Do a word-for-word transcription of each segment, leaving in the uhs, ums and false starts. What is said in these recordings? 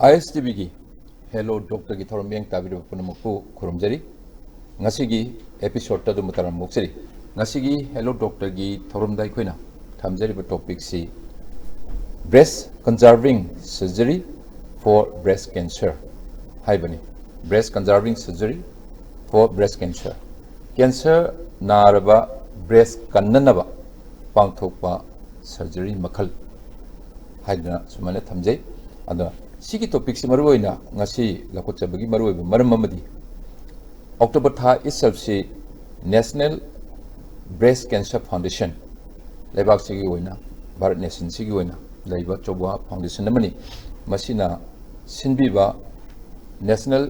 ꯑꯥꯏ ꯑꯦꯁ T ꯚꯤꯒꯤ hello ꯗꯣꯛꯇꯔꯒꯤ ꯊꯧꯔꯝ ꯃꯤꯠꯌꯦꯡ ꯇꯥꯕꯤꯔꯤꯕ ꯄꯨꯝꯅꯃꯛꯄꯨ ꯈꯨꯔꯨꯝꯖꯔꯤ꯫ ꯉꯁꯤꯒꯤ ꯑꯦꯄꯤꯁꯣꯗꯇ ꯑꯗꯨꯝ ꯇꯔꯥꯝꯅ ꯑꯣꯛꯆꯔꯤ꯫ ꯉꯁꯤꯒꯤ ꯍꯦꯜꯂꯣ ꯗꯣꯛꯇꯔꯒꯤ ꯊꯧꯔꯝꯗ ꯑꯩꯈꯣꯏꯅ ꯊꯝꯖꯔꯤꯕ ꯇꯣꯄꯤꯛꯁꯤ Breast Conserving Surgery for Breast Cancer ꯍꯥꯏꯕꯅꯤ꯫ Breast Conserving Surgery for Breast Cancer꯫ Cancer ꯅꯥꯔꯕ ꯕ꯭ꯔꯦꯁ ꯀꯟꯅꯅꯕ ꯄꯥꯡꯊꯣꯛꯄ ꯁꯔꯖꯔꯤ ꯃꯈꯜ ꯍꯥꯏꯗꯅ ꯁꯨꯃꯥꯏꯅ ꯊꯝꯖꯩ꯫ ꯑꯗꯣ ꯁꯤꯒꯤ ꯇꯣꯄꯤꯛꯁꯤ ꯃꯔꯨꯑꯣꯏꯅ ꯉꯁꯤ ꯂꯧꯈꯠꯆꯕꯒꯤ ꯃꯔꯨꯑꯣꯏꯕ ꯃꯔꯝ ꯑꯃꯗꯤ ꯑꯣꯛꯇꯣꯕꯔ ꯊꯥ ꯏꯠꯁꯦꯜꯐꯁꯤ National Breast Cancer Foundation, ꯂꯩꯕꯥꯛꯁꯤꯒꯤ ꯑꯣꯏꯅ, ꯚꯥꯔꯠ ꯅꯦꯁꯟꯁꯤꯒꯤ ꯑꯣꯏꯅ ꯂꯩꯕ ꯑꯆꯧꯕ ꯐꯥꯎꯟꯗꯦꯁꯟ ꯑꯃꯅꯤ꯫ ꯃꯁꯤꯅ ꯁꯤꯟꯕꯤꯕ National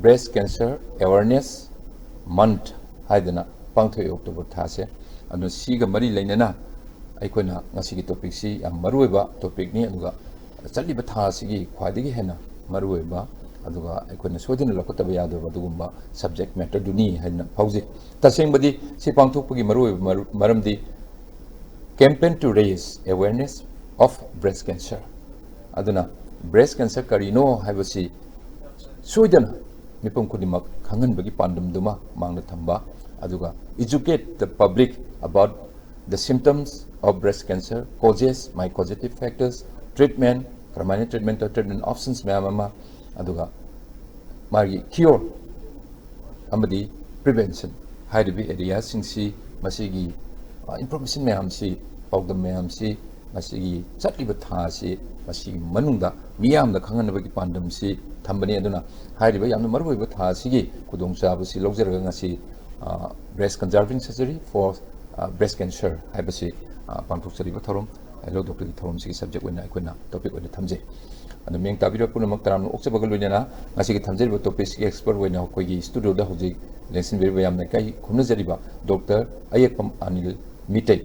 Breast Cancer Awareness Month ꯍꯥꯏꯗꯅ ꯄꯥꯡꯊꯣꯛꯏ ꯑꯣꯛꯇꯣꯕꯔ ꯊꯥꯁꯦ꯫ ꯑꯗꯨꯅ ꯁꯤꯒ ꯃꯔꯤ ꯂꯩꯅꯅ ꯑꯩꯈꯣꯏꯅ ꯉꯁꯤꯒꯤ ꯇꯣꯄꯤꯛꯁꯤ ꯌꯥꯝ ꯃꯔꯨꯑꯣꯏꯕ ꯇꯣꯄꯤꯛꯅꯤ, ꯑꯗꯨꯒ ꯆꯠꯂꯤꯕ ꯊꯥ ꯑꯁꯤꯒꯤ ꯈ꯭ꯋꯥꯏꯗꯒꯤ ꯍꯦꯟꯅ ꯃꯔꯨꯑꯣꯏꯕ, ꯑꯗꯨꯒ ꯑꯩꯈꯣꯏꯅ ꯁꯣꯏꯗꯅ ꯂꯧꯈꯠꯇꯕ ꯌꯥꯗꯕ ꯑꯗꯨꯒꯨꯝꯕ ꯁꯕꯖꯦꯛ ꯃꯦꯇꯔꯗꯨꯅꯤ ꯍꯥꯏꯅ ꯐꯥꯎꯖꯩ꯫ ꯇꯁꯦꯡꯕꯗꯤ ꯁꯤ ꯄꯥꯡꯊꯣꯛꯄꯒꯤ ꯃꯔꯨꯑꯣꯏꯕ ꯃꯔ-, ꯃꯔꯝꯗꯤ Campaign to Raise Awareness of Breast Cancer꯫ ꯑꯗꯨꯅ ꯕ꯭ꯔꯦꯁ ꯀꯦꯟꯁꯔ ꯀꯔꯤꯅꯣ ꯍꯥꯏꯕꯁꯤ ꯁꯣꯏꯗꯅ ꯃꯤꯄꯨꯝ ꯈꯨꯗꯤꯡꯃꯛ ꯈꯪꯍꯟꯕꯒꯤ ꯄꯥꯟꯗꯝꯗꯨꯃ ꯃꯥꯡꯗ ꯊꯝꯕ, ꯑꯗꯨꯒ educate the public about the symptoms of breast cancer, causes, my causative factors, treatment, ꯀꯔꯝꯍꯥꯏꯅ ꯇ꯭ꯔꯤꯠꯃꯦꯟ ꯇꯧ, treatment options ꯃꯌꯥꯝ ꯑꯃ, ꯑꯗꯨꯒ ꯃꯥꯒꯤ cure ꯑꯃꯗꯤ prevention ꯍꯥꯏꯔꯤꯕ ꯑꯦꯔꯤꯌꯥꯁꯤꯡꯁꯤ, ꯃꯁꯤꯒꯤ, ꯑ, ꯏꯟꯐꯣꯔꯃꯦꯁꯟ ꯃꯌꯥꯝꯁꯤ, ꯄꯥꯎꯗꯝ ꯃꯌꯥꯝꯁꯤ ꯃꯁꯤꯒꯤ ꯆꯠꯂꯤꯕ ꯊꯥ ꯑꯁꯤ, ꯃꯁꯤꯒꯤ ꯃꯅꯨꯡꯗ ꯃꯤꯌꯥꯝꯗ ꯈꯪꯍꯟꯅꯕꯒꯤ ꯄꯥꯟꯗꯝꯁꯤ ꯊꯝꯕꯅꯤ꯫ ꯑꯗꯨꯅ ꯍꯥꯏꯔꯤꯕ ꯌꯥꯝꯅ ꯃꯔꯨꯑꯣꯏꯕ ꯊꯥ ꯑꯁꯤꯒꯤ ꯈꯨꯗꯣꯡꯆꯥꯕꯁꯤ ꯂꯧꯖꯔꯒ ꯉꯁꯤ, ꯑ, Breast Conserving Surgery for, ꯑ, Breast Cancer ꯍꯥꯏꯕꯁꯤ, ꯑ, ꯄꯥꯡꯊꯣꯛꯆꯔꯤꯕ ꯊꯧꯔꯝ, ꯍꯦꯜꯂꯣ ꯗꯣꯛꯇꯔꯒꯤ ꯊꯧꯔꯝꯁꯤꯒꯤ ꯁꯕꯖꯦꯛ ꯑꯣꯏꯅ ꯑꯩꯈꯣꯏꯅ ꯇꯣꯄꯤꯛ ꯑꯣꯏꯅ ꯊꯝꯖꯩ꯫ ꯑꯗꯨ ꯃꯤꯠꯌꯦꯡ ꯇꯥꯕꯤꯔꯤꯕ ꯄꯨꯝꯅꯃꯛ ꯇꯔꯥꯝꯅ ꯑꯣꯛꯆꯕꯒ ꯂꯣꯏꯅꯅ ꯉꯁꯤꯒꯤ ꯊꯝꯖꯔꯤꯕ ꯇꯣꯄꯤꯛꯁꯤꯒꯤ ꯑꯦꯛꯁꯄꯔꯠ ꯑꯣꯏꯅ ꯑꯩꯈꯣꯏꯒꯤ ꯁ꯭ꯇꯨꯗꯤꯑꯣꯗ ꯍꯧꯖꯤꯛ ꯂꯦꯡꯁꯤꯟꯕꯤꯔꯤꯕ ꯌꯥꯝꯅ ꯏꯀꯥꯏ ꯈꯨꯝꯅꯖꯔꯤꯕ ꯗꯣꯛꯇꯔ ꯑꯌꯦꯛꯄꯝ ꯑꯅꯤꯜ ꯃꯤꯇꯩ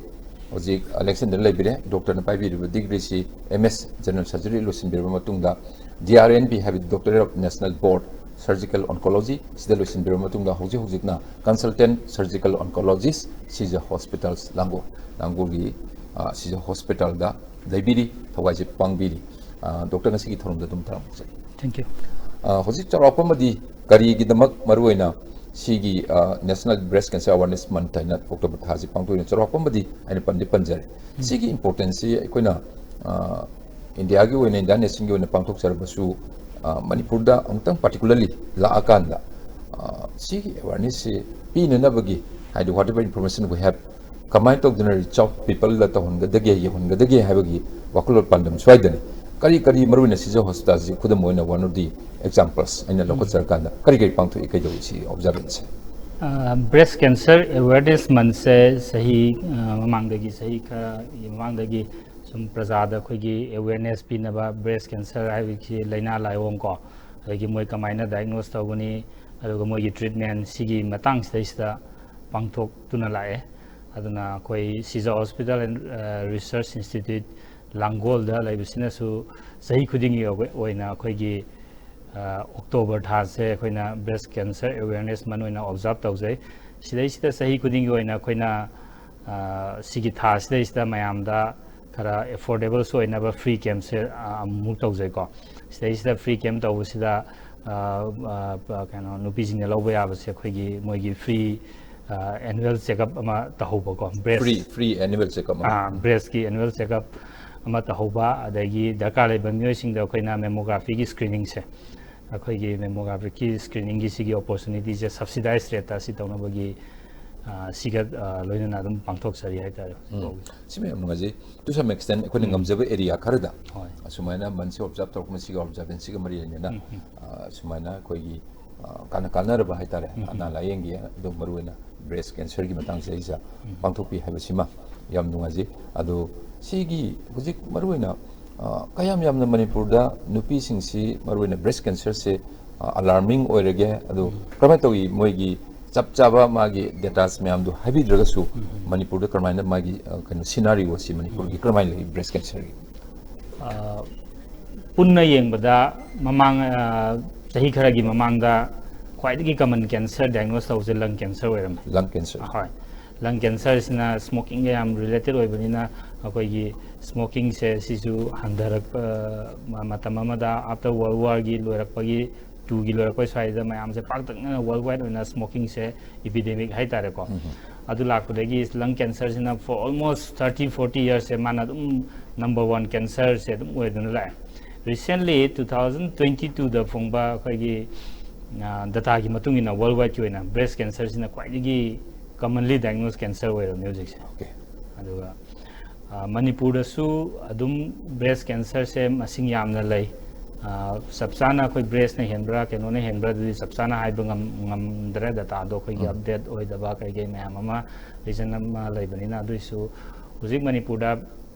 ꯍꯧꯖꯤꯛ, ꯑ, ꯂꯦꯡꯁꯤꯟꯗꯨꯅ ꯂꯩꯕꯤꯔꯦ꯫ ꯗꯣꯛꯇꯔꯅ ꯄꯥꯏꯕꯤꯔꯤꯕ ꯗꯤꯒ꯭ꯔꯤꯁꯤ ꯑꯦꯝ ꯑꯦꯁ ꯖꯦꯅꯔꯦꯜ ꯁꯔꯖꯔꯤ ꯂꯣꯏꯁꯤꯟꯕꯤꯔꯕ ꯃꯇꯨꯡꯗ ꯗꯤ ꯑꯥꯔ ꯑꯦꯟ ꯕꯤ ꯍꯥꯏꯕꯗꯤ Doctorate of National Board Surgical Oncology ꯁꯤꯗ ꯂꯣꯏꯁꯤꯟꯕꯤꯔꯕ ꯃꯇꯨꯡꯗ ꯍꯧꯖꯤꯛ ꯍꯧꯖꯤꯛꯅ Consultant Surgical Oncologist ꯁꯤꯖ ꯍꯣꯁꯄꯤꯇꯥꯜꯁ ꯂꯥꯡꯒꯣꯜ, ꯂꯥꯡꯒꯣꯜꯒꯤ, ꯑ, ꯁꯤꯖ ꯍꯣꯁꯄꯤꯇꯥꯜꯗ ꯂꯩꯕꯤꯔꯤ, ꯊꯋꯥꯏꯁꯦ ꯄꯥꯡꯕꯤꯔꯤ꯫ ꯗꯣꯛꯇꯔ, ꯉꯁꯤꯒꯤ ꯊꯧꯔꯝꯗ ꯑꯗꯨꯝ ꯊꯥꯔꯝꯖꯒꯦ꯫ Thank you. ꯍꯧꯖꯤꯛ ꯆꯥꯎꯔꯥꯛꯄ ꯑꯃꯗꯤ ꯀꯔꯤꯒꯤꯗꯃꯛ ꯃꯔꯨꯑꯣꯏꯅ ꯁꯤꯒꯤ National Breast Cancer Awareness Month ꯍꯥꯏꯅ ꯑꯣꯛꯇꯣꯕꯔ ꯊꯥꯁꯤ ꯄꯥꯡꯊꯣꯛꯏꯅꯣ? ꯆꯥꯎꯔꯥꯛꯄ ꯑꯃꯗꯤ ꯑꯩꯅ ꯄꯟꯗꯤ ꯄꯟꯖꯔꯦ꯫ ꯁꯤꯒꯤ importance ꯁꯤ ꯑꯩꯈꯣꯏꯅ ꯏꯟꯗꯤꯌꯥꯒꯤ ꯑꯣꯏꯅ, ꯏꯟꯗꯤꯌꯥ ꯅꯦꯁꯟꯒꯤ ꯑꯣꯏꯅ ꯄꯥꯡꯊꯣꯛꯆꯔꯕꯁꯨ, ꯃꯅꯤꯄꯨꯔꯗ ꯑꯃꯨꯛꯇꯪ particularly ꯂꯥꯛꯑꯀꯥꯟꯗ ꯁꯤꯒꯤ awareness ꯁꯤ ꯄꯤꯅꯅꯕꯒꯤ, ꯍꯥꯏꯗꯤ whatever information we have, ꯀꯃꯥꯏꯅ ꯇꯧꯗꯅ reach out people ꯗ ꯇꯧꯍꯟꯒꯗꯒꯦ, ꯌꯧꯍꯟꯒꯗꯒꯦ ꯍꯥꯏꯕꯒꯤ ꯋꯥꯈꯜꯂꯣꯟ ꯄꯥꯟꯗꯝ ꯁ꯭ꯋꯥꯏꯗꯅꯤ꯫ ꯀꯔꯤ ꯀꯔꯤ ꯃꯔꯨꯑꯣꯏꯅ ꯁꯤꯖ ꯍꯣꯁꯄꯤꯇꯥꯜꯁꯤ ꯈꯨꯗꯝ ꯑꯣꯏꯅ one of the examples ꯑꯩꯅ ꯂꯧꯈꯠꯆꯔꯀꯥꯟꯗ ꯀꯔꯤ ꯀꯔꯤ ꯄꯥꯡꯊꯣꯛꯏ, ꯀꯩꯗꯧꯏ ꯁꯤ observance ꯁꯦ? Breast Cancer Awareness Month ꯁꯦ ꯆꯍꯤ ꯃꯃꯥꯡꯗꯒꯤ, ꯆꯍꯤ ꯈꯔꯒꯤ ꯃꯃꯥꯡꯗꯒꯤ ꯁꯨꯝ ꯄ꯭ꯔꯖꯥꯗ ꯑꯩꯈꯣꯏꯒꯤ awareness ꯄꯤꯅꯕ, breast cancer ꯍꯥꯏꯕꯁꯤ ꯂꯥꯏꯅꯥ ꯂꯥꯏꯑꯣꯡ ꯀꯣ, ꯑꯗꯒꯤ ꯃꯣꯏ ꯀꯃꯥꯏꯅ diagnose ꯇꯧꯒꯅꯤ, ꯑꯗꯨꯒ ꯃꯣꯏꯒꯤ treatment, ꯁꯤꯒꯤ ꯃꯇꯥꯡꯁꯤꯗꯩꯁꯤꯗ ꯄꯥꯡꯊꯣꯛꯇꯨꯅ ꯂꯥꯛꯑꯦ꯫ ꯑꯗꯨꯅ ꯑꯩꯈꯣꯏ ꯁꯤꯖ Hospital and Research Institute ꯂꯥꯡꯒꯣꯜꯗ ꯂꯩꯕꯁꯤꯅꯁꯨ ꯆꯍꯤ ꯈꯨꯗꯤꯡꯒꯤ ꯑꯣꯏꯅ ꯑꯩꯈꯣꯏꯒꯤ ꯑꯣꯛꯇꯣꯕꯔ ꯊꯥꯁꯦ ꯑꯩꯈꯣꯏꯅ Breast Cancer Awareness Month ꯑꯣꯏꯅ observe ꯇꯧꯖꯩ꯫ ꯁꯤꯗꯩꯁꯤꯗ ꯆꯍꯤ ꯈꯨꯗꯤꯡꯒꯤ ꯑꯣꯏꯅ ꯑꯩꯈꯣꯏꯅ ꯁꯤꯒꯤ ꯊꯥꯁꯤꯗꯩꯁꯤꯗ ꯃꯌꯥꯝꯗ ꯈꯔ affordable ꯁꯨ ꯑꯣꯏꯅꯕ free camp ꯁꯦ ꯑꯃꯨꯛ ꯇꯧꯖꯩꯀꯣ꯫ ꯁꯤꯗꯩꯁꯤꯗ free camp ꯇꯧꯕꯁꯤꯗ ꯀꯩꯅꯣ, ꯅꯨꯄꯤꯁꯤꯡꯅ ꯂꯧꯕ ꯌꯥꯕꯁꯦ ꯑꯩꯈꯣꯏꯒꯤ ꯃꯣꯏꯒꯤ free annual checkup ꯑꯃ ꯇꯧꯍꯧꯕꯀꯣ, breast free free annual checkup ꯑꯃ꯫ Breast ꯀꯤ annual checkup ꯑꯃ ꯇꯧꯍꯧꯕ, ꯑꯗꯒꯤ ꯗꯔꯀꯥꯔ ꯂꯩꯕ ꯃꯤꯑꯣꯏꯁꯤꯡꯗ ꯑꯩꯈꯣꯏꯅ mammography ꯒꯤ screening ꯁꯦ, ꯑꯩꯈꯣꯏꯒꯤ mammography ꯒꯤ screening ꯒꯤ ꯁꯤꯒꯤ opportunity ꯁꯦ subsidized rate ꯇ ꯁꯤ ꯇꯧꯅꯕꯒꯤ ꯁꯤꯒ ꯂꯣꯏꯅꯅ ꯑꯗꯨꯝ ꯄꯥꯡꯊꯣꯛꯆꯔꯤ ꯍꯥꯏꯇꯥꯔꯦ꯫ ꯁꯤꯃ ꯌꯥꯝ ꯅꯨꯡꯉꯥꯏꯖꯩ꯫ To some extent ꯑꯩꯈꯣꯏꯅ ꯉꯝꯖꯕ area ꯈꯔꯗ ꯍꯣꯏ꯫ ꯑꯁꯨꯃꯥꯏꯅ ꯃꯟꯁꯤ observe ꯇꯧꯔꯛꯄ, ꯃꯁꯤꯒ observance ꯁꯤꯒ ꯃꯔꯤ ꯂꯩꯅꯅ ꯑꯁꯨꯃꯥꯏꯅ ꯑꯩꯈꯣꯏꯒꯤ ꯀꯥꯟꯅ ꯀꯥꯟꯅꯔꯕ ꯍꯥꯏꯇꯥꯔꯦ, ꯑꯅꯥ ꯂꯥꯏꯌꯦꯡꯒꯤ, ꯑꯗꯨ ꯃꯔꯨꯑꯣꯏꯅ breast cancer ꯒꯤ ꯃꯇꯥꯡꯁꯤꯗꯩꯁꯤꯗ ꯄꯥꯡꯊꯣꯛꯄꯤ ꯍꯥꯏꯕꯁꯤꯃ ꯌꯥꯝ ꯅꯨꯡꯉꯥꯏꯖꯩ꯫ ꯑꯗꯣ ꯁꯤꯒꯤ ꯍꯧꯖꯤꯛ ꯃꯔꯨꯑꯣꯏꯅ ꯀꯌꯥꯝ ꯌꯥꯝꯅ ꯃꯅꯤꯄꯨꯔꯗ ꯅꯨꯄꯤꯁꯤꯡꯁꯤ ꯃꯔꯨꯑꯣꯏꯅ breast cancer ꯁꯦ alarming ꯑꯣꯏꯔꯒꯦ? ꯑꯗꯣ ꯀꯔꯝꯍꯥꯏꯅ ꯇꯧꯏ, ꯃꯣꯏꯒꯤ ꯆꯞ ꯆꯥꯕ ꯃꯥꯒꯤ data ꯁ ꯃꯌꯥꯝꯗꯣ ꯍꯥꯏꯕꯤꯗ꯭ꯔꯒꯁꯨ ꯃꯅꯤꯄꯨꯔꯗ ꯀꯔꯝꯍꯥꯏꯅ ꯃꯥꯒꯤ ꯀꯩꯅꯣ scenario ꯑꯁꯤ ꯃꯅꯤꯄꯨꯔꯒꯤ ꯀꯔꯝꯍꯥꯏꯅ ꯂꯩ breast cancer ꯒꯤ? ꯄꯨꯟꯅ ꯌꯦꯡꯕꯗ ꯃꯃꯥꯡ ꯆꯍꯤ ꯈꯔꯒꯤ ꯃꯃꯥꯡꯗ ꯈ꯭ꯋꯥꯏꯗꯒꯤ common cancer diagnose ꯇꯧꯕꯁꯦ lung cancer ꯑꯣꯏꯔꯝꯃꯦ꯫ Lung cancer꯫ ꯍꯣꯏ꯫ Lung cancerꯁꯤꯅ smokingꯒ ꯌꯥꯝ related ꯑꯣꯏꯕꯅꯤꯅ, ꯑꯩꯈꯣꯏꯒꯤ smokingꯁꯦ ꯁꯤꯁꯨ ꯍꯟꯊꯔꯛꯄ, ꯃ-, ꯃꯇꯝ ꯑꯃꯗ after World Warꯒꯤ ꯂꯣꯏꯔꯛꯄꯒꯤ, twoꯒꯤ ꯂꯣꯏꯔꯛꯄ ꯁ꯭ꯋꯥꯏꯗ ꯃꯌꯥꯝꯁꯦ ꯄꯥꯛꯇꯛꯅꯅ worldwide ꯑꯣꯏꯅ smokingꯁꯦ epidemic ꯍꯥꯏꯇꯥꯔꯦꯀꯣ꯫ ꯑꯗꯨ ꯂꯥꯛꯄꯗꯒꯤ lung cancerꯁꯤꯅ for almost thirty forty yearsꯁꯦ ꯃꯥꯅ ꯑꯗꯨꯝ number one cancerꯁꯦ ꯑꯗꯨꯝ ꯑꯣꯏꯗꯨꯅ ꯂꯥꯛꯑꯦ꯫ Recently two thousand twenty twoꯗ ꯐꯣꯡꯕ ꯑꯩꯈꯣꯏꯒꯤ, ꯑ, dataꯒꯤ ꯃꯇꯨꯡ ꯏꯟꯅ worldwideꯀꯤ ꯑꯣꯏꯅ breast cancerꯁꯤꯅ ꯈ꯭ꯋꯥꯏꯗꯒꯤ commonly diagnosed cancer ꯑꯣꯏꯔꯕꯅꯦ ꯍꯧꯖꯤꯛꯁꯦ꯫ Okay. ꯑꯗꯨꯒ, ꯑ, ꯃꯅꯤꯄꯨꯔꯗꯁꯨ ꯑꯗꯨꯝ breast cancerꯁꯦ ꯃꯁꯤꯡ ꯌꯥꯝꯅ ꯂꯩ꯫ ꯑ, ꯆꯞ ꯆꯥꯅ ꯑꯩꯈꯣꯏ breastꯅ ꯍꯦꯟꯕ꯭ꯔꯥ, ꯀꯩꯅꯣꯅ ꯍꯦꯟꯕ꯭ꯔꯥ, ꯑꯗꯨꯗꯤ ꯆꯞ ꯆꯥꯅ ꯍꯥꯏꯕ ꯉꯝ-, ꯉꯝꯗ꯭ꯔꯦ꯫ Dataꯗꯣ ꯑꯩꯈꯣꯏꯒꯤ update ꯑꯣꯏꯗꯕ ꯀꯩ ꯀꯩ ꯃꯌꯥꯝ ꯑꯃ, reason ꯑꯃ ꯂꯩꯕꯅꯤꯅ꯫ ꯑꯗꯨꯏꯁꯨ ꯍꯧꯖꯤꯛ ꯃꯅꯤꯄꯨꯔꯗ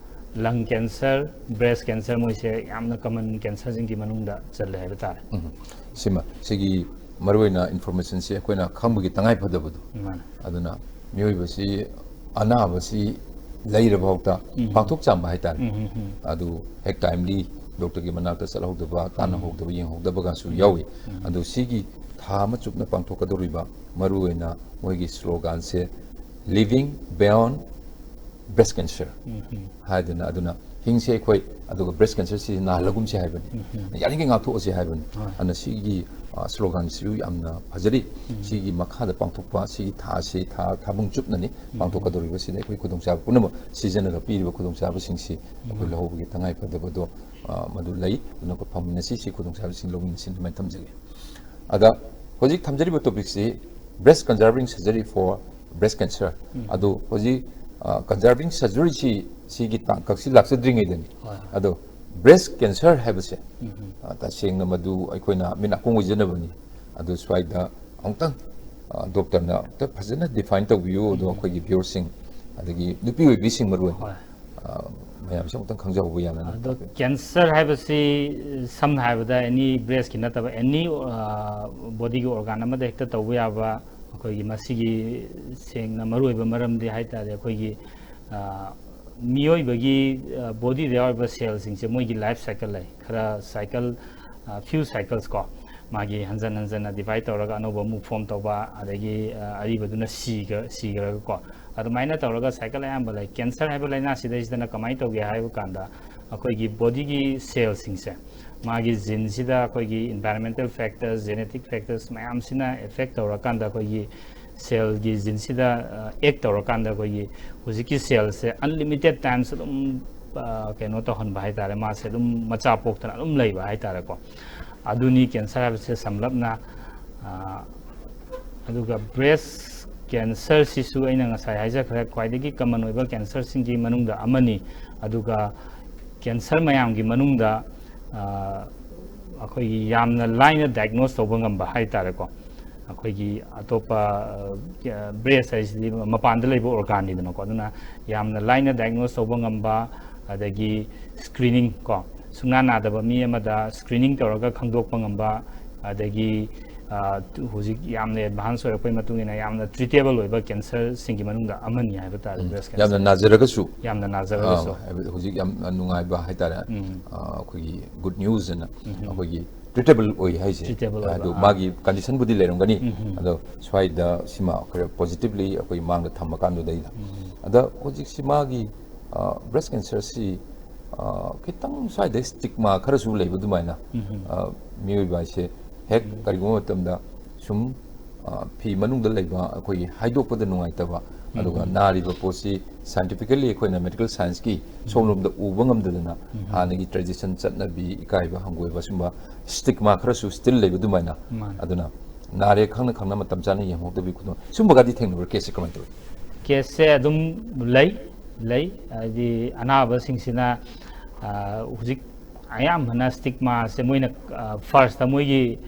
lung cancer, breast cancer ꯃꯣꯏꯁꯦ ꯌꯥꯝꯅ common cancerꯁꯤꯡꯒꯤ ꯃꯅꯨꯡꯗ ꯆꯜꯂꯦ ꯍꯥꯏꯕ ꯇꯥꯔꯦ꯫ ꯎꯝ꯫ ꯁꯤꯃ, ꯁꯤꯒꯤ ꯃꯔꯨꯑꯣꯏꯅ informationꯁꯦ ꯑꯩꯈꯣꯏꯅ ꯈꯪꯕꯒꯤ ꯇꯉꯥꯏ ꯐꯗꯕꯗꯣ꯫ ꯃꯥꯅꯦ꯫ ꯑꯗꯨꯅ ꯃꯤꯑꯣꯏꯕꯁꯤ ꯑꯅꯥꯕꯁꯤ ꯂꯩꯔꯕ ꯐꯥꯎꯗ ꯄꯥꯡꯊꯣꯛ ꯆꯥꯝꯕ ꯍꯥꯏꯇꯥꯔꯦ꯫ ꯎꯝ, ꯎꯝ, ꯎꯝ꯫ ꯑꯗꯨ ꯍꯦꯛ timely doctorꯒꯤ ꯃꯅꯥꯛꯇ ꯆꯠꯍꯧꯗꯕ, ꯇꯥꯟꯅꯍꯧꯗꯕ, ꯌꯦꯡꯍꯧꯗꯕꯒꯁꯨ ꯌꯥꯎꯏ꯫ ꯑꯗꯨ ꯁꯤꯒꯤ ꯊꯥ ꯑꯃ ꯆꯨꯞꯅ ꯄꯥꯡꯊꯣꯛꯀꯗꯧꯔꯤꯕ ꯃꯔꯨꯑꯣꯏꯅ ꯃꯣꯏꯒꯤ sloganꯁꯦ "Living Beyond Breast Cancer" ꯎꯝ, ꯎꯝ꯫ ꯍꯥꯏꯗꯅ, ꯑꯗꯨꯅ ꯍꯤꯡꯁꯦ ꯑꯩꯈꯣꯏ, ꯑꯗꯨꯒ breast cancerꯁꯤ ꯅꯥꯍꯜꯂꯒꯨꯝꯁꯦ ꯍꯥꯏꯕꯅꯤ꯫ ꯌꯥꯔꯤꯉꯩ ꯉꯥꯛꯊꯣꯛꯑꯁꯦ ꯍꯥꯏꯕꯅꯤ꯫ ꯍꯣꯏ꯫ ꯑꯗꯨꯅ ꯁꯤꯒꯤ, ꯑ, sloganꯁꯤꯁꯨ ꯌꯥꯝꯅ ꯐꯖꯔꯤ꯫ ꯁꯤꯒꯤ ꯃꯈꯥꯗ ꯄꯥꯡꯊꯣꯛꯄ ꯁꯤꯒꯤ ꯊꯥꯁꯤ ꯊꯥ, ꯊꯥꯕꯨꯡ ꯆꯨꯞꯅꯅꯤ ꯄꯥꯡꯊꯣꯛꯀꯗꯧꯔꯤꯕꯁꯤꯗ ꯑꯩꯈꯣꯏ ꯈꯨꯗꯣꯡꯆꯥꯕ ꯄꯨꯝꯅꯃꯛ ꯁꯤꯖꯤꯟꯅꯔꯒ ꯄꯤꯔꯤꯕ ꯈꯨꯗꯣꯡꯆꯥꯕꯁꯤꯡꯁꯤ ꯑꯩꯈꯣꯏ ꯂꯧꯍꯧꯕꯒꯤ ꯇꯉꯥꯏ ꯐꯗꯕꯗꯣ, ꯑ, ꯃꯗꯨ ꯂꯩ꯫ ꯑꯗꯨꯅ ꯑꯩꯈꯣꯏ ꯐꯝꯃꯤꯟꯅꯁꯤ, ꯁꯤ ꯈꯨꯗꯣꯡꯆꯥꯕꯁꯤꯡ ꯂꯧꯃꯤꯟꯅꯁꯤ ꯑꯗꯨꯃꯥꯏꯅ ꯊꯝꯖꯒꯦ꯫ ꯑꯗ ꯍꯧꯖꯤꯛ ꯊꯝꯖꯔꯤꯕ topicꯁꯤ "Breast Conserving Surgery for Breast Cancer"꯫ ꯑꯗꯨ ꯍꯧꯖꯤꯛ, ꯑ, conserving surgeryꯁꯤ ꯁꯤꯒꯤ ꯇꯥꯡꯀꯛꯁꯤ ꯂꯥꯛꯆꯗ꯭ꯔꯤꯉꯩꯗꯅꯤ꯫ ꯍꯣꯏ꯫ ꯑꯗꯣ breast cancer ꯍꯥꯏꯕꯁꯦ, ꯑ, ꯇꯁꯦꯡꯅ ꯃꯗꯨ ꯑꯩꯈꯣꯏꯅ ꯃꯤꯠ ꯅꯥꯀꯣꯡ ꯑꯣꯏꯖꯅꯕꯅꯤ꯫ ꯑꯗꯨ ꯁ꯭ꯋꯥꯏꯗ ꯑꯃꯨꯛꯇꯪ, ꯑ, doctorꯅ ꯑꯝꯇ ꯐꯖꯅ define ꯇꯧꯕꯤꯌꯨ꯫ ꯑꯗꯣ ꯑꯩꯈꯣꯏꯒꯤ viewerꯁꯤꯡ, ꯑꯗꯒꯤ ꯅꯨꯄꯤ ꯑꯣꯏꯕꯤꯁꯤꯡ ꯃꯔꯨ ꯑꯣꯏꯅ, ꯍꯣꯏ꯫ ꯑ, ꯃꯌꯥꯝꯁꯦ ꯑꯃꯨꯛꯇꯪ ꯈꯪꯖꯍꯧꯕ ꯌꯥꯅꯅꯕ꯫ ꯑꯗꯣ cancer ꯍꯥꯏꯕꯁꯤ ꯁꯝꯅ ꯍꯥꯏꯔꯕꯗ any breastꯀꯤ ꯅꯠꯇꯕ any, ꯑ, bodyꯒꯤ organ ꯑꯃꯗ ꯍꯦꯛꯇ ꯇꯧꯕ ꯌꯥꯕ, ꯑꯩꯈꯣꯏꯒꯤ ꯃꯁꯤꯒꯤ ꯁꯦꯡꯅ ꯃꯔꯨꯑꯣꯏꯕ ꯃꯔꯝꯗꯤ ꯍꯥꯏ ꯇꯥꯔꯦ ꯑꯩꯈꯣꯏꯒꯤ, ꯑ, ꯃꯤꯑꯣꯏꯕꯒꯤ, ꯑ, bodyꯗ ꯌꯥꯎꯔꯤꯕ cellꯁꯤꯡꯁꯦ ꯃꯣꯏꯒꯤ life cycle ꯂꯩ꯫ ꯈꯔ cycle, ꯑ, few cycles ꯀꯣ꯫ ꯃꯥꯒꯤ ꯍꯟꯖꯟ ꯍꯟꯖꯟꯅ divide ꯇꯧꯔꯒ ꯑꯅꯧꯕ ꯑꯃꯨꯛ form ꯇꯧꯕ, ꯑꯗꯒꯤ ꯑ, ꯑꯔꯤꯕꯗꯨꯅ ꯁꯤꯈ꯭ꯔꯒꯀꯣ, ꯑꯗꯨꯃꯥꯏꯅ ꯇꯧꯔꯒ cycle ꯑꯌꯥꯝꯕ ꯂꯩ꯫ Cancer ꯍꯥꯏꯕ ꯂꯥꯏꯅꯥꯁꯤꯗꯩꯁꯤꯗꯅ ꯀꯃꯥꯏꯅ ꯇꯧꯒꯦ ꯍꯥꯏꯕ ꯀꯥꯟꯗ, ꯑꯩꯈꯣꯏꯒꯤ bodyꯒꯤ cellꯁꯤꯡꯁꯦ, ꯃꯥꯒꯤ geneꯁꯤꯗ ꯑꯩꯈꯣꯏꯒꯤ environmental factors, genetic factors ꯃꯌꯥꯝꯁꯤꯅ effect ꯇꯧꯔꯀꯥꯟꯗ ꯑꯩꯈꯣꯏꯒꯤ cellꯒꯤ geneꯁꯤꯗ act ꯇꯧꯔꯀꯥꯟꯗ ꯑꯩꯈꯣꯏꯒꯤ ꯍꯧꯖꯤꯛꯀꯤ cellꯁꯦ unlimited times ꯑꯗꯨꯝ ꯀꯩꯅꯣ ꯇꯧꯍꯟꯕ ꯍꯥꯏꯇꯥꯔꯦ, ꯃꯥꯁꯦ ꯑꯗꯨꯝ ꯃꯆꯥ ꯄꯣꯛꯇꯅ ꯑꯗꯨꯝ ꯂꯩꯕ ꯍꯥꯏꯇꯥꯔꯦꯀꯣ꯫ ꯑꯗꯨꯅꯤ cancer ꯍꯥꯏꯕꯁꯦ ꯁꯝꯂꯞꯅ꯫ ꯑꯗꯨꯒ breast cancerꯁꯤꯁꯨ ꯑꯩꯅ ꯉꯁꯥꯏ ꯍꯥꯏꯖꯈ꯭ꯔꯦ, ꯈ꯭ꯋꯥꯏꯗꯒꯤ common ꯑꯣꯏꯕ cancerꯁꯤꯡꯒꯤ ꯃꯅꯨꯡꯗ ꯑꯃꯅꯤ꯫ ꯑꯗꯨꯒ cancer ꯃꯌꯥꯝꯒꯤ ꯃꯅꯨꯡꯗ ꯑꯩꯈꯣꯏꯒꯤ ꯌꯥꯝꯅ ꯂꯥꯏꯅ diagnose ꯇꯧꯕ ꯉꯝꯕ ꯍꯥꯏꯇꯥꯔꯦꯀꯣ꯫ ꯑꯩꯈꯣꯏꯒꯤ ꯑꯇꯣꯞꯄ breast ꯍꯥꯏꯁꯤꯗꯤ ꯃꯄꯥꯟꯗ ꯂꯩꯕ organꯅꯤꯗꯅꯀꯣ, ꯑꯗꯨꯅ ꯌꯥꯝꯅ ꯂꯥꯏꯅ diagnose ꯇꯧꯕ ꯉꯝꯕ, ꯑꯗꯒꯤ screening ꯀꯣ, ꯁꯨꯡꯅꯥ ꯅꯥꯗꯕ ꯃꯤ ꯑꯃꯗ screening ꯇꯧꯔꯒ ꯈꯪꯗꯣꯛꯄ ꯉꯝꯕ, ꯑꯗꯒꯤ ꯍꯧꯖꯤꯛ ꯌꯥꯝꯅ advance ꯑꯣꯏꯔꯛꯄꯒꯤ ꯃꯇꯨꯡ ꯏꯟꯅ ꯌꯥꯝꯅ treatable ꯑꯣꯏꯕ cancerꯁꯤꯡꯒꯤ ꯃꯅꯨꯡꯗ ꯑꯃꯅꯤ ꯍꯥꯏꯕ ꯇꯥꯔꯦ breast cancer꯫ ꯌꯥꯝꯅ ꯅꯥꯖꯔꯒꯁꯨ ꯌꯥꯝꯅ ꯅꯥꯖꯔꯒꯁꯨ꯫ ꯍꯧꯖꯤꯛ ꯌꯥꯝ ꯅꯨꯡꯉꯥꯏꯕ ꯍꯥꯏꯇꯥꯔꯦ, ꯑꯩꯈꯣꯏꯒꯤ good news ꯑꯅ ꯑꯩꯈꯣꯏꯒꯤ treatable ꯑꯣꯏ ꯍꯥꯏꯁꯦ꯫ Treatable ꯑꯣꯏꯕ, ꯑꯗꯨ ꯃꯥꯒꯤ conditionꯕꯨꯗꯤ ꯂꯩꯔꯝꯒꯅꯤ, ꯑꯗꯣ ꯁ꯭ꯋꯥꯏꯗ ꯁꯤꯃ ꯑꯩꯈꯣꯏ positively ꯑꯩꯈꯣꯏ ꯃꯥꯡꯗ ꯊꯝꯃꯀꯥꯟꯗꯨꯗꯩꯗ꯫ ꯑꯗ ꯍꯧꯖꯤꯛꯁꯤ ꯃꯥꯒꯤ breast cancerꯁꯤ ꯈꯤꯇꯪ ꯁ꯭ꯋꯥꯏꯗ stigma ꯈꯔꯁꯨ ꯂꯩꯕ ꯑꯗꯨꯃꯥꯏꯅ, ꯃꯤꯑꯣꯏꯕ ꯍꯥꯏꯁꯦ ꯍꯦꯛ ꯀꯔꯤꯒꯨꯝꯕ ꯃꯇꯝꯗ ꯁꯨꯝ ꯐꯤ ꯃꯅꯨꯡꯗ ꯂꯩꯕ ꯑꯩꯈꯣꯏꯒꯤ ꯍꯥꯏꯗꯣꯛꯄꯗ ꯅꯨꯡꯉꯥꯏꯇꯕ, ꯑꯗꯨꯒ ꯅꯥꯔꯤꯕ ꯄꯣꯠꯁꯤ scientifically ꯑꯩꯈꯣꯏꯅ medical scienceꯀꯤ ꯁꯣꯝꯂꯣꯝꯗ ꯎꯕ ꯉꯝꯗꯗꯅ ꯍꯥꯟꯅꯒꯤ tradition, ꯆꯠꯅꯕꯤ, ꯏꯀꯥꯏꯕ ꯍꯪꯒꯣꯏꯕ ꯁꯨꯝꯕ stigma ꯈꯔꯁꯨ still ꯂꯩꯕ ꯑꯗꯨꯃꯥꯏꯅ꯫ ꯃꯥꯅꯦ꯫ ꯑꯗꯨꯅ ꯅꯥꯔꯦ ꯈꯪꯅ ꯈꯪꯅ ꯃꯇꯝ ꯆꯥꯅ ꯌꯦꯡꯍꯧꯗꯕꯤ ꯈꯨꯗꯣꯡ ꯁꯨꯝꯕꯒꯗꯤ ꯊꯦꯡꯅꯕ꯭ꯔꯥ? Caseꯁꯦ ꯀꯃꯥꯏꯅ ꯇꯧꯏ? Caseꯁꯦ ꯑꯗꯨꯝ ꯂꯩ ꯂꯩ ꯍꯥꯏꯗꯤ ꯑꯅꯥꯕꯁꯤꯡꯁꯤꯅ ꯍꯧꯖꯤꯛ ꯑꯌꯥꯝꯕꯅ stigmaꯁꯦ ꯃꯣꯏꯅ firstꯇ ꯃꯣꯏꯒꯤ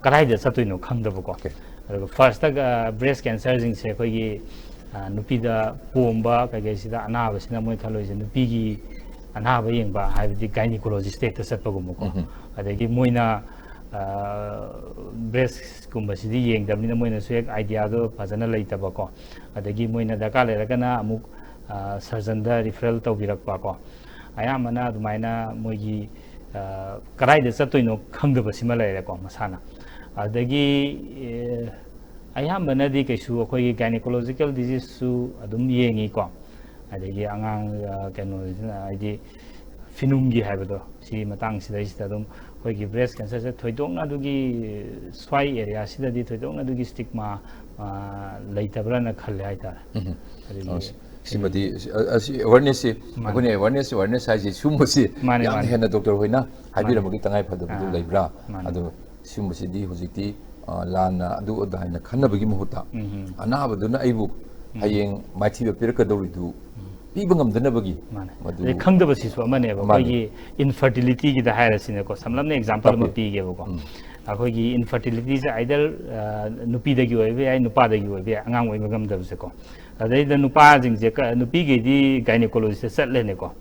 ꯀꯗꯥꯏꯗ ꯆꯠꯇꯣꯏꯅꯣ ꯈꯪꯗꯕꯀꯣ꯫ ꯑꯗꯨꯒ firstꯇ breast cancerꯁꯤꯡꯁꯦ ꯑꯩꯈꯣꯏꯒꯤ ꯅꯨꯄꯤꯗ ꯄꯣꯝꯕ ꯀꯩꯀꯩꯁꯤꯗ ꯑꯅꯥꯕꯁꯤꯅ ꯃꯣꯏ ꯈꯜꯂꯣꯏꯁꯦ ꯅꯨꯄꯤꯒꯤ ꯑꯅꯥꯕ ꯌꯦꯡꯕ ꯍꯥꯏꯕꯗꯤ gynecologistꯇ ꯍꯦꯛꯇ ꯆꯠꯄꯒꯨꯝꯕꯀꯣ꯫ ꯑꯗꯒꯤ ꯃꯣꯏꯅ breastꯀꯨꯝꯕꯁꯤꯗꯤ ꯌꯦꯡꯗꯕꯅꯤꯅ ꯃꯣꯏꯅꯁꯨ ꯍꯦꯛ ideaꯗꯣ ꯐꯖꯅ ꯂꯩꯇꯕꯀꯣ꯫ ꯑꯗꯒꯤ ꯃꯣꯏꯅ ꯗꯔꯀꯥꯔ ꯂꯩꯔꯒꯅ ꯑꯃꯨꯛ surgeonꯗ referral ꯇꯧꯕꯤꯔꯛꯄꯀꯣ꯫ ꯑꯌꯥꯝꯕꯅ ꯑꯗꯨꯃꯥꯏꯅ ꯃꯣꯏꯒꯤ ꯀꯗꯥꯏꯗ ꯆꯠꯇꯣꯏꯅꯣ ꯈꯪꯗꯕꯁꯤꯃ ꯂꯩꯔꯦꯀꯣ ꯃꯁꯥꯅ꯫ ꯑꯗꯒꯤ ꯑꯌꯥꯝꯕꯅꯗꯤ ꯀꯩꯁꯨ ꯑꯩꯈꯣꯏꯒꯤ ꯒꯥꯏꯅꯤꯀꯣꯂꯣꯖꯤꯀꯦꯜ ꯗꯤꯖꯤꯖꯁꯨ ꯑꯗꯨꯝ ꯌꯦꯡꯉꯤꯀꯣ꯫ ꯑꯗꯒꯤ ꯑꯉꯥꯡ ꯀꯩꯅꯣꯁꯤꯅ ꯍꯥꯏꯗꯤ ꯐꯤꯅꯨꯡꯒꯤ ꯍꯥꯏꯕꯗꯣ, ꯁꯤ ꯃꯇꯥꯡꯁꯤꯗꯩꯁꯤꯗ ꯑꯗꯨꯝ ꯑꯩꯈꯣꯏꯒꯤ ꯕ꯭ꯔꯦꯁ ꯀꯦꯟꯁꯔꯁꯦ ꯊꯣꯏꯗꯣꯛꯅ ꯑꯗꯨꯒꯤ ꯁ꯭ꯋꯥꯏ ꯑꯦꯔꯤꯌꯥꯁꯤꯗꯗꯤ ꯊꯣꯏꯗꯣꯛꯅ ꯑꯗꯨꯒꯤ ꯁ꯭ꯇꯤꯛꯃꯥ ꯂꯩꯇꯕ꯭ꯔꯅ ꯈꯜꯂꯦ ꯍꯥꯏꯇꯥꯔꯦ꯫ ꯁꯤꯃꯗꯤ ꯑꯁꯤ ꯑꯋꯥꯔꯅꯦꯁꯁꯤ ꯑꯩꯈꯣꯏꯅ ꯑꯋꯥꯔꯅꯦꯁ ꯑꯋꯥꯔꯅꯦꯁ ꯍꯥꯏꯁꯦ ꯁꯤꯒꯨꯝꯕꯁꯤ ꯌꯥꯝꯅ ꯍꯦꯟꯅ ꯗꯣꯛꯇꯔ ꯍꯣꯏꯅ ꯍꯥꯏꯕꯤꯔꯝꯕꯒꯤ ꯇꯉꯥꯏ ꯐꯗꯕꯗꯨ ꯂꯩꯕ꯭ꯔꯥ? ꯑꯗꯣ ꯁꯤꯒꯨꯝꯕꯁꯤꯗꯤ ꯍꯧꯖꯤꯛꯇꯤ ꯂꯥꯟꯅ ꯑꯗꯨ ꯑꯗꯥ ꯍꯥꯏꯅ ꯈꯟꯅꯕꯒꯤ ꯃꯍꯨꯠꯇ ꯑꯅꯥꯕꯗꯨꯅ ꯑꯩꯕꯨ ꯍꯌꯦꯡ ꯃꯥꯏꯊꯤꯕ ꯄꯤꯔꯛꯀꯗꯧꯔꯤꯗꯨ ꯄꯤꯕ ꯉꯝꯗꯅꯕꯒꯤ ꯃꯗꯨ ꯈꯪꯗꯕꯁꯤꯁꯨ ꯑꯃꯅꯦꯕ꯫ ꯑꯩꯈꯣꯏꯒꯤ ꯏꯟꯐꯔꯇꯤꯂꯤꯇꯤꯒꯤꯗ ꯍꯥꯏꯔꯁꯤꯅꯦꯀꯣ, ꯁꯝꯂꯞꯅ ꯑꯦꯛꯖꯥꯝꯄꯜ ꯑꯃ ꯄꯤꯒꯦꯕꯀꯣ꯫ ꯑꯩꯈꯣꯏꯒꯤ ꯏꯟꯐꯔꯇꯤꯂꯤꯇꯤꯁꯦ ꯑꯥꯏꯗꯔ ꯅꯨꯄꯤꯗꯒꯤ ꯑꯣꯏꯕ ꯌꯥꯏ, ꯅꯨꯄꯥꯗꯒꯤ ꯑꯣꯏꯕ ꯌꯥꯏ, ꯑꯉꯥꯡ ꯑꯣꯏꯕ ꯉꯝꯗꯕꯁꯦꯀꯣ꯫ ꯑꯗꯩꯗ ꯅꯨꯄꯥꯁꯤꯡꯁꯦ ꯅꯨꯄꯤꯈꯩꯗꯤ ꯒꯥꯏꯅꯤꯀꯣꯂꯣꯖꯤꯁꯇ ꯆꯠꯂꯦꯅꯦꯀꯣ꯫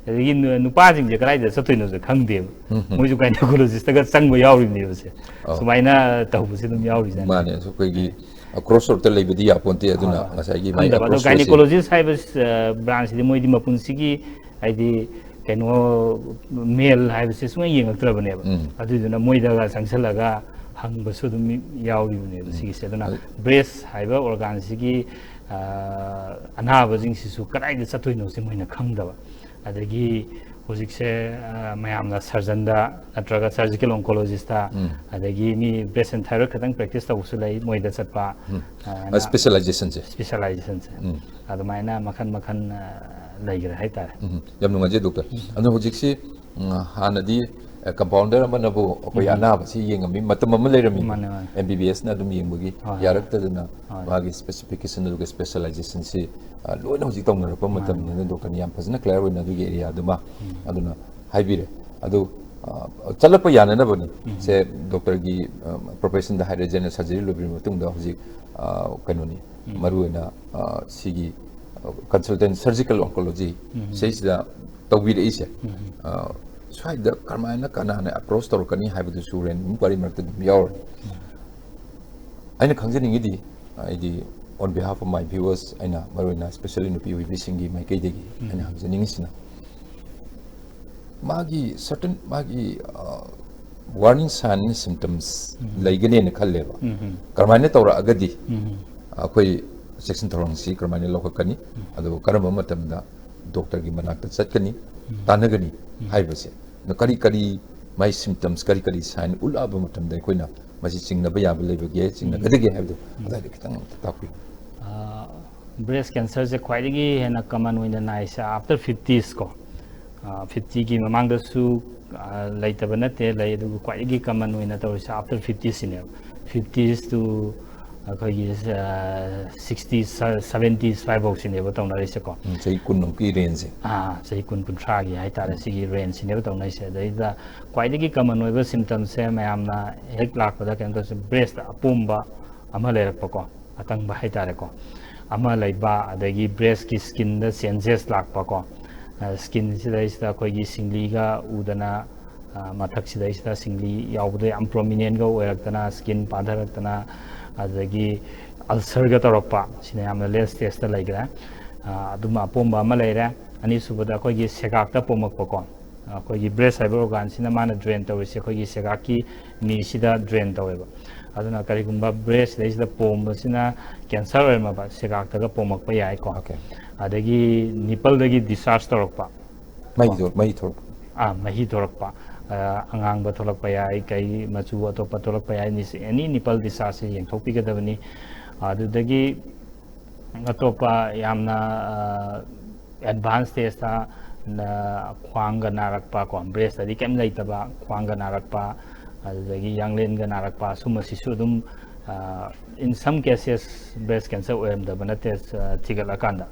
ꯑꯗꯒꯤ ꯅꯨꯄꯥꯁꯤꯡꯁꯦ ꯀꯗꯥꯏꯗ ꯆꯠꯇꯣꯏꯅꯣꯁꯦ ꯈꯪꯗꯦꯕ꯫ ꯃꯣꯏꯁꯨ ꯒꯥꯏꯅꯤꯀꯣꯂꯣꯖꯤꯁꯇꯒ ꯆꯪꯕ ꯌꯥꯎꯔꯤꯕꯅꯦꯕꯁꯦ꯫ ꯁꯨꯃꯥꯏꯅ ꯇꯧꯕꯁꯦ ꯑꯗꯨꯝ ꯌꯥꯎꯔꯤꯖꯥꯠꯅꯤ꯫ ꯃꯥꯅꯦ, ꯑꯩꯈꯣꯏꯒꯤ ꯀ꯭ꯔꯣꯁ ꯔꯣꯗꯇ ꯂꯩꯕꯗꯤ ꯌꯥꯄꯣꯟꯇꯦ꯫ ꯑꯗꯨꯅ ꯉꯁꯥꯏꯒꯤ ꯃꯥꯏ ꯈꯪꯗꯕ ꯑꯗꯣ ꯑꯦꯄ꯭ꯔꯣꯆ ꯒꯥꯏꯅꯤꯀꯣꯂꯣꯖꯤꯁ ꯍꯥꯏꯕ ꯕ꯭ꯔꯥꯟꯁꯁꯤꯗꯤ ꯃꯣꯏꯗꯤ ꯃꯄꯨꯟꯁꯤꯒꯤ ꯍꯥꯏꯗꯤ ꯀꯩꯅꯣ ꯃꯦꯜ ꯍꯥꯏꯕꯁꯦ ꯁꯨꯡꯌꯦꯡ ꯌꯦꯡꯉꯛꯇ꯭ꯔꯕꯅꯦꯕ꯫ ꯑꯗꯨꯗꯨꯅ ꯃꯣꯏꯗꯒ ꯆꯪꯁꯜꯂꯒ ꯍꯪꯕꯁꯨ ꯑꯗꯨꯝ ꯌꯥꯎꯔꯤꯕꯅꯦꯕ ꯁꯤꯒꯤꯁꯦ꯫ ꯑꯗꯨꯅ ꯕ꯭ꯔꯦꯁ ꯍꯥꯏꯕ ꯑꯣꯔꯒꯥꯟꯁꯤꯒꯤ ꯑꯅꯥꯕꯁꯤꯡꯁꯤꯁꯨ ꯀꯗꯥꯏꯗ ꯆꯠꯇꯣꯏꯅꯣꯁꯦ ꯃꯣꯏꯅ ꯈꯪꯗꯕ꯫ ꯑꯗꯒꯤ ꯍꯧꯖꯤꯛꯁꯦ ꯃꯌꯥꯝꯅ ꯁꯔꯖꯟꯗ ꯅꯠꯇ꯭ꯔꯒ ꯁꯔꯖꯤꯀꯦꯜ ꯑꯣꯟꯀꯣꯂꯣꯖꯤꯁꯇ, ꯑꯗꯒꯤ ꯃꯤ ꯕ꯭ꯔꯦꯁ ꯑꯦꯟ ꯊꯥꯏꯔꯣꯏꯗ ꯈꯛꯇꯪ ꯄ꯭ꯔꯦꯛꯇꯤꯁ ꯇꯧꯕꯁꯨ ꯂꯩ, ꯃꯣꯏꯗ ꯆꯠꯄ꯫ ꯁ꯭ꯄꯦꯁꯦꯂꯥꯏꯖꯦꯁꯟꯁꯦ ꯁ꯭ꯄꯦꯁꯦꯂꯥꯏꯖꯦꯁꯟꯁꯦ ꯑꯗꯨꯃꯥꯏꯅ ꯃꯈꯜ ꯃꯈꯜ ꯂꯩꯈ꯭ꯔꯦ ꯍꯥꯏꯇꯥꯔꯦ꯫ ꯎꯝ, ꯌꯥꯝ ꯅꯨꯡꯉꯥꯏꯖꯩ ꯗꯣꯛꯇꯔ꯫ ꯑꯗꯣ ꯍꯧꯖꯤꯛꯁꯤ ꯎꯝ, ꯍꯥꯟꯅꯗꯤ ꯀꯝꯄꯥꯎꯟꯗꯔ ꯑꯃꯅꯕꯨ ꯑꯩꯈꯣꯏ ꯑꯅꯥꯕꯁꯤ ꯌꯦꯡꯉꯝꯃꯤ, ꯃꯇꯝ ꯑꯃ ꯂꯩꯔꯝꯃꯤ꯫ ꯃꯥꯅꯦ, ꯃꯥꯅꯦ꯫ ꯑꯦꯝ ꯕꯤ ꯕꯤ ꯑꯦꯁꯅ ꯑꯗꯨꯝ ꯌꯦꯡꯕꯒꯤ ꯍꯣꯏ, ꯍꯣꯏ꯫ ꯌꯥꯔꯛꯇꯗꯅ ꯍꯣꯏ꯫ ꯃꯥꯒꯤ ꯁ꯭ꯄꯦꯁꯤꯐꯤꯀꯦꯁꯟ ꯑꯗꯨꯒ ꯁ꯭ꯄꯦꯁꯦꯂꯥꯏꯖꯦꯁꯟꯁꯤ ꯂꯣꯏꯅ ꯍꯧꯖꯤꯛ ꯇꯧꯅꯔꯛꯄ ꯃꯇꯝꯅꯤꯅ ꯗꯣꯛꯇꯔꯅ ꯌꯥꯝ ꯐꯖꯅ ꯀ꯭ꯂꯤꯌꯥꯔ ꯑꯣꯏꯅ ꯑꯗꯨꯒꯤ ꯑꯦꯔꯤꯌꯥꯗꯨꯃ ꯑꯗꯨꯅ ꯍꯥꯏꯕꯤꯔꯦ꯫ ꯑꯗꯨ ꯆꯠꯂꯛꯄ ꯌꯥꯅꯅꯕꯅꯤ꯫ ꯁꯦ ꯗꯣꯛꯇꯔꯒꯤ ꯄ꯭ꯔꯣꯐꯦꯁꯟꯗ ꯍꯥꯏꯔꯦ, ꯖꯦꯅꯔꯦꯜ ꯁꯔꯖꯔꯤ ꯂꯣꯏꯕꯤꯔꯕ ꯃꯇꯨꯡꯗ ꯍꯧꯖꯤꯛ ꯀꯩꯅꯣꯅꯤ, ꯃꯔꯨꯑꯣꯏꯅ ꯁꯤꯒꯤ ꯀꯟꯁꯜꯇꯦꯟ ꯁꯔꯖꯤꯀꯦꯜ ꯑꯣꯟꯀꯣꯂꯣꯖꯤ ꯁꯤꯁꯤꯗ ꯇꯧꯕꯤꯔꯛꯏꯁꯦ꯫ ꯁ꯭ꯋꯥꯏꯗ ꯀꯔꯝꯍꯥꯏꯅ ꯀꯅꯥꯅ ꯑꯦꯄ꯭ꯔꯣꯆ ꯇꯧꯔꯛꯀꯅꯤ ꯍꯥꯏꯕꯗꯨꯁꯨ ꯍꯣꯔꯦꯟ ꯑꯗꯨꯝ ꯋꯥꯔꯤ ꯃꯔꯛꯇ ꯑꯗꯨꯝ ꯌꯥꯎꯔꯅꯤ꯫ ꯑꯩꯅ ꯈꯪꯖꯅꯤꯡꯉꯤꯗꯤ, ꯑꯩꯗꯤ on behalf of my viewers, ꯑꯩꯅ ꯃꯔꯨꯑꯣꯏꯅ especially ꯅꯨꯄꯤ ꯑꯣꯏꯕꯤꯁꯤꯡꯒꯤ ꯃꯥꯏꯀꯩꯗꯒꯤ ꯑꯩꯅ ꯍꯪꯖꯅꯤꯡꯉꯤꯁꯤꯅ, ꯃꯥꯒꯤ certain ꯃꯥꯒꯤ warning sign symptoms ꯂꯩꯒꯅꯦꯅ ꯈꯜꯂꯦꯕ꯫ ꯀꯔꯝꯍꯥꯏꯅ ꯇꯧꯔꯛꯑꯒꯗꯤ ꯑꯩꯈꯣꯏ ꯆꯦꯛꯁꯤꯟ ꯊꯧꯔꯥꯡꯁꯤ ꯀꯔꯝꯍꯥꯏꯅ ꯂꯧꯈꯠꯀꯅꯤ, ꯑꯗꯨꯒ ꯀꯔꯝꯕ ꯃꯇꯝꯗ ꯗꯣꯛꯇꯔꯒꯤ ꯃꯅꯥꯛꯇ ꯆꯠꯀꯅꯤ, ꯇꯥꯟꯅꯒꯅꯤ ꯍꯥꯏꯕꯁꯦ, ꯑꯗꯣ ꯀꯔꯤ ꯀꯔꯤ ꯃꯥꯏ symptoms, ꯀꯔꯤ ꯀꯔꯤ sign ꯎꯠꯂꯛꯑꯕ ꯃꯇꯝꯗ ꯑꯩꯈꯣꯏꯅ ꯃꯁꯤ ꯆꯤꯡꯅꯕ ꯌꯥꯕ ꯂꯩꯕꯒꯦ, ꯆꯤꯡꯅꯒꯗꯒꯦ ꯍꯥꯏꯕꯗꯣ ꯑꯗꯨꯋꯥꯏꯗ ꯈꯤꯇꯪ ꯑꯝꯇ ꯇꯥꯛꯄꯤꯌꯨ꯫ ꯕ꯭ꯔꯦꯁ ꯀꯦꯟꯁꯔꯁꯦ ꯈ꯭ꯋꯥꯏꯗꯒꯤ ꯍꯦꯟꯅ ꯀꯃꯟ ꯑꯣꯏꯅ ꯅꯥꯏꯁꯦ after fifties ꯀꯣ, ꯐꯤꯐꯇꯤꯒꯤ ꯃꯃꯥꯡꯗꯁꯨ ꯂꯩꯇꯕ ꯅꯠꯇꯦ, ꯂꯩ, ꯑꯗꯨꯕꯨ ꯈ꯭ꯋꯥꯏꯗꯒꯤ ꯀꯃꯟ ꯑꯣꯏꯅ ꯇꯧꯔꯤꯁꯦ after fiftiesꯁꯤꯅꯦꯕ꯫ Fifties to ꯑꯩꯈꯣꯏꯒꯤ ꯁꯤꯛꯁꯇꯤꯁ ꯁꯚꯦꯟꯇꯤꯁ ꯁ꯭ꯋꯥꯏꯐꯥꯎꯁꯤꯅꯦꯕ ꯇꯧꯅꯔꯤꯁꯦꯀꯣ꯫ ꯆꯍꯤ ꯀꯨꯟꯃꯨꯛꯀꯤ ꯔꯦꯟꯖꯁꯦ꯫ ꯆꯍꯤ ꯀꯨꯟ ꯀꯨꯟꯊ꯭ꯔꯥꯒꯤ ꯍꯥꯏꯇꯥꯔꯦ, ꯁꯤꯒꯤ ꯔꯦꯟꯖꯁꯤꯅꯦꯕ ꯇꯧꯅꯔꯤꯁꯦ꯫ ꯑꯗꯩꯗ ꯈ꯭ꯋꯥꯏꯗꯒꯤ ꯀꯃꯟ ꯑꯣꯏꯕ ꯁꯤꯝꯇꯝꯁꯦ ꯃꯌꯥꯝꯅ ꯍꯦꯛ ꯂꯥꯛꯄꯗ ꯀꯩꯅꯣ ꯇꯧꯔꯤꯁꯦ, ꯕ꯭ꯔꯦꯁꯇ ꯑꯄꯣꯝꯕ ꯑꯃ ꯂꯩꯔꯛꯄꯀꯣ, ꯑꯇꯪꯕ ꯍꯥꯏꯇꯥꯔꯦꯀꯣ, ꯑꯃ ꯂꯩꯕ, ꯑꯗꯒꯤ ꯕ꯭ꯔꯦꯁꯀꯤ ꯁ꯭ꯀꯤꯟꯗ ꯆꯦꯟꯖꯦꯁ ꯂꯥꯛꯄꯀꯣ꯫ ꯁ꯭ꯀꯤꯟꯁꯤꯗꯩꯁꯤꯗ ꯑꯩꯈꯣꯏꯒꯤ ꯁꯤꯡꯂꯤꯒ ꯎꯗꯅ, ꯃꯊꯛꯁꯤꯗꯩꯁꯤꯗ ꯁꯤꯡꯂꯤ ꯌꯥꯎꯕꯗꯣ ꯌꯥꯝ ꯄ꯭ꯔꯣꯃꯤꯅꯦꯟꯒ ꯑꯣꯏꯔꯛꯇꯅ, ꯁ꯭ꯀꯤꯟ ꯄꯥꯊꯔꯛꯇꯅ, ꯑꯗꯒꯤ ꯑꯜꯁꯔꯒ ꯇꯧꯔꯛꯄ, ꯁꯤꯅ ꯌꯥꯝꯅ ꯂꯦꯠ ꯁ꯭ꯇꯦꯖꯇ ꯂꯩꯈ꯭ꯔꯦ꯫ ꯑꯗꯨꯝ ꯑꯄꯣꯝꯕ ꯑꯃ ꯂꯩꯔꯦ꯫ ꯑꯅꯤꯁꯨꯕꯗ ꯑꯩꯈꯣꯏꯒꯤ ꯁꯦꯒꯥꯛꯇ ꯄꯣꯝꯃꯛꯄꯀꯣ꯫ ꯑꯩꯈꯣꯏꯒꯤ ꯕ꯭ꯔꯦꯁ ꯍꯥꯏꯕ ꯑꯣꯔꯒꯥꯟꯁꯤꯅ ꯃꯥꯅ ꯗ꯭ꯔꯦꯟ ꯇꯧꯔꯤꯁꯦ ꯑꯩꯈꯣꯏꯒꯤ ꯁꯦꯒꯥꯛꯀꯤ ꯃꯤꯁꯤꯗ ꯗ꯭ꯔꯦꯟ ꯇꯧꯋꯦꯕ꯫ ꯑꯗꯨꯅ ꯀꯔꯤꯒꯨꯝꯕ ꯕ꯭ꯔꯦꯁꯁꯤꯗꯩꯁꯤꯗ ꯄꯣꯝꯕꯁꯤꯅ ꯀꯦꯟꯁꯔ ꯑꯣꯏꯔꯝꯃꯕ, ꯁꯦꯒꯥꯛꯇꯒ ꯄꯣꯝꯃꯛꯄ ꯌꯥꯏꯀꯣ꯫ Okay. ꯑꯗꯒꯤ ꯅꯤꯄꯜꯗꯒꯤ ꯗꯤꯁꯆꯥꯔꯖ ꯇꯧꯔꯛꯄ꯫ ꯃꯩ ꯊꯣꯛ- ꯃꯩ ꯊꯣꯛꯂꯛꯄ꯫ ꯑꯥ, ꯃꯍꯤ ꯊꯣꯛꯂꯛꯄ, ꯑ, ꯑꯉꯥꯡꯕ ꯊꯣꯛꯂꯛꯄ ꯌꯥꯏ, ꯀꯩ ꯃꯆꯨ ꯑꯇꯣꯞꯄ ꯊꯣꯛꯂꯛꯄ ꯌꯥꯏ, ꯑꯦꯅꯤ ꯅꯤꯄꯜ ꯗꯤꯁꯆꯥꯔꯖꯁꯦ ꯌꯦꯡꯊꯣꯛꯄꯤꯒꯗꯕꯅꯤ꯫ ꯑꯗꯨꯗꯒꯤ ꯑꯇꯣꯞꯄ ꯌꯥꯝꯅ ꯑꯦꯗꯚꯥꯟꯁ ꯁ꯭ꯇꯦꯖꯇ ꯈ꯭ꯋꯥꯡꯒ ꯅꯥꯔꯛꯄ ꯀꯣ, ꯕ꯭ꯔꯦꯁꯇꯗꯤ ꯀꯩꯝ ꯂꯩꯇꯕ, ꯈ꯭ꯋꯥꯡꯒ ꯅꯥꯔꯛꯄ, ꯑꯗꯨꯗꯒꯤ ꯌꯥꯡꯂꯦꯟꯒ ꯅꯥꯔꯛꯄ, ꯁꯨꯝꯕꯁꯤꯁꯨ ꯑꯗꯨꯝ, in some cases, breast cancer ꯑꯣꯏꯔꯝꯗꯕ ꯅꯠꯇꯦ, ꯑ, ꯊꯤꯒꯠꯂꯀꯥꯟꯗ꯫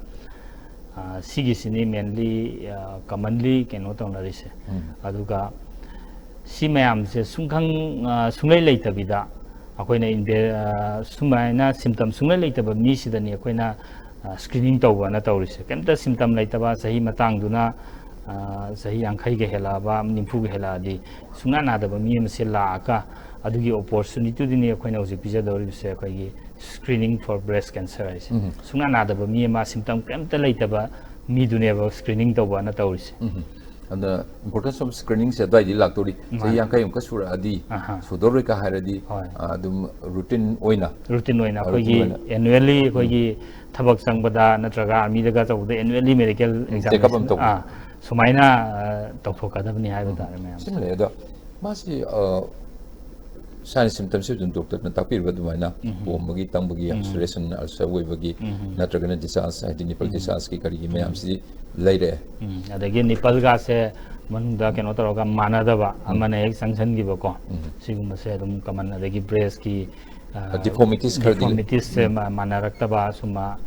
ꯑ, ꯁꯤꯒꯤꯁꯤꯅꯤ ꯃꯦꯟꯂꯤ, ꯀꯃꯟꯂꯤ ꯀꯩꯅꯣ ꯇꯧꯅꯔꯤꯁꯦ꯫ ꯑꯗꯨꯒ ꯁꯤ ꯃꯌꯥꯝꯁꯦ ꯁꯨꯡꯈꯪ, ꯑ, ꯁꯨꯡꯂꯩ ꯂꯩꯇꯕꯤꯗ ꯑꯩꯈꯣꯏꯅ ꯏꯟꯚꯦ-, ꯑ, ꯁꯨꯃꯥꯏꯅ ꯁꯤꯝꯇꯝ ꯁꯨꯡꯂꯩ ꯂꯩꯇꯕ ꯃꯤꯁꯤꯗꯅꯤ ꯑꯩꯈꯣꯏꯅ ꯁ꯭ꯀ꯭ꯔꯤꯅꯤꯡ ꯇꯧꯕꯅ ꯇꯧꯔꯤꯁꯦ꯫ ꯀꯩꯝꯇ ꯁꯤꯝꯇꯝ ꯂꯩꯇꯕ, ꯆꯍꯤ ꯃꯇꯥꯡꯗꯨꯅ, ꯑ, ꯆꯍꯤ ꯌꯥꯡꯈꯩꯒ ꯍꯦꯜꯂꯛꯑꯕ, ꯅꯤꯐꯨꯒ ꯍꯦꯜꯂꯛꯑꯗꯤ ꯁꯨꯡꯅꯥ ꯅꯥꯗꯕ ꯃꯤ ꯑꯃꯁꯦ ꯂꯥꯛꯑꯒ ꯑꯗꯨꯒꯤ ꯑꯣꯄꯣꯔꯆꯨꯅꯤꯇꯤꯗꯨꯅꯤ ꯑꯩꯈꯣꯏꯅ ꯍꯧꯖꯤꯛ ꯄꯤꯖꯗꯧꯔꯤꯕꯁꯦ, ꯑꯩꯈꯣꯏꯒꯤ screening for breast cancer ꯍꯥꯏꯁꯦ꯫ ꯁꯨꯡꯅꯥ ꯅꯥꯗꯕ ꯃꯤ ꯑꯃ, ꯁꯤꯝꯇꯝ ꯀꯩꯝꯇ ꯂꯩꯇꯕ ꯃꯤꯗꯨꯅꯦꯕ ꯁ꯭ꯀ꯭ꯔꯤꯅꯤꯡ ꯇꯧꯕꯅ ꯇꯧꯔꯤꯁꯦ꯫ ꯑꯗꯨꯅ importance of screeningꯁꯦ ꯑꯗꯨꯋꯥꯏꯗꯤ ꯂꯥꯛꯇꯧꯔꯤ꯫ ꯆꯍꯤ ꯃꯥꯅꯦ꯫ ꯌꯥꯡꯈꯩꯃꯨꯛꯀ ꯁꯨꯔꯛꯑꯗꯤ, ꯑꯍꯥ꯫ ꯁꯨꯗꯧꯔꯦꯀ ꯍꯥꯏꯔꯗꯤ, ꯍꯣꯏ꯫ ꯑ, ꯑꯗꯨꯝ routine ꯑꯣꯏꯅ, routine ꯑꯣꯏꯅ ꯑ, ꯑꯩꯈꯣꯏꯒꯤ routine ꯑꯣꯏꯅ꯫ Annually ꯑꯩꯈꯣꯏꯒꯤ ꯊꯕꯛ ꯆꯪꯕꯗ ꯅꯠꯇ꯭ꯔꯒ armyꯗꯒ ꯇꯧꯕꯗ annually medical ꯎꯝ, examination, check up ꯑꯃ ꯇꯧꯕ꯫ ꯑ, ꯁꯨꯃꯥꯏꯅ, ꯑ, ꯇꯧꯊꯣꯛꯀꯗꯕꯅꯤ ꯍꯥꯏꯕ ꯎꯝ꯫ ꯇꯥꯔꯦ ꯃꯌꯥꯝꯁꯦ꯫ ꯁꯤꯃ ꯂꯩ꯫ ꯑꯗꯣ ꯃꯥꯁꯤ, ꯑ, sign symptomꯁꯤ ꯑꯗꯨꯝ doctorꯅ ꯇꯥꯛꯄꯤꯔꯤꯕ ꯑꯗꯨꯃꯥꯏꯅ ꯎꯝ꯫ ꯄꯣꯝꯕꯒꯤ, ꯇꯪꯕꯒꯤ, ꯎꯝ꯫ ulceration, ulcer ꯑꯣꯏꯕꯒꯤ, ꯎꯝ꯫ ꯅꯠꯇ꯭ꯔꯒꯅ discharge, ꯍꯥꯏꯗꯤ nipple ꯎꯝ꯫ dischargeꯀꯤ ꯀꯔꯤꯒꯤ ꯎꯝ꯫ ꯃꯌꯥꯝꯁꯤꯗꯤ ꯂꯩꯔꯦ꯫ ꯎꯝ꯫ ꯑꯗꯒꯤ nippleꯒꯥꯁꯦ ꯃꯅꯨꯡꯗ ꯀꯩꯅꯣ ꯇꯧꯔꯒ ꯃꯥꯟꯅꯗꯕ, ꯎꯝ꯫ ꯑꯃꯅ ꯍꯦꯛ ꯆꯪꯁꯤꯟꯈꯤꯕꯀꯣ, ꯎꯝ꯫ ꯁꯤꯒꯨꯝꯕꯁꯦ ꯑꯗꯨꯝ common꯫ ꯑꯗꯒꯤ breastꯀꯤ, ꯑ, deformitiesꯁꯦ ꯎꯝ꯫ ꯃꯥ-, ꯃꯥꯟꯅꯔꯛꯇꯕ ꯁꯨꯝꯕ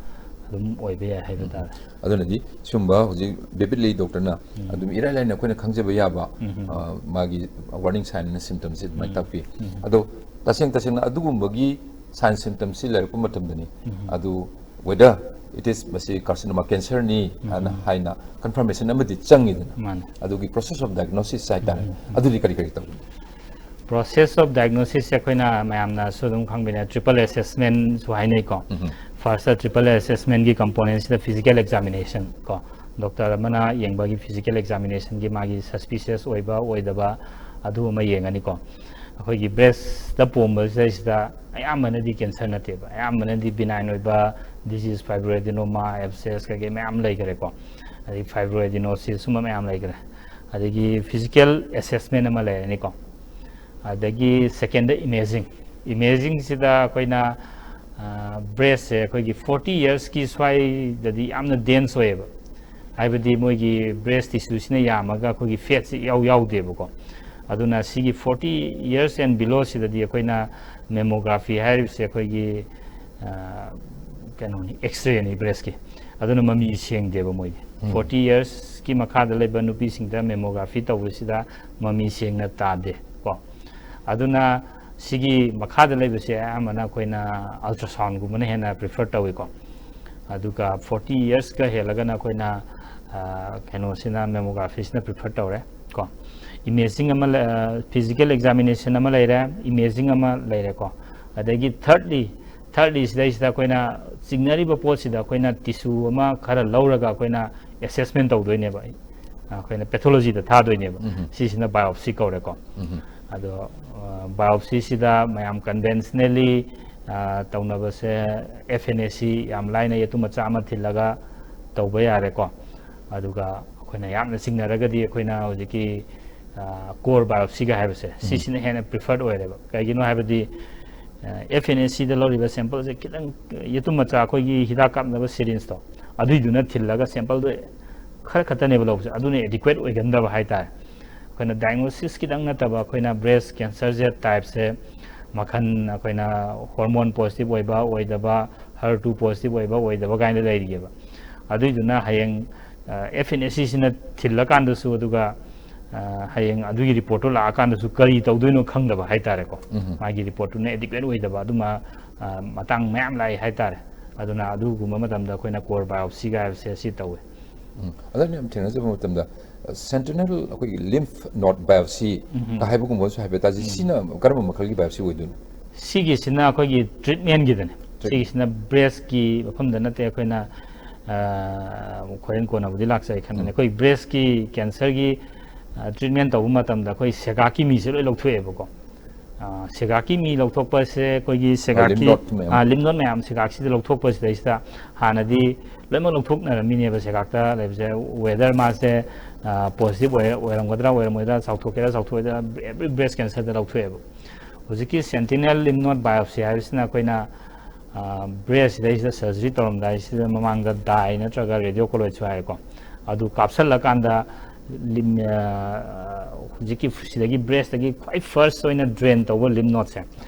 ꯑꯗꯨꯝ ꯑꯣꯏꯕ ꯌꯥꯏ ꯍꯥꯏꯕ ꯎꯝ꯫ ꯇꯥꯔꯦ꯫ ꯑꯗꯨꯅꯗꯤ ꯁꯤꯒꯨꯝꯕ ꯍꯧꯖꯤꯛ vividly doctorꯅ ꯎꯝ꯫ ꯑꯗꯨꯝ ꯏꯔꯥꯏ ꯂꯥꯏꯅ ꯑꯩꯈꯣꯏꯅ ꯈꯪꯖꯕ ꯌꯥꯕ, ꯎꯝ꯫ ꯑ, ꯃꯥꯒꯤ warning signꯅ symptomꯁꯦ ꯑꯗꯨꯃꯥꯏꯅ ꯎꯝ꯫ ꯇꯥꯛꯄꯤ꯫ ꯎꯝ꯫ ꯑꯗꯣ ꯇꯁꯦꯡ ꯇꯁꯦꯡꯅ ꯑꯗꯨꯒꯨꯝꯕꯒꯤ sign symptomꯁꯤ ꯂꯩꯔꯛꯄ ꯃꯇꯝꯗꯅꯤ ꯎꯝ꯫ ꯑꯗꯨ whether it is ꯃꯁꯤ carcinoma cancerꯅꯤ ꯍꯥꯏꯅ, ꯎꯝ꯫ ꯍꯥꯏꯅ confirmation ꯑꯃꯗꯤ ꯆꯪꯉꯤꯗꯅ꯫ ꯃꯥꯅꯦ꯫ ꯑꯗꯨꯒꯤ process of diagnosis ꯍꯥꯏꯇꯥꯔꯦ꯫ ꯎꯝ꯫ ꯑꯗꯨꯗꯤ ꯀꯔꯤ ꯀꯔꯤ ꯇꯧꯒꯅꯤ? Process of diagnosisꯁꯦ ꯑꯩꯈꯣꯏꯅ ꯃꯌꯥꯝꯅꯁꯨ ꯑꯗꯨꯝ ꯈꯪꯕꯅꯤꯅ triple assessmentꯁꯨ ꯍꯥꯏꯅꯩꯀꯣ꯫ ꯎꯝ꯫ Firstꯇ triple assessmentꯀꯤ componentꯁꯤꯗ physical examination ꯀꯣ, doctor ꯑꯃꯅ ꯌꯦꯡꯕꯒꯤ physical examinationꯒꯤ ꯃꯥꯒꯤ suspicious ꯑꯣꯏꯕ ꯑꯣꯏꯗꯕ ꯑꯗꯨ ꯑꯃ ꯌꯦꯡꯉꯅꯤꯀꯣ꯫ ꯑꯩꯈꯣꯏꯒꯤ breastꯇ ꯄꯣꯝꯕꯁꯤꯗꯩꯁꯤꯗ ꯑꯌꯥꯝꯕꯅꯗꯤ cancer ꯅꯠꯇꯦꯕ, ꯑꯌꯥꯝꯕꯅꯗꯤ benign ꯑꯣꯏꯕ disease, fibroadenoma, abscess ꯀꯩꯀꯩ ꯃꯌꯥꯝ ꯂꯩꯈꯔꯦꯀꯣ, ꯑꯗꯩ fibroadenosis ꯁꯨꯝꯕ ꯃꯌꯥꯝ ꯂꯩꯈꯔꯦ꯫ ꯑꯗꯒꯤ physical assessment ꯑꯃ ꯂꯩꯔꯅꯤꯀꯣ꯫ ꯑꯗꯒꯤ secondꯗ imaging꯫ Imagingꯁꯤꯗ ꯑꯩꯈꯣꯏꯅ, ꯑ, breastꯁꯦ ꯑꯩꯈꯣꯏꯒꯤ forty yearsꯀꯤ ꯁ꯭ꯋꯥꯏꯗꯗꯤ ꯌꯥꯝꯅ dense ꯑꯣꯏꯌꯦꯕ, ꯍꯥꯏꯕꯗꯤ ꯃꯣꯏꯒꯤ breast tissueꯁꯤꯅ ꯌꯥꯝꯃꯒ ꯑꯩꯈꯣꯏꯒꯤ fatꯁꯤ ꯏꯌꯥꯎ ꯌꯥꯎꯗꯦꯕꯀꯣ꯫ ꯑꯗꯨꯅ ꯁꯤꯒꯤ forty years and belowꯁꯤꯗꯗꯤ ꯑꯩꯈꯣꯏꯅ mammography ꯍꯥꯏꯔꯤꯕꯁꯦ ꯑꯩꯈꯣꯏꯒꯤ, ꯑ, ꯀꯩꯅꯣꯅꯤ, X-rayꯅꯤ breastꯀꯤ꯫ ꯑꯗꯨꯅ ꯃꯃꯤ ꯁꯦꯡꯗꯦꯕ ꯃꯣꯏꯗꯤ꯫ ꯎꯝ꯫ Forty yearsꯀꯤ ꯃꯈꯥꯗ ꯂꯩꯕ ꯅꯨꯄꯤꯁꯤꯡꯗ mammography ꯇꯧꯕꯁꯤꯗ ꯃꯃꯤ ꯁꯦꯡꯅ ꯇꯥꯗꯦ ꯀꯣ꯫ ꯑꯗꯨꯅ ꯁꯤꯒꯤ ꯃꯈꯥꯗ ꯂꯩꯕꯁꯦ ꯑꯌꯥꯝꯕꯅ ꯑꯩꯈꯣꯏꯅ ultrasoundꯒꯨꯝꯕꯅ ꯍꯦꯟꯅ prefer ꯇꯧꯏꯀꯣ꯫ ꯑꯗꯨꯒ forty yearsꯀ ꯍꯦꯜꯂꯒꯅ ꯑꯩꯈꯣꯏꯅ, ꯑ, ꯀꯩꯅꯣꯁꯤꯅ, mammographyꯁꯤꯅ prefer ꯇꯧꯔꯦ ꯀꯣ꯫ Imaging ꯑꯃ ꯂꯩ-, ꯑ, physical examination ꯑꯃ ꯂꯩꯔꯦ, imaging ꯑꯃ ꯂꯩꯔꯦꯀꯣ꯫ ꯑꯗꯒꯤ thirdly, thirdly ꯁꯤꯗꯩꯁꯤꯗ ꯑꯩꯈꯣꯏꯅ ꯆꯤꯡꯅꯔꯤꯕ ꯄꯣꯠꯁꯤꯗ ꯑꯩꯈꯣꯏꯅ tissue ꯑꯃ ꯈꯔ ꯂꯧꯔꯒ ꯑꯩꯈꯣꯏꯅ assessment ꯇꯧꯗꯣꯏꯅꯦꯕ꯫ ꯑꯩꯈꯣꯏꯅ ꯄꯦꯊꯣꯂꯣꯖꯤꯗ ꯊꯥꯗꯣꯏꯅꯦꯕ꯫ ꯎꯝ꯫ ꯁꯤꯁꯤꯅ ꯕꯥꯏꯑꯣꯞꯁꯤ ꯀꯧꯔꯦꯀꯣ꯫ ꯎꯝ꯫ ꯑꯗꯣ ꯕꯥꯏꯑꯣꯞꯁꯤꯁꯤꯗ ꯃꯌꯥꯝ ꯀꯟꯚꯦꯟꯁꯅꯦꯜꯂꯤ ꯇꯧꯅꯕꯁꯦ ꯑꯦꯐ ꯑꯦꯟ ꯑꯦ ꯁꯤ ꯌꯥꯝ ꯂꯥꯏꯅ ꯌꯦꯇꯨꯝ ꯃꯆꯥ ꯑꯃ ꯊꯤꯜꯂꯒ ꯇꯧꯕ ꯌꯥꯔꯦꯀꯣ꯫ ꯑꯗꯨꯒ ꯑꯩꯈꯣꯏꯅ ꯌꯥꯝꯅ ꯆꯤꯡꯅꯔꯒꯗꯤ ꯑꯩꯈꯣꯏꯅ ꯍꯧꯖꯤꯛꯀꯤ ꯀꯣꯔ ꯕꯥꯏꯑꯣꯞꯁꯤꯒ ꯍꯥꯏꯕꯁꯦ, ꯁꯤꯁꯤꯅ ꯍꯦꯟꯅ ꯄ꯭ꯔꯤꯐꯔꯠ ꯑꯣꯏꯔꯦꯕ꯫ ꯀꯩꯒꯤꯅꯣ ꯍꯥꯏꯕꯗꯤ ꯑꯦꯐ ꯑꯦꯟ ꯑꯦ ꯁꯤꯗ ꯂꯧꯔꯤꯕ ꯁꯦꯝꯄꯜꯁꯦ ꯈꯤꯇꯪ, ꯌꯦꯇꯨꯝ ꯃꯆꯥ ꯑꯩꯈꯣꯏꯒꯤ ꯍꯤꯗꯥꯛ ꯀꯥꯞꯅꯕ ꯁꯤꯔꯤꯟꯁꯇꯣ, ꯑꯗꯨꯏꯗꯨꯅ ꯊꯤꯜꯂꯒ ꯁꯦꯝꯄꯜꯗꯣ ꯈꯔ ꯈꯛꯇꯅꯦꯕ ꯂꯧꯕꯁꯦ, ꯑꯗꯨꯅ ꯑꯦꯗꯤꯀ꯭ꯋꯦꯠ ꯑꯣꯏꯒꯟꯗꯕ ꯍꯥꯏꯇꯥꯔꯦ꯫ ꯑꯩꯈꯣꯏꯅ ꯗꯥꯏꯒꯅꯣꯁꯤꯁ ꯈꯤꯇꯪ ꯅꯠꯇꯕ, ꯑꯩꯈꯣꯏꯅ ꯕ꯭ꯔꯦꯁ ꯀꯦꯟꯁꯔꯁꯦ ꯇꯥꯏꯞꯁꯦ ꯃꯈꯜ, ꯑꯩꯈꯣꯏꯅ ꯍꯣꯔꯃꯣꯟ ꯄꯣꯖꯤꯇꯤꯚ ꯑꯣꯏꯕ ꯑꯣꯏꯗꯕ, ꯍꯔ ꯇꯨ ꯄꯣꯖꯤꯇꯤꯚ ꯑꯣꯏꯕ ꯑꯣꯏꯗꯕ ꯀꯥꯏꯅ ꯂꯩꯔꯤꯑꯕ꯫ ꯑꯗꯨꯏꯗꯨꯅ ꯍꯌꯦꯡ ꯑꯦꯐ ꯑꯦꯟ ꯑꯦ ꯁꯤꯁꯤꯅ ꯊꯤꯜꯂꯀꯥꯟꯗꯁꯨ, ꯑꯗꯨꯒ ꯑ, ꯍꯌꯦꯡ ꯑꯗꯨꯒꯤ ꯔꯤꯄꯣꯔꯠꯇꯨ ꯂꯥꯛꯑꯀꯥꯟꯗꯁꯨ ꯀꯔꯤ ꯇꯧꯗꯣꯏꯅꯣ ꯈꯪꯗꯕ ꯍꯥꯏꯇꯥꯔꯦꯀꯣ꯫ ꯎꯝ꯫ ꯃꯥꯒꯤ ꯔꯤꯄꯣꯔꯠꯇꯨꯅ ꯑꯦꯗꯤꯀ꯭ꯋꯦꯠ ꯑꯣꯏꯗꯕ ꯑꯗꯨꯝꯕ ꯑ, ꯃꯇꯥꯡ ꯃꯌꯥꯝ ꯂꯥꯛꯏ ꯍꯥꯏꯇꯥꯔꯦ꯫ ꯑꯗꯨꯅ ꯑꯗꯨꯒꯨꯝꯕ ꯃꯇꯝꯗ ꯑꯩꯈꯣꯏꯅ ꯀꯣꯔ ꯕꯥꯏꯑꯣꯞꯁꯤꯒ ꯍꯥꯏꯕꯁꯦ ꯁꯤ ꯇꯧꯋꯦ꯫ ꯎꯝ꯫ ꯑꯗ ꯑꯩꯅ ꯌꯥꯝ ꯊꯦꯡꯅꯖꯕ ꯃꯇꯝꯗ, ꯁꯦꯟꯇꯤꯅꯦꯜ ꯑꯩꯈꯣꯏꯒꯤ ꯂꯤꯝꯐ ꯅꯣꯗ ꯕꯥꯏꯑꯣꯞꯁꯤ ꯎꯝ꯫ ꯍꯥꯏꯕꯒꯨꯝꯕꯁꯨ ꯍꯥꯏꯐꯦꯠ ꯇꯥꯖꯩ꯫ ꯁꯤꯅ ꯀꯔꯝꯕ ꯃꯈꯜꯒꯤ ꯕꯥꯏꯑꯣꯞꯁꯤ ꯑꯣꯏꯗꯣꯏꯅꯣ? ꯁꯤꯒꯤꯁꯤꯅ ꯑꯩꯈꯣꯏꯒꯤ ꯇ꯭ꯔꯤꯠꯃꯦꯟꯒꯤꯗꯅꯦ꯫ Treatment. ꯁꯤꯒꯤꯁꯤꯅ ꯕ꯭ꯔꯦꯁꯀꯤ ꯃꯐꯝꯗ ꯅꯠꯇꯦ, ꯑꯩꯈꯣꯏꯅ ꯑ, ꯍꯣꯔꯦꯟ ꯀꯣꯟꯅꯕꯨꯗꯤ ꯂꯥꯛꯆꯩ ꯈꯟꯕꯅꯦ꯫ ꯎꯝ꯫ ꯑꯩꯈꯣꯏ ꯕ꯭ꯔꯦꯁꯀꯤ ꯀꯦꯟꯁꯔꯒꯤ ꯇ꯭ꯔꯤꯠꯃꯦꯟ ꯇꯧꯕ ꯃꯇꯝꯗ ꯑꯩꯈꯣꯏ ꯁꯦꯒꯥꯛꯀꯤ ꯃꯤꯁꯦ ꯂꯣꯏ ꯂꯧꯊꯣꯛꯑꯦꯕꯀꯣ꯫ ꯑ, ꯁꯦꯒꯥꯛꯀꯤ ꯃꯤ ꯂꯧꯊꯣꯛꯄꯁꯦ ꯑꯩꯈꯣꯏꯒꯤ ꯁꯦꯒꯥꯛꯀꯤ lymph node ꯃꯌꯥꯝ꯫ ꯑ, ꯂꯤꯝꯐ ꯅꯣꯗ ꯃꯌꯥꯝ ꯁꯦꯒꯥꯛꯁꯤꯗ ꯂꯧꯊꯣꯛꯄꯁꯤꯗꯩꯁꯤꯗ ꯍꯥꯟꯅꯗꯤ ꯂꯣꯏꯅꯃꯛ ꯂꯧꯊꯣꯛꯅꯔꯝꯃꯤꯅꯦꯕ ꯁꯦꯒꯥꯛꯇ ꯂꯩꯕꯁꯦ꯫ ꯋꯦꯗꯔ ꯃꯥꯁꯦ ꯄꯣꯖꯤꯇꯤꯚ ꯑꯣꯏꯔꯝꯒꯗ꯭ꯔꯥ ꯑꯣꯏꯔꯝꯃꯣꯏꯗ꯭ꯔꯥ, ꯆꯥꯎꯊꯣꯛꯀꯦꯔꯥ ꯆꯥꯎꯊꯣꯛꯑꯣꯏꯗ꯭ꯔꯥ, ꯑꯦꯕ꯭ꯔꯤ ꯕ꯭ꯔꯦꯁ ꯀꯦꯟꯁꯔꯗ ꯂꯧꯊꯣꯛꯑꯦꯕ꯫ ꯍꯧꯖꯤꯛꯀꯤ ꯁꯦꯟꯇꯤꯅꯦꯜ ꯂꯤꯝꯐ ꯅꯣꯗ ꯕꯥꯏꯑꯣꯞꯁꯤ ꯍꯥꯏꯕꯁꯤꯅ ꯑꯩꯈꯣꯏꯅ ꯕ꯭ꯔꯦꯁꯁꯤꯗꯩꯁꯤꯗ ꯁꯔꯖꯔꯤ ꯇꯧꯔꯝꯗꯥꯏꯁꯤꯗ ꯃꯃꯥꯡꯗ ꯗꯥꯏ ꯅꯠꯇ꯭ꯔꯒ ꯔꯦꯗꯤꯑꯣ ꯀꯣꯂꯣꯏꯗꯁꯨ ꯍꯥꯏꯔꯦꯀꯣ, ꯑꯗꯨ ꯀꯥꯞꯁꯜꯂꯀꯥꯟꯗ ꯂꯤꯝ-, ꯑ, ꯍꯧꯖꯤꯛꯀꯤ ꯁꯤꯗꯒꯤ ꯕ꯭ꯔꯦꯁꯇꯒꯤ ꯈ꯭ꯋꯥꯏ ꯐꯥꯔꯁ ꯑꯣꯏꯅ ꯗ꯭ꯔꯦꯟ ꯇꯧꯕ ꯂꯤꯝꯐ ꯅꯣꯗꯁꯦ,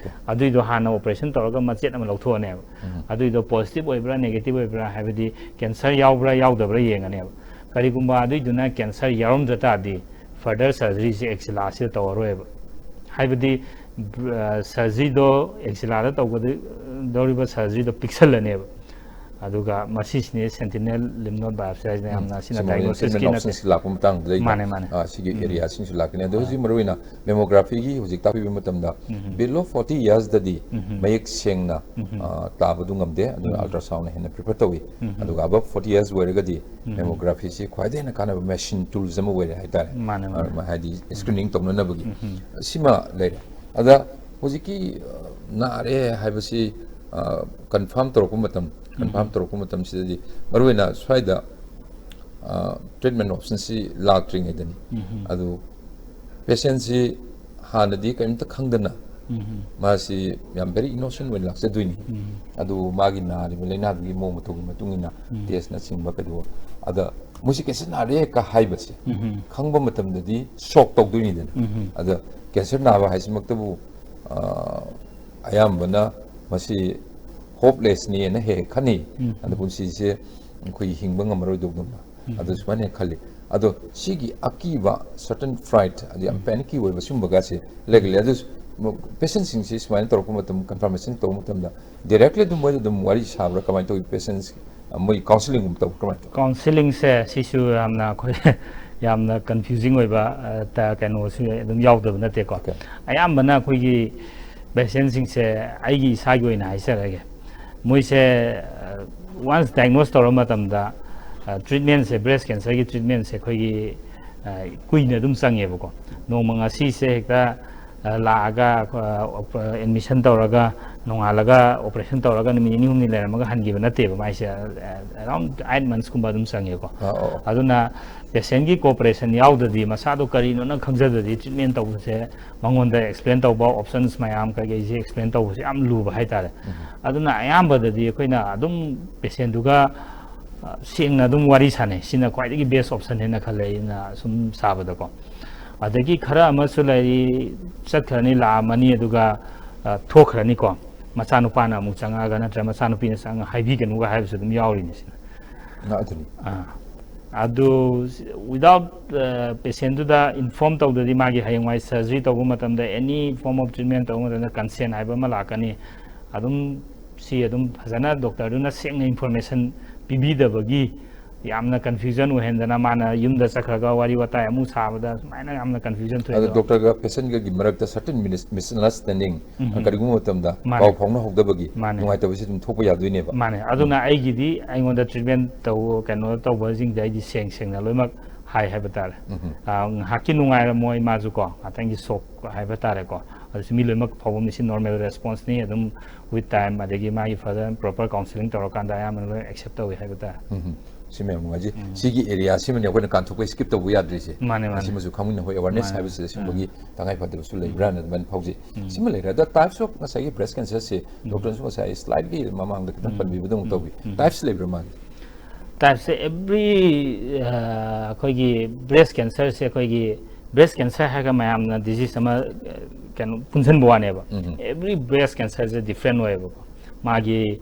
ꯑꯗꯨꯏꯗꯣ ꯍꯥꯟꯅ ꯑꯣꯄꯔꯦꯁꯟ ꯇꯧꯔꯒ ꯃꯆꯦꯠ ꯑꯃ ꯂꯧꯊꯣꯛꯑꯅꯦꯕ꯫ ꯎꯝ꯫ ꯑꯗꯨꯏꯗꯣ ꯄꯣꯖꯤꯇꯤꯚ ꯑꯣꯏꯕ꯭ꯔꯥ ꯅꯦꯒꯦꯇꯤꯚ ꯑꯣꯏꯕ꯭ꯔꯥ ꯍꯥꯏꯕꯗꯤ ꯀꯦꯟꯁꯔ ꯌꯥꯎꯕ꯭ꯔꯥ ꯌꯥꯎꯗꯕ꯭ꯔꯥ ꯌꯦꯡꯉꯅꯦꯕ꯫ ꯀꯔꯤꯒꯨꯝꯕ ꯑꯗꯨꯏꯗꯨꯅ ꯀꯦꯟꯁꯔ ꯌꯥꯎꯔꯝꯗ꯭ꯔ ꯇꯥꯔꯗꯤ ꯐꯔꯗꯔ ꯁꯔꯖꯔꯤꯁꯦ ꯑꯦꯛꯁꯤꯂꯥꯁꯤꯗ ꯇꯧꯔꯔꯣꯏꯕ꯫ ꯍꯥꯏꯕꯗꯤ ꯁꯔꯖꯔꯤꯗꯣ, ꯑꯦꯛꯁꯤꯂꯥꯗ ꯇꯧꯒꯗꯧꯔꯤꯕ ꯁꯔꯖꯔꯤꯗꯣ ꯄꯤꯛꯁꯜꯂꯅꯦꯕ꯫ ꯑꯗꯨꯒ ꯃꯁꯤꯁꯤꯅꯦ sentinel lymph node biopsy ꯍꯥꯏꯁꯤꯅ ꯌꯥꯝꯅ ꯁꯤꯅ ꯁꯤꯃ ꯑꯣꯏꯅ diagnosis ꯀꯤ treatment ꯅꯠꯇꯦ꯫ Options ꯂꯥꯛꯄ ꯃꯇꯥꯡꯗ ꯂꯩꯅ ꯃꯥꯅꯦ, ꯃꯥꯅꯦ꯫ ꯑ, ꯁꯤꯒꯤ area ꯁꯤꯡꯁꯨ ꯂꯥꯛꯀꯅꯤ꯫ ꯑꯗꯣ ꯍꯧꯖꯤꯛ ꯃꯔꯨꯑꯣꯏꯅ mammography ꯒꯤ ꯍꯧꯖꯤꯛ ꯇꯥꯛꯄꯤꯕ ꯃꯇꯝꯗ below forty years ꯗꯗꯤ ꯃꯌꯦꯛ ꯁꯦꯡꯅ ꯑ, ꯇꯥꯕꯗꯨ ꯉꯝꯗꯦ, ꯑꯗꯨꯅ ultrasound ꯅ ꯍꯦꯟꯅ prefer ꯇꯧꯏ꯫ ꯑꯗꯨꯒ above forty years ꯑꯣꯏꯔꯒꯗꯤ mammography ꯁꯤ ꯈ꯭ꯋꯥꯏꯗꯒꯤ ꯍꯦꯟꯅ ꯀꯥꯟꯅꯕ machine tools ꯑꯃ ꯑꯣꯏꯔꯦ ꯍꯥꯏꯇꯥꯔꯦ꯫ ꯃꯥꯅꯦ, ꯃꯥꯅꯦ꯫ ꯑ, ꯍꯥꯏꯗꯤ screening ꯇꯧꯅꯅꯕꯒꯤ ꯁꯤꯃ ꯂꯩꯔꯦ꯫ ꯑꯗ ꯍꯧꯖꯤꯛꯀꯤ ꯑ, ꯅꯥꯔꯦ ꯍꯥꯏꯕꯁꯤ confirm ꯇꯧꯔꯛꯄ ꯃꯇꯝ confirm ꯇꯧꯔꯛꯄ ꯃꯇꯝꯁꯤꯗꯗꯤ ꯃꯔꯨꯑꯣꯏꯅ ꯁ꯭ꯋꯥꯏꯗ treatment option ꯁꯤ ꯂꯥꯛꯇ꯭ꯔꯤꯉꯩꯗꯅꯤ꯫ ꯑꯗꯨ patient ꯁꯤ ꯍꯥꯟꯅꯗꯤ ꯀꯔꯤꯝꯇ ꯈꯪꯗꯅ ꯃꯥꯁꯤ ꯌꯥꯝ very innocent ꯑꯣꯏꯅ ꯂꯥꯛꯆꯗꯣꯏꯅꯤ꯫ ꯑꯗꯨ ꯃꯥꯒꯤ ꯅꯥꯔꯤꯕ ꯂꯥꯏꯅꯥꯗꯨꯒꯤ ꯃꯑꯣꯡ ꯃꯇꯧꯒꯤ ꯃꯇꯨꯡ ꯏꯟꯅ test ꯅꯆꯤꯡꯕ ꯀꯩꯗꯧꯕ, ꯑꯗ ꯃꯣꯏꯁꯤ cancer ꯅꯥꯔꯦ ꯀ ꯍꯥꯏꯕꯁꯦ ꯈꯪꯕ ꯃꯇꯝꯗꯗꯤ shock ꯇꯧꯗꯣꯏꯅꯤꯗꯅ꯫ ꯑꯗ cancer ꯅꯥꯕ ꯍꯥꯏꯁꯤꯃꯛꯇꯕꯨ ꯑ, ꯑꯌꯥꯝꯕꯅ ꯃꯁꯤ hopeless ꯅꯤꯅ ꯍꯦꯛ ꯍꯦꯛ ꯈꯟꯅꯩ꯫ ꯑꯗ ꯄꯨꯟꯁꯤꯁꯦ ꯑꯩꯈꯣꯏ ꯍꯤꯡꯕ ꯉꯝꯃꯔꯣꯏꯗꯧꯗꯧꯅ꯫ ꯑꯗꯨ ꯁꯨꯃꯥꯏꯅ ꯍꯦꯛ ꯈꯜꯂꯤ꯫ ꯑꯗꯣ ꯁꯤꯒꯤ ꯑꯀꯤꯕ, certain fright, ꯑꯗ ꯌꯥꯝ panicky ꯑꯣꯏꯕ ꯁꯤꯒꯨꯝꯕꯒꯁꯦ ꯂꯩꯒꯜꯂꯤ꯫ ꯑꯗꯨ patient ꯁꯤꯡꯁꯤ ꯁꯨꯃꯥꯏꯅ ꯇꯧꯔꯛꯄ ꯃꯇꯝ, confirmation ꯇꯧꯕ ꯃꯇꯝꯗ directly ꯑꯗꯨꯝ ꯃꯣꯏꯗ ꯑꯗꯨꯝ ꯋꯥꯔꯤ ꯁꯥꯕ꯭ꯔꯥ, ꯀꯃꯥꯏꯅ ꯇꯧꯏ? Patient ꯁꯤ, ꯑ, ꯃꯣꯏ counselling ꯒꯨꯝꯕ ꯇꯧꯕ꯭ꯔꯥ, ꯀꯃꯥꯏꯅ ꯇꯧꯏ? Counselling ꯁꯦ ꯁꯤꯁꯨ ꯌꯥꯝꯅ ꯑꯩꯈꯣꯏ ꯌꯥꯝꯅ confusing ꯑꯣꯏꯕ, ꯑ, ꯇ-, ꯀꯩꯅꯣꯁꯨ ꯑꯗꯨꯝ ꯌꯥꯎꯗꯕ ꯅꯠꯇꯦꯀꯣ꯫ Okay. ꯑꯌꯥꯝꯕꯅ ꯑꯩꯈꯣꯏꯒꯤ patient ꯁꯤꯡꯁꯦ, ꯑꯩꯒꯤ ꯏꯁꯥꯒꯤ ꯑꯣꯏꯅ ꯍꯥꯏꯖꯔꯒꯦ, ꯃꯣꯏꯁꯦ, ꯑ, once diagnose ꯇꯧꯔ ꯃꯇꯝꯗ, ꯑ, treatment ꯁꯦ, breast cancer ꯒꯤ treatment ꯁꯦ ꯑꯩꯈꯣꯏꯒꯤ, ꯑ, ꯀꯨꯏꯅ ꯑꯗꯨꯝ ꯆꯪꯉꯦꯕꯀꯣ꯫ ꯅꯣꯡꯃ ꯉꯁꯤꯁꯦ ꯍꯦꯛꯇ, ꯑ, ꯂꯥꯛꯑꯒ, ꯑ, op-, admission ꯇꯧꯔꯒ, ꯅꯣꯡꯉꯥꯜꯂꯒ operation ꯇꯧꯔꯒ ꯅꯨꯃꯤꯠ ꯅꯤꯅꯤ ꯍꯨꯝꯅꯤ ꯂꯩꯔꯝꯃꯒ ꯍꯟꯈꯤꯕ ꯅꯠꯇꯦꯕ꯫ ꯃꯥꯏꯁꯦ, ꯑ, around eight months ꯀꯨꯝꯕ ꯑꯗꯨꯝ ꯆꯪꯉꯦꯀꯣ꯫ ꯑ, ꯑꯣ, ꯑꯣ꯫ ꯑꯗꯨꯅ patient ꯀꯤ cooperation ꯌꯥꯎꯗ꯭ꯔꯗꯤ, ꯃꯁꯥꯗꯣ ꯀꯔꯤꯅꯣꯅ ꯈꯪꯖꯗ꯭ꯔꯗꯤ treatment ꯇꯧꯕꯁꯦ, ꯃꯉꯣꯟꯗ explain ꯇꯧꯕ, options ꯃꯌꯥꯝ ꯀꯩꯀꯩꯁꯦ explain ꯇꯧꯕꯁꯦ ꯌꯥꯝ ꯂꯨꯕ ꯍꯥꯏꯇꯥꯔꯦ꯫ ꯑꯗꯨꯅ ꯑꯌꯥꯝꯕꯗꯗꯤ ꯑꯩꯈꯣꯏꯅ ꯑꯗꯨꯝ patient ꯗꯨꯒ, ꯑ, ꯁꯦꯡꯅ ꯑꯗꯨꯝ ꯋꯥꯔꯤ ꯁꯥꯟꯅꯩ꯫ ꯁꯤꯅ ꯈ꯭ꯋꯥꯏꯗꯒꯤ best option ꯍꯦꯟꯅ ꯈꯜꯂꯦ ꯑꯩꯅ ꯁꯨꯝ ꯁꯥꯕꯗꯀꯣ꯫ ꯑꯗꯒꯤ ꯈꯔ ꯑꯃꯁꯨ ꯂꯩꯔꯤ, ꯆꯠꯈ꯭ꯔꯅꯤ, ꯂꯥꯛꯑꯝꯃꯅꯤ, ꯑꯗꯨꯒ, ꯑ, ꯊꯣꯛꯈ꯭ꯔꯅꯤꯀꯣ꯫ ꯃꯆꯥꯅꯨꯄꯥꯅ ꯑꯃꯨꯛ ꯆꯪꯉꯛꯑꯒ ꯅꯠꯇ꯭ꯔ ꯃꯆꯥꯅꯨꯄꯤꯅ ꯆꯪꯉꯒ ꯍꯥꯏꯕꯤꯒꯅꯨꯒ ꯍꯥꯏꯕꯁꯨ ꯑꯗꯨꯝ ꯌꯥꯎꯔꯤꯅꯤ ꯁꯤꯅ꯫ ꯑ, ꯑꯗꯨꯅꯤ꯫ ꯑꯥ꯫ ꯑꯗꯨ without, ꯑ, patient ꯗꯨꯗ inform ꯇꯧꯗ꯭ꯔꯗꯤ ꯃꯥꯒꯤ ꯍꯌꯦꯡꯋꯥꯏ surgery ꯇꯧꯕ ꯃꯇꯝꯗ, any form of treatment ꯇꯧꯕ ꯃꯇꯝꯗ consent ꯍꯥꯏꯕ ꯑꯃ ꯂꯥꯛꯀꯅꯤ꯫ ꯑꯗꯨꯝ ꯁꯤ ꯑꯗꯨꯝ ꯐꯖꯅ ꯗꯣꯛꯇꯔꯗꯨꯅ ꯁꯦꯡꯅ ꯏꯟꯐꯣꯔꯃꯦꯁꯟ ꯄꯤꯕꯤꯗꯕꯒꯤ ꯌꯥꯝꯅ ꯀꯟꯐ꯭ꯌꯨꯖꯟ ꯑꯣꯏꯍꯟꯗꯅ ꯃꯥꯅ ꯌꯨꯝꯗ ꯆꯠꯈ꯭ꯔꯒ ꯋꯥꯔꯤ ꯋꯥꯇꯥꯏ ꯑꯃꯨꯛ ꯁꯥꯕꯗ ꯁꯨꯃꯥꯏꯅ ꯌꯥꯝꯅ ꯀꯟꯐ꯭ꯌꯨꯖꯟ ꯊꯣꯛꯑꯦ꯫ ꯑꯗꯣ ꯑꯗꯣ ꯗꯣꯛꯇꯔꯒ ꯄꯦꯁꯦꯟꯒꯒꯤ ꯃꯔꯛꯇ certain misunderstanding ꯎꯝ. ꯀꯔꯤꯒꯨꯝꯕ ꯃꯇꯝꯗ ꯃꯥꯅꯦ. ꯄꯥꯎ ꯐꯥꯎꯅꯍꯧꯗꯕꯒꯤ ꯃꯥꯅꯦ. ꯅꯨꯡꯉꯥꯏꯇꯕꯁꯤ ꯑꯗꯨꯝ ꯊꯣꯛꯄ ꯌꯥꯗꯣꯏꯅꯦꯕ꯫ ꯃꯥꯅꯦ꯫ ꯑꯗꯨꯅ ꯑꯩꯒꯤꯗꯤ ꯑꯩꯉꯣꯟꯗ ꯇ꯭ꯔꯤꯠꯃꯦꯟ ꯇꯧ ꯀꯩꯅꯣ ꯇꯧꯕꯁꯤꯡꯗꯤ ꯑꯩꯗꯤ ꯁꯦꯡ ꯁꯦꯡꯅ ꯂꯣꯏꯅꯃꯛ ꯍꯥꯏ ꯍꯥꯏꯕ ꯇꯥꯔꯦ꯫ ꯎꯝ. ꯑꯥ, ꯉꯥꯏꯍꯥꯛꯀꯤ ꯅꯨꯡꯉꯥꯏꯔꯝꯃꯣꯏ ꯃꯥꯁꯨ ꯀꯣ, ꯉꯥꯛꯇꯪꯒꯤ ꯁꯣꯛ ꯍꯥꯏꯕ ꯇꯥꯔꯦꯀꯣ꯫ ꯑꯗꯨꯁꯨ ꯃꯤ ꯂꯣꯏꯅꯃꯛ ꯐꯥꯎꯕꯝꯅꯤ, ꯁꯤ ꯅꯣꯔꯃꯦꯜ ꯔꯦꯁꯄꯣꯟꯁꯅꯤ꯫ ꯑꯗꯨꯝ with time ꯑꯗꯒꯤ ꯃꯥꯒꯤ ꯐꯖꯅ ꯄ꯭ꯔꯣꯄꯔ ꯀꯥꯎꯟꯁꯤꯂꯤꯡ ꯇꯧꯔꯀꯥꯟꯗ ꯑꯌꯥꯝꯕꯅ ꯂꯣꯏ ꯑꯦꯛꯁꯦꯞ ꯇꯧꯏ ꯍꯥꯏꯕ ꯇꯥꯔꯦ꯫ ꯎꯝ. ꯁꯤ ꯃꯌꯥꯝ ꯅꯨꯡꯉꯥꯏꯖꯩ꯫ ꯁꯤꯒꯤ ꯑꯦꯔꯤꯌꯥ ꯁꯤꯃꯅꯦ ꯑꯩꯈꯣꯏꯅ ꯀꯥꯟꯊꯣꯛꯄ ꯁ꯭ꯀꯤꯞ ꯇꯧꯕ ꯌꯥꯗ꯭ꯔꯤꯁꯦ꯫ ꯃꯥꯅꯦ, ꯃꯥꯅꯦ꯫ ꯑꯁꯤꯃꯁꯨ ꯈꯪꯃꯤꯟꯅ ꯍꯣꯏ ꯑꯦꯋꯥꯔꯅꯦꯁ ꯃꯥꯅꯦ. ꯍꯥꯏꯕꯁꯤꯗ ꯁꯤꯒꯨꯝꯕꯒꯤ ꯇꯉꯥꯏ ꯐꯗꯕꯁꯨ ꯂꯩꯕ꯭ꯔꯥꯅ ꯑꯗꯨꯃꯥꯏꯅ ꯐꯥꯎꯖꯩ꯫ ꯁꯤꯃ ꯂꯩꯔꯦ꯫ ꯑꯗꯣ types of ꯉꯁꯥꯏꯒꯤ ꯕ꯭ꯔꯦꯁ ꯀꯦꯟꯁꯔꯁꯦ ꯗꯣꯛꯇꯔꯅꯁꯨ ꯉꯁꯥꯏ ꯁ꯭ꯂꯥꯏꯠꯂꯤ ꯃꯃꯥꯡꯗ ꯈꯤꯇꯪ ꯄꯟꯕꯤꯕꯗꯧꯅ ꯇꯧꯕꯤ꯫ ꯇꯥꯏꯞꯁ ꯂꯩꯕ꯭ꯔꯥ ꯃꯥꯒꯤ? ꯇꯥꯏꯞꯁꯦ ꯑꯦꯕ꯭ꯔꯤ ꯑꯩꯈꯣꯏꯒꯤ ꯕ꯭ꯔꯦꯁ ꯀꯦꯟꯁꯔꯁꯦ, ꯑꯩꯈꯣꯏꯒꯤ ꯕ꯭ꯔꯦꯁ ꯀꯦꯟꯁꯔ ꯍꯥꯏꯔꯒ ꯃꯌꯥꯝꯅ ꯗꯤꯖꯤꯖ ꯑꯃ ꯑ, ꯀꯩꯅꯣ ꯄꯨꯟꯁꯤꯟꯕ ꯋꯥꯅꯦꯕ꯫ ꯎꯝ. ꯑꯦꯕ꯭ꯔꯤ ꯕ꯭ꯔꯦꯁ ꯀꯦꯟꯁꯔꯁꯦ ꯗꯤꯐ꯭ꯔꯦꯟ ꯑꯣꯏꯌꯦꯕꯀꯣ꯫ ꯃꯥꯒꯤ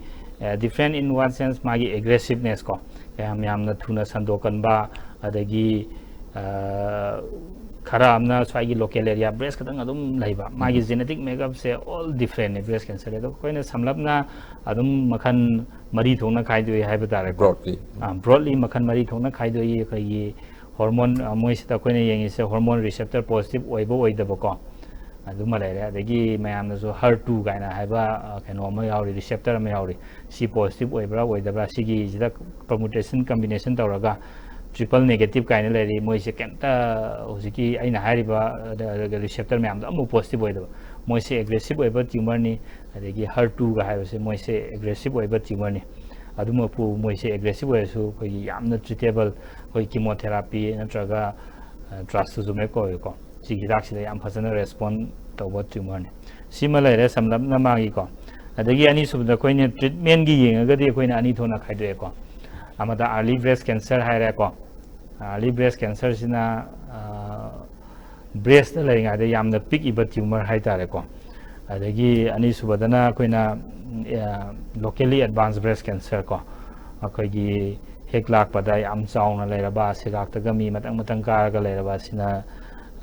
different in what sense, ꯃꯥꯒꯤ ꯑꯦꯒ꯭ꯔꯦꯁꯤꯞꯅꯦꯁ ꯀꯣ, ꯌꯥꯝ ꯌꯥꯝꯅ ꯊꯨꯅ ꯁꯟꯗꯣꯛꯀꯟꯕ, ꯑꯗꯒꯤ ꯑ, ꯈꯔ ꯑꯃꯅ ꯁ꯭ꯋꯥꯏꯒꯤ ꯂꯣꯀꯦꯜ ꯑꯦꯔꯤꯌꯥ ꯕ꯭ꯔꯦꯁ ꯈꯛꯇꯪ ꯑꯗꯨꯝ ꯂꯩꯕ꯫ ꯃꯥꯒꯤ ꯖꯦꯅꯦꯇꯤꯛ ꯃꯦꯛꯑꯞꯁꯦ ꯑꯣꯜ ꯗꯤꯐ꯭ꯔꯦꯟꯅꯦ ꯕ꯭ꯔꯦꯁ ꯀꯦꯟꯁꯔꯗ꯫ ꯑꯗꯣ ꯑꯩꯈꯣꯏꯅ ꯁꯝꯂꯞꯅ ꯑꯗꯨꯝ ꯃꯈꯜ ꯃꯔꯤ ꯊꯣꯛꯅ ꯈꯥꯏꯗꯣꯛꯏ ꯍꯥꯏꯕ ꯇꯥꯔꯦꯀꯣ꯫ Broadly. ꯕ꯭ꯔꯣꯗꯂꯤ ꯃꯈꯜ ꯃꯔꯤ ꯊꯣꯛꯅ ꯈꯥꯏꯗꯣꯛꯏ꯫ ꯑꯩꯈꯣꯏꯒꯤ ꯍꯣꯔꯃꯣꯟ, ꯑ, ꯃꯣꯏꯁꯤꯗ ꯑꯩꯈꯣꯏꯅ ꯌꯦꯡꯉꯤꯁꯦ ꯍꯣꯔꯃꯣꯟ ꯔꯤꯁꯦꯞꯇꯔ ꯄꯣꯖꯤꯇꯤꯚ ꯑꯣꯏꯕ ꯑꯣꯏꯗꯕꯀꯣ, ꯑꯗꯨꯃ ꯂꯩꯔꯦ꯫ ꯑꯗꯒꯤ ꯃꯌꯥꯝꯅꯁꯨ ꯍꯔ ꯇꯨ ꯀꯥꯏꯅ ꯍꯥꯏꯕ, ꯑ, ꯀꯩꯅꯣ ꯑꯃ ꯌꯥꯎꯔꯤ, ꯔꯤꯁꯦꯞꯇꯔ ꯑꯃ ꯌꯥꯎꯔꯤ꯫ ꯁꯤ ꯄꯣꯖꯤꯇꯤꯚ ꯑꯣꯏꯕ꯭ꯔꯥ ꯑꯣꯏꯗꯕ꯭ꯔꯥ, ꯁꯤꯒꯤꯁꯤꯗ ꯄꯔꯃꯨꯇꯦꯁꯟ ꯀꯝꯕꯤꯅꯦꯁꯟ ꯇꯧꯔꯒ ꯇ꯭ꯔꯤꯄꯜ ꯅꯦꯒꯦꯇꯤꯚ ꯀꯥꯏꯅ ꯂꯩꯔꯤ꯫ ꯃꯣꯏꯁꯦ ꯀꯩꯝꯇ ꯍꯧꯖꯤꯛꯀꯤ ꯑꯩꯅ ꯍꯥꯏꯔꯤꯕ, ꯑ, ꯔꯤꯁꯦꯞꯇꯔ ꯃꯌꯥꯝꯗꯣ ꯑꯃꯐꯥꯎ ꯄꯣꯖꯤꯇꯤꯚ ꯑꯣꯏꯗꯕ꯫ ꯃꯣꯏꯁꯦ ꯑꯦꯒ꯭ꯔꯦꯁꯤꯚ ꯑꯣꯏꯕ ꯇ꯭ꯌꯨꯃꯔꯅꯤ꯫ ꯑꯗꯒꯤ ꯍꯔ ꯇꯨꯒ ꯍꯥꯏꯕꯁꯦ ꯃꯣꯏꯁꯦ ꯑꯦꯒ꯭ꯔꯦꯁꯤꯚ ꯑꯣꯏꯕ ꯇ꯭ꯌꯨꯃꯔꯅꯤ꯫ ꯑꯗꯨꯃꯛꯄꯨ ꯃꯣꯏꯁꯦ ꯑꯦꯒ꯭ꯔꯦꯁꯤꯚ ꯑꯣꯏꯔꯁꯨ ꯑꯩꯈꯣꯏꯒꯤ ꯌꯥꯝꯅ ꯇ꯭ꯔꯤꯇꯦꯕꯜ, ꯑꯩꯈꯣꯏ ꯀꯤꯃꯣꯊꯦꯔꯥꯄꯤ ꯅꯠꯇ꯭ꯔꯒ, ꯑ, ꯇ꯭ꯔꯥꯁꯇꯨꯖꯨꯃꯦꯕ ꯀꯧꯋꯦꯀꯣ꯫ ꯁꯤꯒꯤ ꯍꯤꯗꯥꯛꯁꯤꯗ ꯌꯥꯝ ꯐꯖꯅ ꯔꯦꯁꯄꯣꯟ ꯇꯧꯕ ꯇ꯭ꯌꯨꯃꯔꯅꯤ꯫ ꯁꯤꯃ ꯂꯩꯔꯦ ꯁꯝꯂꯞꯅ ꯃꯥꯒꯤꯀꯣ꯫ ꯑꯗꯒꯤ ꯑꯅꯤꯁꯨꯕꯗ ꯑꯩꯈꯣꯏꯅ ꯇ꯭ꯔꯤꯠꯃꯦꯟꯒꯤ ꯌꯦꯡꯉꯒꯗꯤ ꯑꯩꯈꯣꯏꯅ ꯑꯅꯤ ꯊꯣꯛꯅ ꯈꯥꯏꯗꯣꯛꯑꯦꯀꯣ꯫ ꯑꯃꯗ ꯑꯥꯔꯂꯤ ꯕ꯭ꯔꯦꯁ ꯀꯦꯟꯁꯔ ꯍꯥꯏꯔꯦꯀꯣ꯫ ꯑꯥꯔꯂꯤ ꯕ꯭ꯔꯦꯁ ꯀꯦꯟꯁꯔꯁꯤꯅ, ꯑ, ꯕ꯭ꯔꯦꯁꯇ ꯂꯩꯔꯤꯉꯩꯗ ꯌꯥꯝꯅ ꯄꯤꯛꯏꯕ ꯇ꯭ꯌꯨꯃꯔ ꯍꯥꯏꯇꯥꯔꯦꯀꯣ꯫ ꯑꯗꯒꯤ ꯑꯅꯤꯁꯨꯕꯗꯅ ꯑꯩꯈꯣꯏꯅ, ꯑ, ꯂꯣꯀꯦꯜꯂꯤ ꯑꯦꯗꯚꯥꯟꯁ ꯕ꯭ꯔꯦꯁ ꯀꯦꯟꯁꯔ ꯀꯣ, ꯑꯩꯈꯣꯏꯒꯤ ꯍꯦꯛ ꯂꯥꯛꯄꯗ ꯌꯥꯝ ꯆꯥꯎꯅ ꯂꯩꯔꯕ, ꯁꯦꯒꯥꯛꯇꯒ ꯃꯤ ꯃꯇꯪ ꯃꯇꯪ ꯀꯥꯔꯒ ꯂꯩꯔꯕ, ꯑꯁꯤꯅ,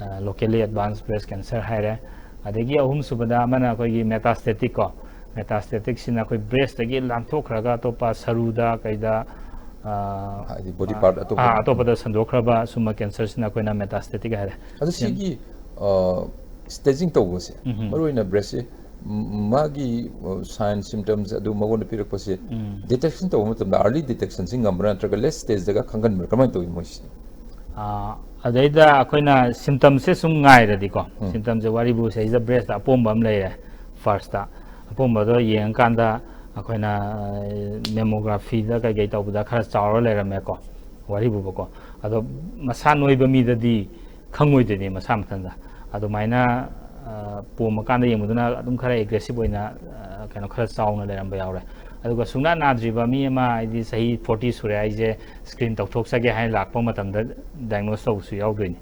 ꯑ, ꯂꯣꯀꯦꯜꯂꯤ ꯑꯦꯗꯚꯥꯟꯁ ꯕ꯭ꯔꯦꯁ ꯀꯦꯟꯁꯔ ꯍꯥꯏꯔꯦ꯫ ꯑꯗꯒꯤ ꯑꯍꯨꯝꯁꯨꯕꯗ ꯑꯃꯅ ꯑꯩꯈꯣꯏꯒꯤ ꯃꯦꯇꯥꯁꯇꯦꯇꯤꯛ ꯀꯣ, Metastatic ꯁꯤꯅ ꯑꯩꯈꯣꯏ breast ꯇꯒꯤ ꯂꯥꯟꯊꯣꯛꯈ꯭ꯔꯒ ꯑꯇꯣꯞꯄ ꯁꯔꯨꯗ ꯀꯩꯗ, ꯑ, ꯍꯥꯏꯗꯤ body part ꯑꯇꯣꯞꯄ꯫ ꯑ, ꯑꯇꯣꯞꯄꯗ ꯁꯟꯗꯣꯛꯈ꯭ꯔꯕ ꯁꯨꯝꯕ cancer ꯁꯤꯅ ꯑꯩꯈꯣꯏꯅ metastatic ꯍꯥꯏꯔꯦ꯫ ꯑꯗꯣ ꯁꯤꯒꯤ staging ꯇꯧꯕꯁꯦ, ꯎꯝ꯫ ꯃꯔꯨꯑꯣꯏꯅ breast ꯁꯦ, ꯃꯥꯒꯤ sign symptoms ꯑꯗꯨ ꯃꯉꯣꯟꯗ ꯄꯤꯔꯛꯄꯁꯦ ꯎꯝ꯫ detection ꯇꯧꯕ ꯃꯇꯝꯗ early detection ꯁꯤ ꯉꯝꯕ꯭ꯔꯥ ꯅꯠꯇ꯭ꯔꯒ late stage ꯗꯒ ꯈꯪꯒꯟꯕ꯭ꯔꯥ, ꯀꯃꯥꯏꯅ ꯇꯧꯏ ꯃꯣꯏꯁꯤ? ꯑ, ꯑꯗꯩꯗ ꯑꯩꯈꯣꯏꯅ symptoms ꯁꯦ ꯁꯨꯝ ꯉꯥꯏꯔꯗꯤꯀꯣ, ꯎꯝ꯫ symptoms ꯁꯦ ꯋꯥꯔꯤꯕꯨ ꯁꯤꯗꯩꯁꯤꯗ breast ꯇ ꯑꯄꯣꯝꯕ ꯑꯃ ꯂꯩꯔꯦ꯫ First ꯇ ꯑꯄꯣꯝꯕꯗꯣ ꯌꯦꯡꯉꯀꯥꯟꯗ ꯑꯩꯈꯣꯏꯅ, ꯑ, mammography ꯗ ꯀꯩꯀꯩ ꯇꯧꯕꯗ ꯈꯔ ꯆꯥꯎꯔ ꯂꯩꯔꯝꯃꯦꯀꯣ, ꯋꯥꯔꯤꯕꯨꯕꯀꯣ꯫ ꯑꯗꯣ ꯃꯁꯥ ꯅꯣꯏꯕ ꯃꯤꯗꯗꯤ ꯈꯪꯉꯣꯏꯗꯣꯏꯅꯤ ꯃꯁꯥ ꯃꯊꯟꯇ꯫ ꯑꯗꯨꯃꯥꯏꯅ, ꯑ, ꯄꯣꯝꯃꯀꯥꯟꯗ ꯌꯦꯡꯕꯗꯨꯅ ꯑꯗꯨꯝ ꯈꯔ aggressive ꯑꯣꯏꯅ, ꯑ, ꯀꯩꯅꯣ, ꯈꯔ ꯆꯥꯎꯅ ꯂꯩꯔꯝꯕ ꯌꯥꯎꯔꯦ꯫ ꯑꯗꯨꯒ ꯁꯨꯡꯅꯥ ꯅꯥꯗ꯭ꯔꯤꯕ ꯃꯤ ꯑꯃ, ꯍꯥꯏꯗꯤ ꯆꯍꯤ forty ꯁꯨꯔꯦ ꯍꯥꯏꯁꯦ, screen ꯇꯧꯊꯣꯛꯆꯒꯦ ꯍꯥꯏꯅ ꯂꯥꯛꯄ ꯃꯇꯝꯗ diagnose ꯇꯧꯕꯁꯨ ꯌꯥꯎꯗꯣꯏꯅꯤ꯫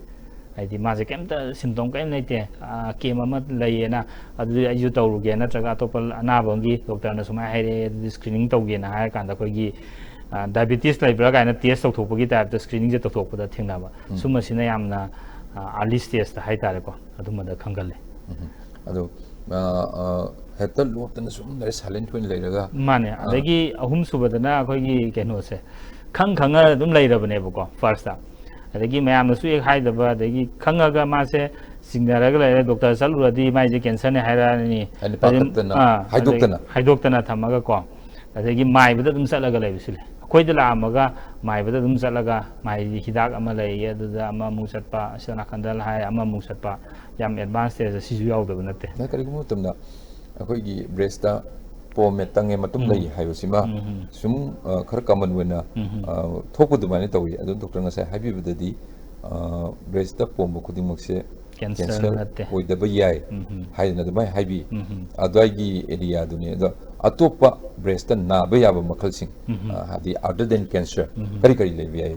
ꯍꯥꯏꯗꯤ ꯃꯥꯁꯦ ꯀꯩꯝꯇ symptom ꯀꯔꯤꯝ ꯂꯩꯇꯦ, ꯑ, ꯀꯦꯝ ꯑꯃ ꯂꯩꯌꯦꯅ, ꯑꯗꯨꯗꯤ ꯑꯩꯁꯨ ꯇꯧꯔꯨꯒꯦ, ꯅꯠꯇ꯭ꯔꯒ ꯑꯇꯣꯞꯄ ꯑꯅꯥꯕ ꯑꯃꯒꯤ doctor ꯅ ꯁꯨꯃꯥꯏꯅ ꯍꯥꯏꯔꯛꯑꯦ, ꯑꯗꯨꯗꯤ screening ꯇꯧꯒꯦꯅ ꯍꯥꯏꯔ ꯀꯥꯟꯗ ꯑꯩꯈꯣꯏꯒꯤ, ꯑ, diabetes ꯂꯩꯕ꯭ꯔꯥ ꯀꯥꯏꯅ test ꯇꯧꯊꯣꯛꯄꯒꯤ type ꯇ screening ꯁꯦ ꯇꯧꯊꯣꯛꯄꯗ ꯊꯦꯡꯅꯕ꯫ ꯎꯝ꯫ ꯁꯨꯝꯕꯁꯤꯅ ꯌꯥꯝꯅ, ꯑ, early stage ꯇ ꯍꯥꯏꯇꯥꯔꯦꯀꯣ, ꯑꯗꯨꯝꯕꯗ ꯈꯪꯒꯜꯂꯦ꯫ ꯎꯝ꯫ ꯑꯗꯣ, ꯑ, ꯑ, ꯍꯦꯛꯇ ꯂꯣꯠꯇꯅ ꯁꯨꯝ ꯂꯩꯔ, silent ꯑꯣꯏꯅ ꯂꯩꯔꯒ, ꯃꯥꯅꯦ꯫ ꯑ, ꯑꯗꯒꯤ ꯑꯍꯨꯝ ꯁꯨꯕꯗꯅ ꯑꯩꯈꯣꯏꯒꯤ ꯀꯩꯅꯣꯁꯦ, ꯈꯪ ꯈꯪꯉ ꯑꯗꯨꯝ ꯂꯩꯔꯕꯅꯦꯕꯀꯣ first ꯇ꯫ ꯑꯗꯒꯤ ꯃꯌꯥꯝꯅꯁꯨ ꯍꯦꯛ ꯍꯥꯏꯗꯕ, ꯑꯗꯒꯤ ꯈꯪꯉꯒ ꯃꯥꯁꯦ ꯆꯤꯡꯅꯔꯒ ꯂꯩꯔꯦ, doctor ꯆꯠꯂꯨꯔꯗꯤ ꯃꯥꯏꯁꯦ cancer ꯅꯦ ꯍꯥꯏꯔꯛꯑꯅꯤ꯫ ꯍꯥꯏꯅ ꯑꯗꯩ-, ꯄꯥꯈꯠꯇꯅ, ꯑꯥ, ꯍꯥꯏꯗꯣꯛꯇꯅ꯫ ꯑꯗꯩ-, ꯍꯥꯏꯗꯣꯛꯇꯅ ꯊꯝꯃꯒꯀꯣ, ꯑꯗꯒꯤ ꯃꯥꯏꯕꯗ ꯑꯗꯨꯝ ꯆꯠꯂꯒ ꯂꯩꯕꯁꯨ ꯂꯩ꯫ ꯑꯩꯈꯣꯏꯗ ꯂꯥꯛꯑꯝꯃꯒ ꯃꯥꯏꯕꯗ ꯑꯗꯨꯝ ꯆꯠꯂꯒ, ꯃꯥꯏꯒꯤ ꯍꯤꯗꯥꯛ ꯑꯃ ꯂꯩꯌꯦ, ꯑꯗꯨꯗ ꯑꯃꯃꯨꯛ ꯆꯠꯄ, ꯑꯁꯣꯝ ꯅꯥꯀꯟꯗ ꯍꯥꯏ ꯑꯃꯃꯨꯛ ꯆꯠꯄ, ꯌꯥꯝ advance stage ꯁꯤꯁꯨ ꯌꯥꯎꯗꯕ ꯅꯠꯇꯦ꯫ ꯅ ꯀꯔꯤꯒꯨꯝꯕ ꯃꯇꯝꯗ ꯑꯩꯈꯣꯏꯒꯤ breast ꯇ ꯄꯣꯝꯃꯦ, ꯇꯪꯉꯦ, ꯃꯇꯨꯝ ꯎꯝ꯫ ꯂꯩ ꯍꯥꯏꯕꯁꯤꯃ ꯎꯝ, ꯎꯝ꯫ ꯁꯨꯝ, ꯑ, ꯈꯔ common ꯑꯣꯏꯅ, ꯎꯝ, ꯎꯝ꯫ ꯑ, ꯊꯣꯛꯄ ꯑꯗꯨꯃꯥꯏꯅ ꯇꯧꯏ꯫ ꯑꯗꯨ doctor ꯉꯁꯥꯏ ꯍꯥꯏꯕꯤꯕꯗꯗꯤ, ꯑ, breast ꯇ ꯄꯣꯝꯕ ꯈꯨꯗꯤꯡꯃꯛꯁꯦ Cancer cancer ꯅꯠꯇꯦ꯫ ꯑꯣꯏꯗꯕ ꯌꯥꯏ ꯎꯝ, ꯎꯝ꯫ ꯍꯥꯏꯗꯅ ꯑꯗꯨꯃꯥꯏꯅ ꯍꯥꯏꯕꯤ꯫ ꯎꯝ, ꯎꯝ꯫ ꯑꯗꯨꯋꯥꯏꯒꯤ area ꯗꯨꯅꯤ꯫ ꯑꯗꯣ ꯑꯇꯣꯞꯄ breast ꯇ ꯅꯥꯕ ꯌꯥꯕ ꯃꯈꯜꯁꯤꯡ, ꯎꯝ, ꯎꯝ꯫ ꯑ, ꯍꯥꯏꯗꯤ other than cancer, ꯎꯝ, ꯎꯝ꯫ ꯀꯔꯤ ꯀꯔꯤ ꯂꯩꯕ ꯌꯥꯏ?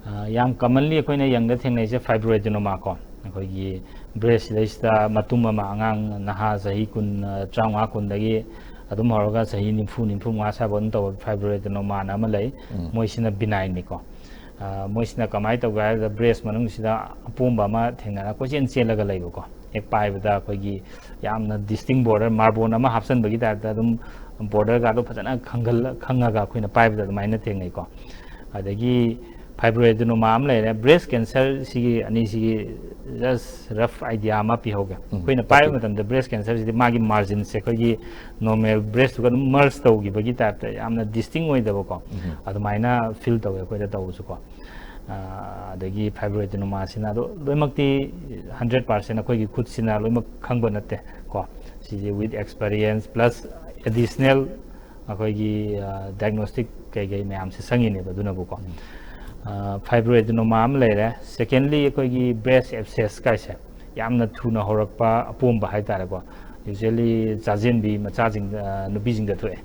ꯑ, ꯌꯥꯝ commonly ꯑꯩꯈꯣꯏꯅ ꯌꯦꯡꯗ ꯊꯦꯡꯅꯩꯁꯦ fibroadenoma ꯀꯣ, ꯑꯩꯈꯣꯏꯒꯤ breast ꯁꯤꯗꯩꯁꯤꯗ ꯃꯇꯨꯝ ꯑꯃ, ꯑꯉꯥꯡ ꯅꯍꯥ ꯆꯍꯤ ꯀꯨꯟ, ꯑ, ꯇꯔꯥꯃꯉꯥ ꯀꯨꯟꯗꯒꯤ ꯑꯗꯨꯝ ꯍꯧꯔꯒ ꯆꯍꯤ ꯅꯤꯐꯨ, ꯅꯤꯐꯨ ꯃꯉꯥ ꯁ꯭ꯋꯥꯏꯐꯥꯎ ꯑꯗꯨꯝ ꯇꯧꯕ fibroadenoma ꯅ ꯑꯃ ꯂꯩ꯫ ꯎꯝ꯫ ꯃꯣꯏꯁꯤꯅ benign ꯅꯤꯀꯣ꯫ ꯑ, ꯃꯣꯏꯁꯤꯅ ꯀꯃꯥꯏꯅ ꯇꯧꯒꯦ ꯍꯥꯏꯕꯗ breast ꯃꯅꯨꯡꯁꯤꯗ ꯑꯄꯣꯝꯕ ꯑꯃ ꯊꯦꯡꯅꯔ ꯀꯣꯏꯆꯦꯟ ꯆꯦꯜꯂꯒ ꯂꯩꯕꯀꯣ꯫ ꯍꯦꯛ ꯄꯥꯏꯕꯗ ꯑꯩꯈꯣꯏꯒꯤ ꯌꯥꯝꯅ ꯗꯤꯁꯇꯤꯡ ꯕꯣꯔꯗꯔ, ꯃꯥꯔꯕꯣꯟ ꯑꯃ ꯍꯥꯞꯆꯟꯕꯒꯤ ꯇꯥꯏꯞꯇ ꯑꯗꯨꯝ ꯕꯣꯔꯗꯔꯒꯗꯣ ꯐꯖꯅ ꯈꯪꯒꯜ-, ꯈꯪꯉꯒ ꯑꯩꯈꯣꯏꯅ ꯄꯥꯏꯕꯗ ꯑꯗꯨꯃꯥꯏꯅ ꯊꯦꯡꯅꯩꯀꯣ꯫ ꯑꯗꯒꯤ ꯐꯥꯏꯕ꯭ꯔꯣꯑꯦꯗꯤꯅꯣꯃꯥ ꯑꯃ ꯂꯩꯔꯦ, ꯕ꯭ꯔꯦꯁ ꯀꯦꯟꯁꯔ, ꯁꯤꯒꯤ ꯑꯅꯤꯁꯤꯒꯤ ꯖꯁ ꯔꯐ ꯑꯥꯏꯗꯤꯌꯥ ꯑꯃ ꯄꯤꯍꯧꯒꯦ꯫ ꯑꯩꯈꯣꯏꯅ ꯄꯥꯏꯕ ꯃꯇꯝꯗ ꯕ꯭ꯔꯦꯁ ꯀꯦꯟꯁꯔꯁꯤꯗꯤ ꯃꯥꯒꯤ ꯃꯥꯔꯖꯤꯟꯁꯦ ꯑꯩꯈꯣꯏꯒꯤ ꯅꯣꯔꯃꯦꯜ ꯕ꯭ꯔꯦꯁꯇꯨꯒ ꯑꯗꯨꯝ ꯃꯔꯖ ꯇꯧꯈꯤꯕꯒꯤ ꯇꯥꯏꯞꯇ ꯌꯥꯝꯅ ꯗꯤꯁꯇꯤꯡ ꯑꯣꯏꯗꯕꯀꯣ, ꯑꯗꯨꯃꯥꯏꯅ ꯐꯤꯜ ꯇꯧꯋꯦ ꯑꯩꯈꯣꯏꯗ ꯇꯧꯕꯁꯨꯀꯣ꯫ ꯑ, ꯑꯗꯒꯤ ꯐꯥꯏꯕ꯭ꯔꯣꯑꯦꯗꯤꯅꯣꯃꯥꯁꯤꯅ ꯑꯗꯣ ꯂꯣꯏꯅꯃꯛꯇꯤ ꯍꯟꯗ꯭ꯔꯦꯠ ꯄꯥꯔꯁꯦꯟ ꯑꯩꯈꯣꯏꯒꯤ ꯈꯨꯠꯁꯤꯅ ꯂꯣꯏꯅꯃꯛ ꯈꯪꯕ ꯅꯠꯇꯦ ꯀꯣ꯫ ꯁꯤꯁꯦ with experience plus additional ꯑꯩꯈꯣꯏꯒꯤ, ꯑ, diagnostic ꯀꯩꯀꯩ ꯃꯌꯥꯝꯁꯦ ꯆꯪꯉꯤꯅꯦꯕ ꯑꯗꯨꯅꯕꯨꯀꯣ꯫ ꯑ, ꯐꯥꯏꯕ꯭ꯔꯣꯑꯦꯗꯤꯅꯣꯃꯥ ꯑꯃ ꯂꯩꯔꯦ꯫ ꯁꯦꯀꯦꯟꯂꯤ, ꯑꯩꯈꯣꯏꯒꯤ ꯕ꯭ꯔꯦꯁ ꯑꯦꯞꯁꯦꯁ ꯀꯥꯏꯁꯦ ꯌꯥꯝꯅ ꯊꯨꯅ ꯍꯧꯔꯛꯄ ꯑꯄꯣꯝꯕ ꯍꯥꯏꯇꯥꯔꯦꯀꯣ꯫ ꯌꯨꯖ꯭ꯋꯦꯂꯤ ꯆꯥꯖꯦꯟꯕꯤ ꯃꯆꯥꯁꯤꯡꯗ, ꯑ, ꯅꯨꯄꯤꯁꯤꯡꯗ ꯊꯣꯛꯑꯦ꯫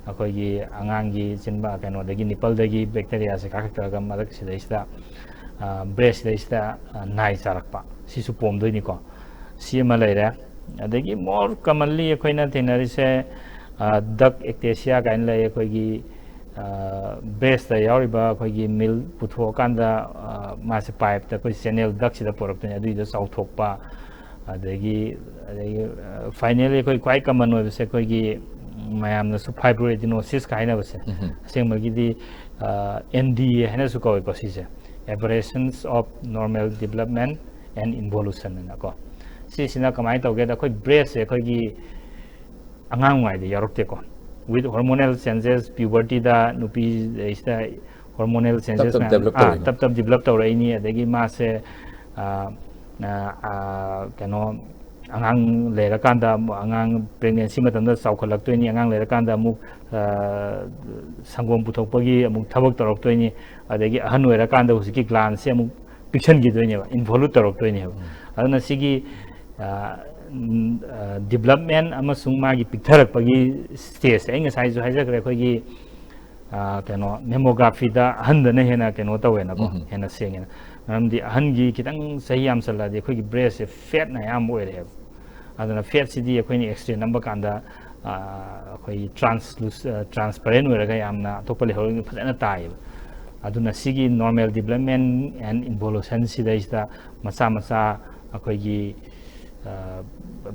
ꯑꯩꯈꯣꯏꯒꯤ ꯑꯉꯥꯡꯒꯤ ꯆꯤꯟꯕ ꯀꯩꯅꯣꯗꯒꯤ, ꯅꯤꯄꯜꯗꯒꯤ ꯕꯦꯛꯇꯦꯔꯤꯌꯥꯁꯦ ꯀꯥꯈꯠꯈ꯭ꯔꯒ ꯃꯔꯛꯁꯤꯗꯩꯁꯤꯗ, ꯑ, ꯕ꯭ꯔꯦꯁꯁꯤꯗꯩꯁꯤꯗ, ꯑ, ꯅꯥꯏ ꯆꯥꯔꯛꯄ, ꯁꯤꯁꯨ ꯄꯣꯝꯗꯣꯏꯅꯤꯀꯣ꯫ ꯁꯤ ꯑꯃ ꯂꯩꯔꯦ꯫ ꯑꯗꯒꯤ more commonly ꯑꯩꯈꯣꯏꯅ ꯊꯦꯡꯅꯔꯤꯁꯦ, ꯑ, duct ectasia ꯀꯥꯏꯅ ꯂꯩ꯫ ꯑꯩꯈꯣꯏꯒꯤ, ꯑ, ꯕ꯭ꯔꯦꯁꯇ ꯌꯥꯎꯔꯤꯕ ꯑꯩꯈꯣꯏꯒꯤ ꯃꯤꯜꯛ ꯄꯨꯊꯣꯛꯑꯀꯥꯟꯗ, ꯑ, ꯃꯥꯁꯦ ꯄꯥꯏꯞꯇ ꯑꯩꯈꯣꯏ ꯆꯦꯅꯦꯜ ꯗꯛꯁꯤꯗ ꯄꯨꯔꯛꯇꯣꯏꯅꯤ, ꯑꯗꯨꯏꯗ ꯆꯥꯎꯊꯣꯛꯄ꯫ ꯑꯗꯒꯤ, ꯑꯗꯒꯤ, ꯑ, ꯐꯥꯏꯅꯦꯜꯂꯤ ꯑꯩꯈꯣꯏ ꯈ꯭ꯋꯥꯏ ꯀꯃꯟ ꯑꯣꯏꯕꯁꯦ ꯑꯩꯈꯣꯏꯒꯤ, ꯎꯝ, ꯃꯌꯥꯝꯅꯁꯨ ꯐꯥꯏꯕ꯭ꯔꯣꯑꯦꯗꯤꯅꯣꯁꯤꯁꯀ ꯍꯥꯏꯅꯕꯁꯦ꯫ ꯑꯁꯦꯡꯕꯒꯤꯗꯤ, ꯑ, ꯑꯦꯟ ꯗꯤ ꯑꯦ ꯍꯥꯏꯅꯁꯨ ꯀꯧꯋꯦꯀꯣ ꯁꯤꯁꯦ, aberrations of normal development and involution ꯍꯥꯏꯅꯀꯣ꯫ ꯁꯤꯁꯤꯅ ꯀꯃꯥꯏꯅ ꯇꯧꯒꯦꯗ, ꯑꯩꯈꯣꯏ ꯕ꯭ꯔꯦꯁꯁꯦ ꯑꯩꯈꯣꯏꯒꯤ ꯑꯉꯥꯡ ꯑꯣꯏꯔꯤꯉꯩꯗ ꯌꯥꯎꯔꯛꯇꯦꯀꯣ꯫ With hormonal changes, pubertyꯗ ꯅꯨꯄꯤꯁꯤꯗ hormonal changes ꯇꯞ ꯇꯞ ꯃꯌꯥꯝ, develop ꯑꯥ, ꯇꯧꯔꯛꯏꯅꯦ꯫ ꯇꯞ ꯇꯞ develop ꯇꯧꯔꯛꯏꯅꯤ꯫ ꯑꯗꯒꯤ ꯃꯥꯁꯦ, ꯑꯥ, ꯑꯥ, ꯑꯥ, ꯀꯩꯅꯣ, ꯑꯉꯥꯡ ꯂꯩꯔꯀꯥꯟꯗ ꯑꯃꯨꯛ, ꯑꯉꯥꯡ pregnancy ꯃꯇꯝꯗ ꯆꯥꯎꯈꯠꯂꯛꯇꯣꯏꯅꯤ, ꯑꯉꯥꯡ ꯂꯩꯔꯀꯥꯟꯗ ꯑꯃꯨꯛ, ꯑꯥ, ꯁꯪꯒꯣꯝ ꯄꯨꯊꯣꯛꯄꯒꯤ ꯑꯃꯨꯛ ꯊꯕꯛ ꯇꯧꯔꯛꯇꯣꯏꯅꯤ, ꯑꯗꯒꯤ ꯑꯍꯟ ꯑꯣꯏꯔꯀꯥꯟꯗ ꯍꯧꯖꯤꯛꯀꯤ glandꯁꯦ ꯑꯃꯨꯛ ꯄꯤꯛꯁꯟꯈꯤꯗꯣꯏꯅꯦꯕ, involute ꯇꯧꯔꯛꯇꯣꯏꯅꯦꯕ꯫ ꯑꯗꯨꯅ ꯁꯤꯒꯤ, ꯑꯥ, ꯎꯝ, ꯑꯥ, development ꯑꯃꯁꯨꯡ ꯃꯥꯒꯤ ꯄꯤꯛꯊꯔꯛꯄꯒꯤ stageꯁꯦ ꯑꯩ ꯉꯁꯥꯏꯁꯨ ꯍꯥꯏꯖꯈ꯭ꯔꯦ, ꯑꯩꯈꯣꯏꯒꯤ, ꯑꯥ, ꯀꯩꯅꯣ, mammographyꯗ ꯑꯍꯟꯗꯅ ꯍꯦꯟꯅ ꯀꯩꯅꯣ ꯇꯧꯋꯦꯅꯀꯣ, ꯍꯦꯟꯅ ꯁꯦꯡꯉꯦꯅ꯫ ꯃꯔꯝꯗꯤ ꯑꯍꯟꯒꯤ ꯈꯤꯇꯪ ꯆꯍꯤ ꯌꯥꯝꯁꯜꯂꯛꯑꯗꯤ ꯑꯩꯈꯣꯏꯒꯤ breastꯁꯦ fatꯅ ꯑꯌꯥꯝꯕ ꯑꯣꯏꯔꯛꯑꯦꯕ꯫ ꯑꯗꯨꯅ fatꯁꯤꯗꯤ ꯑꯩꯈꯣꯏꯅ X-ray ꯅꯝꯕ ꯀꯥꯟꯗ, ꯑꯥ, ꯑꯩꯈꯣꯏꯒꯤ transluc-, ꯑꯥ, transparent ꯑꯣꯏꯔꯒ ꯌꯥꯝꯅ ꯑꯇꯣꯞꯄ ꯂꯩꯍꯧꯔꯒ ꯐꯖꯅ ꯇꯥꯏꯌꯦꯕ꯫ ꯑꯗꯨꯅ ꯁꯤꯒꯤ normal development and involution ꯁꯤꯗꯩꯁꯤꯗ ꯃꯆꯥ ꯃꯆꯥ ꯑꯩꯈꯣꯏꯒꯤ,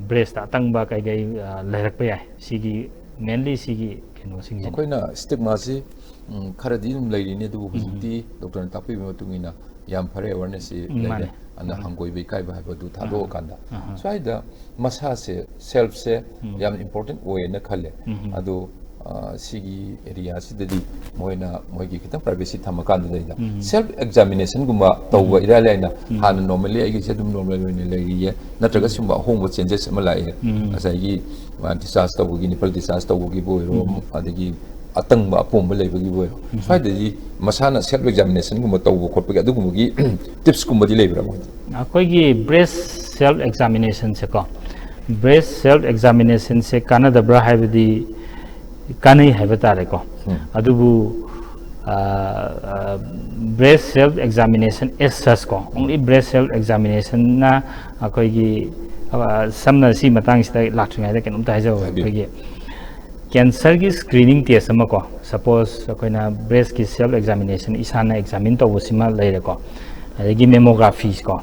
ꯕ꯭ꯔꯦꯁꯇ ꯑꯇꯪꯕ ꯀꯩꯀꯩ ꯂꯩꯔꯛꯄ ꯌꯥꯏ? ꯁꯤꯒꯤ, ꯃꯦꯟꯂꯤ ꯁꯤꯒꯤ ꯀꯩꯅꯣꯁꯤꯡꯁꯤꯅꯤ꯫ ꯑꯩꯈꯣꯏꯅ ꯁ꯭ꯇꯤꯛꯃꯥꯁꯤ ꯎꯝ, ꯈꯔꯗꯤ ꯑꯗꯨꯝ ꯂꯩꯔꯤꯅꯤ, ꯑꯗꯨꯕꯨ ꯍꯧꯖꯤꯛꯇꯤ ꯗꯣꯛꯇꯔꯅ ꯇꯥꯛꯄꯤꯕꯒꯤ ꯃꯇꯨꯡ ꯏꯟꯅ ꯌꯥꯝ ꯐꯔꯦ, ꯑꯦꯋꯦꯔꯅꯦꯁꯁꯤ ꯎꯝ, ꯂꯩꯔꯦ꯫ ꯃꯥꯅꯦ, ꯑꯗꯨꯅ ꯃꯥꯅꯦ꯫ ꯍꯪꯒꯣꯏꯕ ꯏꯀꯥꯏꯕ ꯍꯥꯏꯕꯗꯨ ꯊꯥꯗꯣꯛꯑꯀꯥꯟꯗ ꯑꯍꯥ꯫ ꯁ꯭ꯋꯥꯏꯗ ꯃꯁꯥꯁꯦ, ꯁꯦꯜꯐꯁꯦ ꯎꯝ꯫ ꯌꯥꯝ ꯏꯝꯄꯣꯔꯇꯦꯟ ꯑꯣꯏꯌꯦꯅ ꯈꯜꯂꯦ꯫ ꯎꯝ꯫ ꯑꯗꯣ ꯑ, ꯁꯤꯒꯤ ꯑꯦꯔꯤꯌꯥꯁꯤꯗꯗꯤ ꯃꯣꯏꯅ ꯃꯣꯏꯒꯤ ꯈꯤꯇꯪ ꯄ꯭ꯔꯥꯏꯚꯦꯁꯤ ꯊꯝꯃꯀꯥꯟꯗꯨꯗꯩꯗ ꯎꯝ꯫ ꯁꯦꯜꯐ ꯑꯦꯛꯖꯥꯃꯤꯅꯦꯁꯟꯒꯨꯝꯕ ꯇꯧꯕ ꯎꯝ꯫ ꯏꯔꯥꯏ ꯂꯥꯏꯅ ꯎꯝ꯫ ꯍꯥꯟꯅ ꯅꯣꯔꯃꯦꯜꯂꯤ ꯑꯩꯒꯤꯁꯦ ꯑꯗꯨꯝ ꯅꯣꯔꯃꯦꯜ ꯑꯣꯏꯅ ꯂꯩꯔꯤꯌꯦ, ꯅꯠꯇ꯭ꯔꯒ ꯁꯤꯒꯨꯝꯕ ꯑꯍꯣꯡꯕ ꯆꯦꯟꯖꯦꯁ ꯑꯃ ꯂꯥꯛꯑꯦ, ꯎꯝ꯫ ꯉꯁꯥꯏꯒꯤ ꯗꯤꯁꯆꯥꯔꯖ ꯇꯧꯕꯒꯤ, ꯅꯤꯄꯜ ꯗꯤꯁꯆꯥꯔꯖ ꯇꯧꯕꯒꯤꯕꯨ ꯑꯣꯏꯔꯣ, ꯎꯝ꯫ ꯑꯗꯒꯤ ꯑꯇꯪꯕ ꯑꯄꯣꯝꯕ ꯂꯩꯕꯒꯤꯕꯨ ꯑꯣꯏꯔꯣ, ꯎꯝ꯫ ꯁ꯭ꯋꯥꯏꯗꯗꯤ ꯃꯁꯥꯅ ꯁꯦꯜꯐ ꯑꯦꯛꯖꯥꯃꯤꯅꯦꯁꯟꯒꯨꯝꯕ ꯇꯧꯕ ꯈꯣꯠꯄꯒꯤ ꯑꯗꯨꯒꯨꯝꯕꯒꯤ ꯇꯤꯞꯁꯀꯨꯝꯕꯗꯤ ꯂꯩꯕ꯭ꯔꯥ ꯃꯣꯏꯗꯤ? ꯑꯩꯈꯣꯏꯒꯤ ꯕ꯭ꯔꯦꯁ ꯁꯦꯜꯐ ꯑꯦꯛꯖꯥꯃꯤꯅꯦꯁꯟꯁꯦꯀꯣ, ꯕ꯭ꯔꯦꯁ ꯁꯦꯜꯐ ꯑꯦꯛꯖꯥꯃꯤꯅꯦꯁꯟꯁꯦ ꯀꯥꯟꯅꯗꯕ꯭ꯔꯥ ꯍꯥꯏꯕꯗꯤ ꯀꯥꯟꯅꯩ ꯍꯥꯏꯕ ꯇꯥꯔꯦꯀꯣ꯫ ꯎꯝ꯫ ꯑꯗꯨꯕꯨ breast self examination as such ꯀꯣ, only breast self examination ꯅ ꯑꯩꯈꯣꯏꯒꯤ, ꯑ, ꯁꯝꯅ ꯁꯤ ꯃꯇꯥꯡꯁꯤꯗ ꯂꯥꯛꯇ꯭ꯔꯤꯉꯩꯗ ꯀꯩꯅꯣꯝꯇ ꯍꯥꯏꯖꯍꯧꯒꯦ꯫ ꯍꯥꯏꯕꯤꯌꯨ꯫ ꯑꯩꯈꯣꯏꯒꯤ ꯀꯦꯟꯁꯔꯒꯤ ꯁ꯭ꯀ꯭ꯔꯤꯅꯤꯡ ꯇꯦꯁ ꯑꯃ ꯀꯣ, ꯁꯄꯣꯁ ꯑꯩꯈꯣꯏꯅ ꯕ꯭ꯔꯦꯁꯀꯤ ꯁꯦꯜꯐ ꯑꯦꯛꯖꯥꯃꯤꯅꯦꯁꯟ ꯏꯁꯥꯅ ꯑꯦꯛꯖꯥꯃꯤꯟ ꯇꯧꯕꯁꯤꯃ ꯂꯩꯔꯦꯀꯣ, ꯑꯗꯒꯤ ꯃꯦꯃꯣꯒ꯭ꯔꯥꯐꯤꯁ ꯀꯣ,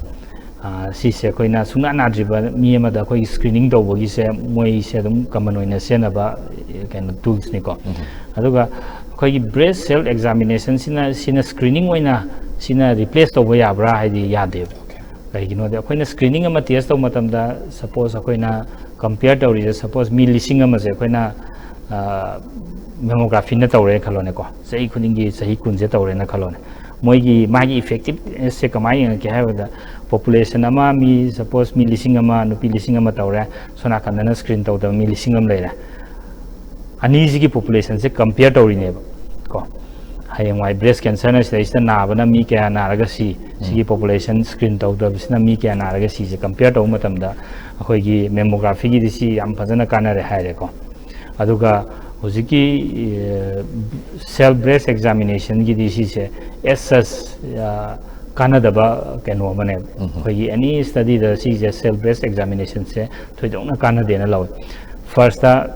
ꯑ, ꯁꯤꯁꯦ ꯑꯩꯈꯣꯏꯅ ꯁꯨꯡꯅꯥ ꯅꯥꯗ꯭ꯔꯤꯕ ꯃꯤ ꯑꯃꯗ ꯑꯩꯈꯣꯏꯒꯤ ꯁ꯭ꯀ꯭ꯔꯤꯅꯤꯡ ꯇꯧꯕꯒꯤꯁꯦ ꯃꯣꯏꯁꯦ ꯑꯗꯨꯝ ꯀꯃꯟ ꯑꯣꯏꯅ ꯁꯤꯖꯤꯟꯅꯕ, ꯑ, ꯀꯩꯅꯣ, ꯇꯨꯜꯁꯅꯤꯀꯣ꯫ ꯑꯗꯨꯒ ꯑꯩꯈꯣꯏꯒꯤ ꯕ꯭ꯔꯦꯁ ꯁꯦꯜꯐ ꯑꯦꯛꯖꯥꯃꯤꯅꯦꯁꯟꯁꯤꯅ, ꯁꯤꯅ ꯁ꯭ꯀ꯭ꯔꯤꯅꯤꯡ ꯑꯣꯏꯅ ꯁꯤꯅ ꯔꯤꯄ꯭ꯂꯦꯁ ꯇꯧꯕ ꯌꯥꯕ꯭ꯔꯥ ꯍꯥꯏꯗꯤ ꯌꯥꯗꯦꯕ꯫ ꯀꯩꯒꯤꯅꯣꯗꯤ ꯑꯩꯈꯣꯏꯅ ꯁ꯭ꯀ꯭ꯔꯤꯅꯤꯡ ꯑꯃ ꯇꯦꯁ ꯇꯧꯕ ꯃꯇꯝꯗ, ꯁꯄꯣꯁ ꯑꯩꯈꯣꯏꯅ ꯀꯝꯄꯤꯌꯔ ꯇꯧꯔꯤꯁꯦ, ꯁꯄꯣꯁ ꯃꯤ ꯂꯤꯁꯤꯡ ꯑꯃꯁꯦ ꯑꯩꯈꯣꯏꯅ, ꯑ, ꯃꯦꯃꯣꯒ꯭ꯔꯥꯐꯤꯅ ꯇꯧꯔꯦ ꯈꯜꯂꯣꯅꯦꯀꯣ, ꯆꯍꯤ ꯈꯨꯗꯤꯡꯒꯤ ꯆꯍꯤ ꯀꯨꯟꯁꯦ ꯇꯧꯔꯦꯅ ꯈꯜꯂꯣꯅꯦ꯫ ꯃꯣꯏꯒꯤ, ꯃꯥꯒꯤ ꯏꯐꯦꯛꯇꯤꯞꯅꯦꯁꯁꯦ ꯀꯃꯥꯏꯅ ꯌꯦꯡꯉꯛꯀꯦ ꯍꯥꯏꯕꯗ, ꯄꯣꯄꯨꯂꯦꯁꯟ ꯑꯃ, ꯃꯤ ꯁꯄꯣꯁ ꯃꯤ ꯂꯤꯁꯤꯡ ꯑꯃ, ꯅꯨꯄꯤ ꯂꯤꯁꯤꯡ ꯑꯃ ꯇꯧꯔꯦ, ꯁꯣꯝ ꯅꯥꯀꯟꯗꯅ ꯁ꯭ꯀ꯭ꯔꯤꯟ ꯇꯧꯗꯕ ꯃꯤ ꯂꯤꯁꯤꯡ ꯑꯃ ꯂꯩꯔꯦ, ꯑꯅꯤꯁꯤꯒꯤ ꯄꯣꯄꯨꯂꯦꯁꯟꯁꯦ ꯀꯝꯄꯤꯌꯔ ꯇꯧꯔꯤꯅꯦꯕ ꯀꯣ꯫ ꯍꯌꯦꯡꯋꯥꯏ ꯕ꯭ꯔꯦꯁ ꯀꯦꯟꯁꯔꯅ ꯁꯤꯗꯩꯁꯤꯗ ꯅꯥꯕꯅ ꯃꯤ ꯀꯌꯥ ꯅꯥꯔꯒ ꯁꯤ, ꯁꯤꯒꯤ ꯄꯣꯄꯨꯂꯦꯁꯟ ꯁ꯭ꯀ꯭ꯔꯤꯟ ꯇꯧꯗꯕꯁꯤꯅ ꯃꯤ ꯀꯌꯥ ꯅꯥꯔꯒ ꯁꯤꯁꯦ ꯀꯝꯄꯤꯌꯔ ꯇꯧꯕ ꯃꯇꯝꯗ ꯑꯩꯈꯣꯏꯒꯤ ꯃꯦꯃꯣꯒ꯭ꯔꯥꯐꯤꯒꯤꯗꯤ ꯁꯤ ꯌꯥꯝ ꯐꯖꯅ ꯀꯥꯟꯅꯔꯦ ꯍꯥꯏꯔꯦꯀꯣ꯫ ꯑꯗꯨꯒ ꯍꯧꯖꯤꯛꯀꯤ, ꯑ, ꯁꯦꯜꯐ ꯕ꯭ꯔꯦꯁ ꯑꯦꯛꯖꯥꯃꯤꯅꯦꯁꯟꯒꯤꯗꯤ ꯁꯤꯁꯦ as such, ꯑ, ꯀꯥꯟꯅꯗꯕ ꯀꯩꯅꯣ ꯑꯃꯅꯦꯕ꯫ ꯑꯩꯈꯣꯏꯒꯤ ꯑꯦꯅꯤ ꯁ꯭ꯇꯗꯤꯗ ꯁꯤꯁꯦ ꯁꯦꯜꯐ ꯕ꯭ꯔꯦꯁ ꯑꯦꯛꯖꯥꯃꯤꯅꯦꯁꯟꯁꯦ ꯊꯣꯏꯗꯣꯛꯅ ꯀꯥꯟꯅꯗꯦꯅ ꯂꯧꯋꯤ꯫ ꯐꯥꯔꯁꯇ,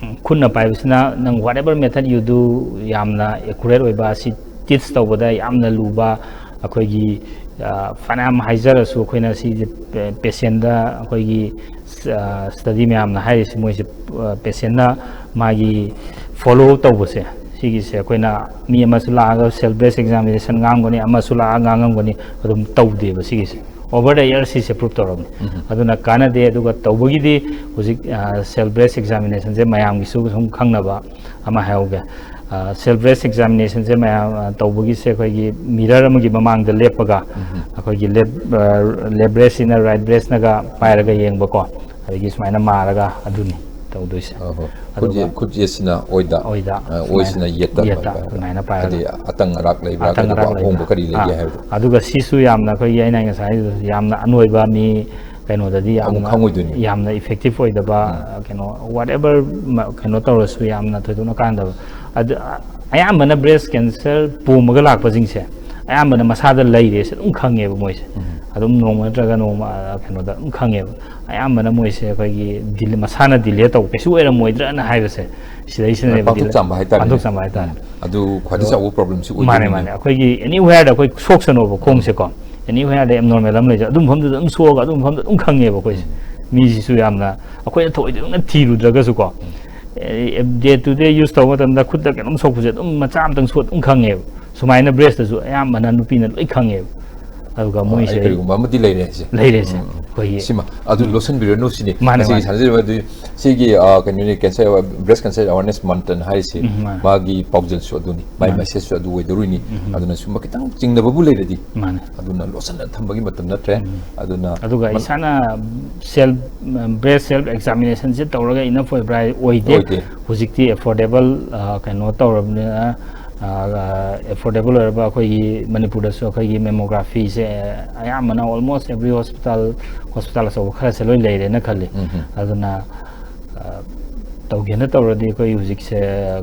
ꯎꯝ, ꯈꯨꯠꯅ ꯄꯥꯏꯕꯁꯤꯅ ꯅꯪ whatever method you do ꯌꯥꯝꯅ ꯑꯦꯀꯨꯔꯦꯠ ꯑꯣꯏꯕ, ꯑꯁꯤ ꯇꯤꯆ ꯇꯧꯕꯗ ꯌꯥꯝꯅ ꯂꯨꯕ, ꯑꯩꯈꯣꯏꯒꯤ, ꯑ, ꯐꯅꯌꯥꯝ ꯍꯥꯏꯖꯔꯁꯨ ꯑꯩꯈꯣꯏꯅ ꯁꯤꯁꯦ ꯄꯦ-, ꯄꯦꯁꯦꯟꯗ ꯑꯩꯈꯣꯏꯒꯤ, ꯑ, ꯁ꯭ꯇꯗꯤ ꯃꯌꯥꯝꯅ ꯍꯥꯏꯔꯤꯁꯦ, ꯃꯣꯏꯁꯦ, ꯑ, ꯄꯦꯁꯦꯟꯅ ꯃꯥꯒꯤ ꯐꯣꯂꯣ ꯇꯧꯕꯁꯦ, ꯁꯤꯒꯤꯁꯦ ꯑꯩꯈꯣꯏꯅ ꯃꯤ ꯑꯃꯁꯨ ꯂꯥꯛꯑꯒ self breast examination ꯉꯥꯡꯒꯅꯤ, ꯑꯃꯁꯨ ꯂꯥꯛꯑꯒ ꯉꯥꯡꯉꯝꯒꯅꯤ, ꯑꯗꯨꯝ ꯇꯧꯗꯦꯕ ꯁꯤꯒꯤꯁꯦ꯫ Over the year ꯁꯤꯁꯦ ꯄ꯭ꯔꯨꯞ ꯇꯧꯔꯕꯅꯤ꯫ ꯑꯗꯨꯅ ꯀꯥꯟꯅꯗꯦ꯫ ꯑꯗꯨꯒ ꯇꯧꯕꯒꯤꯗꯤ ꯍꯧꯖꯤꯛ, ꯑ, self breast examination ꯁꯦ ꯃꯌꯥꯝꯒꯤꯁꯨ ꯁꯨꯝ ꯈꯪꯅꯕ ꯑꯃ ꯍꯥꯏꯍꯧꯒꯦ꯫ ꯑ, self breast examination ꯁꯦ ꯃꯌꯥꯝ, ꯑ, ꯇꯧꯕꯒꯤꯁꯦ ꯑꯩꯈꯣꯏꯒꯤ mirror ꯑꯃꯒꯤ ꯃꯃꯥꯡꯗ ꯂꯦꯞꯄꯒ ꯑꯩꯈꯣꯏꯒꯤ left, ꯑ, left breast ꯁꯤꯅ right breast ꯅꯒ ꯄꯥꯏꯔꯒ ꯌꯦꯡꯕꯀꯣ, ꯑꯗꯒꯤ ꯁꯨꯃꯥꯏꯅ ꯃꯥꯔꯒ ꯑꯗꯨꯅꯤ ꯇꯧꯗꯣꯏꯁꯦ꯫ ꯑꯣ ꯍꯣ꯫ ꯈꯨꯠ ꯑꯗꯨꯒ ꯌꯦꯠ-, ꯈꯨꯠ ꯌꯦꯠꯁꯤꯅ ꯑꯣꯏꯗ, ꯑꯣꯏꯗ, ꯑ, ꯁꯨꯃꯥꯏꯅ ꯑꯣꯏꯁꯤꯅ ꯌꯦꯠꯇ ꯌꯦꯠꯇ ꯑꯗꯨꯃꯥꯏꯅ ꯄꯥꯏꯔꯒ꯫ ꯑꯗꯨꯃꯥꯏꯅ ꯄꯥꯏꯔꯒ꯫ ꯍꯥꯏꯗꯤ ꯑꯇꯪ ꯑꯔꯥꯛ ꯂꯩꯕ꯭ꯔꯥ, ꯑꯇꯪ ꯀꯩꯅꯣꯗꯣ ꯑꯔꯥꯛ ꯂꯩꯕ꯭ꯔꯥ? ꯑꯍꯣꯡꯕ ꯀꯔꯤ ꯂꯩꯒꯦ ꯑꯥ꯫ ꯍꯥꯏꯕꯗꯣ꯫ ꯑꯗꯨꯒ ꯁꯤꯁꯨ ꯌꯥꯝꯅ ꯑꯩꯈꯣꯏꯒꯤ ꯑꯩꯅ ꯉꯁꯥꯏ ꯍꯥꯏꯕꯗꯣ ꯌꯥꯝꯅ ꯑꯅꯣꯏꯕ ꯃꯤ ꯀꯩꯅꯣꯗꯗꯤ ꯑꯃꯨꯛ ꯌꯥꯝꯅ, ꯈꯪꯉꯣꯏꯗꯣꯏꯅꯤ꯫ ꯌꯥꯝꯅ effective ꯑꯣꯏꯗꯕ, ꯎꯝ꯫ ꯀꯩꯅꯣ, whatever ꯃ-, ꯀꯩꯅꯣ ꯇꯧꯔꯁꯨ ꯌꯥꯝꯅ ꯊꯣꯏꯗꯣꯛꯅ ꯀꯥꯟꯅꯗꯕ꯫ ꯑꯗ, ꯑ-, ꯑꯌꯥꯝꯕꯅ breast cancer ꯄꯣꯝꯃꯒ ꯂꯥꯛꯄꯁꯤꯡꯁꯦ ꯑꯌꯥꯝꯕꯅ ꯃꯁꯥꯗ ꯂꯩꯔꯦꯁꯦ ꯑꯗꯨꯝ ꯈꯪꯉꯦꯕ ꯃꯣꯏꯁꯦ꯫ ꯎꯝ꯫ ꯑꯗꯨꯝ ꯅꯣꯡꯃ ꯅꯠꯇ꯭ꯔꯒ ꯅꯣꯡꯃ, ꯑ, ꯀꯩꯅꯣꯗ ꯑꯗꯨꯝ ꯈꯪꯉꯦꯕ꯫ ꯑꯌꯥꯝꯕꯅ ꯃꯣꯏꯁꯦ ꯑꯩꯈꯣꯏꯒꯤ ꯗꯤꯂꯦ-, ꯃꯁꯥꯅ delay ꯇꯧꯕ ꯀꯩꯁꯨ ꯑꯣꯏꯔꯝꯃꯣꯏꯗ꯭ꯔꯅ ꯍꯥꯏꯕꯁꯦ ꯁꯤꯗꯩꯁꯤꯗꯅꯦꯕ ꯄꯥꯡꯊꯣꯛ delay-, ꯆꯥꯝꯕ ꯍꯥꯏꯇꯥꯔꯦꯅꯦ꯫ ꯄꯥꯡꯊꯣꯛ ꯆꯥꯝꯕ ꯍꯥꯏꯇꯥꯔꯦ꯫ ꯎꯝ꯫ ꯑꯗꯨ ꯈ꯭ꯋꯥꯏꯗꯒꯤ ꯑꯗꯣ ꯆꯥꯎꯕ problemꯁꯨ ꯃꯥꯅꯦ, ꯑꯣꯏꯗꯣꯏꯅꯤꯅꯦ꯫ ꯃꯥꯅꯦ꯫ ꯑꯩꯈꯣꯏꯒꯤ anywhere ꯗ ꯑꯩꯈꯣꯏ ꯁꯣꯛꯁꯅꯣꯕ ꯈꯣꯡꯁꯦꯀꯣ, anywhere ꯗ abnormal ꯑꯃ ꯂꯩꯖ-, ꯑꯗꯨ ꯃꯐꯝꯗꯨꯗ ꯑꯗꯨꯝ ꯁꯣꯛꯑꯒ ꯑꯗꯨ ꯃꯐꯝꯗ ꯑꯗꯨꯝ ꯈꯪꯉꯦꯕ ꯑꯩꯈꯣꯏꯁꯦ꯫ ꯃꯤꯁꯤꯁꯨ ꯌꯥꯝꯅ ꯑꯩꯈꯣꯏꯅ ꯊꯑꯣꯏꯗꯣꯛꯅ ꯊꯤꯔꯨꯗ꯭ꯔꯒꯁꯨꯀꯣ, ꯑꯦ, day to day use ꯇꯧꯕ ꯃꯇꯝꯗ ꯈꯨꯠꯇ ꯀꯩꯅꯣꯝ ꯁꯣꯛꯄꯁꯦ ꯑꯗꯨꯝ ꯃꯆꯥ ꯑꯃꯇꯪ ꯁꯣꯛ ꯑꯗꯨꯝ ꯈꯪꯉꯦꯕ꯫ ꯁꯨꯃꯥꯏꯅ breast ꯇꯁꯨ ꯑꯌꯥꯝꯕꯅ ꯅꯨꯄꯤꯅ ꯂꯣꯏ ꯈꯪꯉꯦꯕ꯫ ꯑꯗꯨꯒ ꯑꯣ, ꯃꯣꯏꯁꯦ ꯑꯩ ꯀꯔꯤꯒꯨꯝꯕ ꯑꯃꯗꯤ ꯂꯩꯔꯦ ꯍꯥꯏꯁꯦ꯫ ꯂꯩꯔꯦ ꯍꯥꯏꯁꯦ꯫ ꯎꯝ, ꯎꯝ꯫ ꯑꯩꯈꯣꯏꯒꯤ ꯁꯤꯃ ꯑꯗꯨ ꯎꯝ꯫ ꯂꯣꯠꯁꯤꯟꯕꯤꯔꯅꯨ ꯁꯤꯅꯤ꯫ ꯃꯥꯅꯦ, ꯉꯁꯤꯒꯤ ꯃꯥꯅꯦ꯫ ꯁꯥꯟꯅꯖꯔꯤꯕ ꯑꯗꯨ ꯁꯤꯒꯤ, ꯑ, ꯀꯩꯅꯣꯅꯤ, cancer, breast cancer awareness month ꯍꯥꯏꯔꯤꯁꯤ ꯎꯝ, ꯃꯥꯅꯦ꯫ ꯃꯥꯒꯤ ꯄꯥꯎꯖꯦꯜꯁꯨ ꯑꯗꯨꯅꯤ, ꯃꯥꯒꯤ ꯃꯥꯅꯦ꯫ message ꯁꯨ ꯑꯗꯨ ꯑꯣꯏꯗꯧꯔꯤꯅꯤ꯫ ꯎꯝ, ꯎꯝ꯫ ꯑꯗꯨꯅ ꯁꯨꯝꯕ ꯈꯤꯇꯪ ꯆꯤꯡꯅꯕꯕꯨ ꯂꯩꯔꯗꯤ ꯃꯥꯅꯦ꯫ ꯑꯗꯨꯅ ꯂꯣꯠꯁꯤꯟꯅ ꯊꯝꯕꯒꯤ ꯃꯇꯝ ꯅꯠꯇ꯭ꯔꯦ꯫ ꯎꯝ꯫ ꯑꯗꯨꯅ ꯑꯗꯨꯒ ꯃꯟ- ꯏꯁꯥꯅ self, breast self examination ꯁꯦ ꯇꯧꯔꯒ enough ꯑꯣꯏꯕ꯭ꯔꯥ ꯍꯥꯏ? ꯑꯣꯏꯗꯦ꯫ ꯑꯣꯏꯗꯦ꯫ ꯍꯧꯖꯤꯛꯇꯤ affordable, ꯑ, ꯀꯩꯅꯣ ꯇꯧꯔꯕꯅꯤꯅ, ꯑ, affordable ꯑꯣꯏꯔꯕ ꯑꯩꯈꯣꯏꯒꯤ ꯃꯅꯤꯄꯨꯔꯗꯁꯨ ꯑꯩꯈꯣꯏꯒꯤ mammography ꯁꯦ ꯑꯌꯥꯝꯕꯅ almost every hospital, hospital ꯑꯆꯧꯕ ꯈꯔꯁꯦ ꯂꯣꯏ ꯂꯩꯔꯦꯅ ꯈꯜꯂꯤ꯫ ꯎꯝ, ꯎꯝ꯫ ꯑꯗꯨꯅ, ꯑ, ꯇꯧꯒꯦꯅ ꯇꯧꯔꯗꯤ ꯑꯩꯈꯣꯏ ꯍꯧꯖꯤꯛꯁꯦ,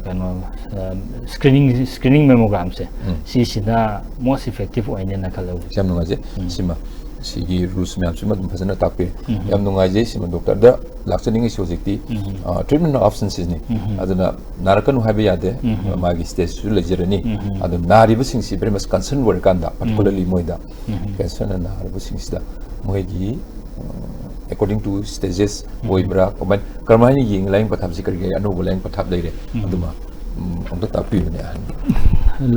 ꯀꯩꯅꯣ, ꯑ, screening, screening mammogram ꯁꯦ ꯎꯝ꯫ ꯁꯤꯁꯤꯅ most effective ꯑꯣꯏꯅꯦꯅ ꯈꯜꯂꯦ ꯍꯧꯖꯤꯛ꯫ ꯌꯥꯝ ꯅꯨꯡꯉꯥꯏꯖꯩ꯫ ꯎꯝ꯫ ꯁꯤꯃ ꯁꯤꯒꯤ ꯔꯨꯜꯁ ꯃꯌꯥꯝꯁꯤꯃ ꯑꯗꯨꯝ ꯐꯖꯅ ꯇꯥꯛꯄꯤꯔꯦ꯫ ꯎꯝ꯫ ꯌꯥꯝ ꯅꯨꯡꯉꯥꯏꯖꯩ꯫ ꯁꯤꯃ ꯗꯣꯛꯇꯔꯗ ꯂꯥꯛꯆꯅꯤꯡꯉꯤꯁꯤ ꯍꯧꯖꯤꯛꯇꯤ꯫ ꯎꯝ꯫ ꯑ, treatment option ꯁꯤꯅꯤ꯫ ꯎꯝ꯫ ꯑꯗꯨꯅ ꯅꯥꯔꯛꯀꯅꯨ ꯍꯥꯏꯕ ꯌꯥꯗꯦ꯫ ꯎꯝ꯫ ꯃꯥꯒꯤ ꯁ꯭ꯇꯦꯖꯁꯨ ꯂꯩꯖꯔꯅꯤ꯫ ꯎꯝ꯫ ꯑꯗꯨ ꯅꯥꯔꯤꯕꯁꯤꯡꯁꯤ very much concern ꯑꯣꯏꯔꯀꯥꯟꯗ, particularly ꯃꯣꯏꯗ, ꯎꯝ꯫ ꯀꯦꯟꯁꯔꯅ ꯅꯥꯔꯕꯁꯤꯡꯁꯤꯗ ꯃꯣꯏꯒꯤ, ꯎꯝ, according to stages ꯎꯝ꯫ ꯑꯣꯏꯕ꯭ꯔꯥ, ꯀꯃꯥꯏ-, ꯀꯔꯝꯍꯥꯏꯅ ꯌꯦꯡꯉꯤ? ꯂꯥꯌꯦꯡ ꯄꯊꯥꯞꯁꯤ ꯀꯔꯤ ꯀꯔꯤ ꯑꯅꯧꯕ ꯂꯥꯌꯦꯡ ꯄꯊꯥꯞ ꯂꯩꯔꯦ? ꯎꯝ꯫ ꯑꯗꯨꯃ, ꯎꯝ, ꯑꯝꯇ ꯇꯥꯛꯄꯤꯌꯨꯅꯦ, ꯑꯍꯟ꯫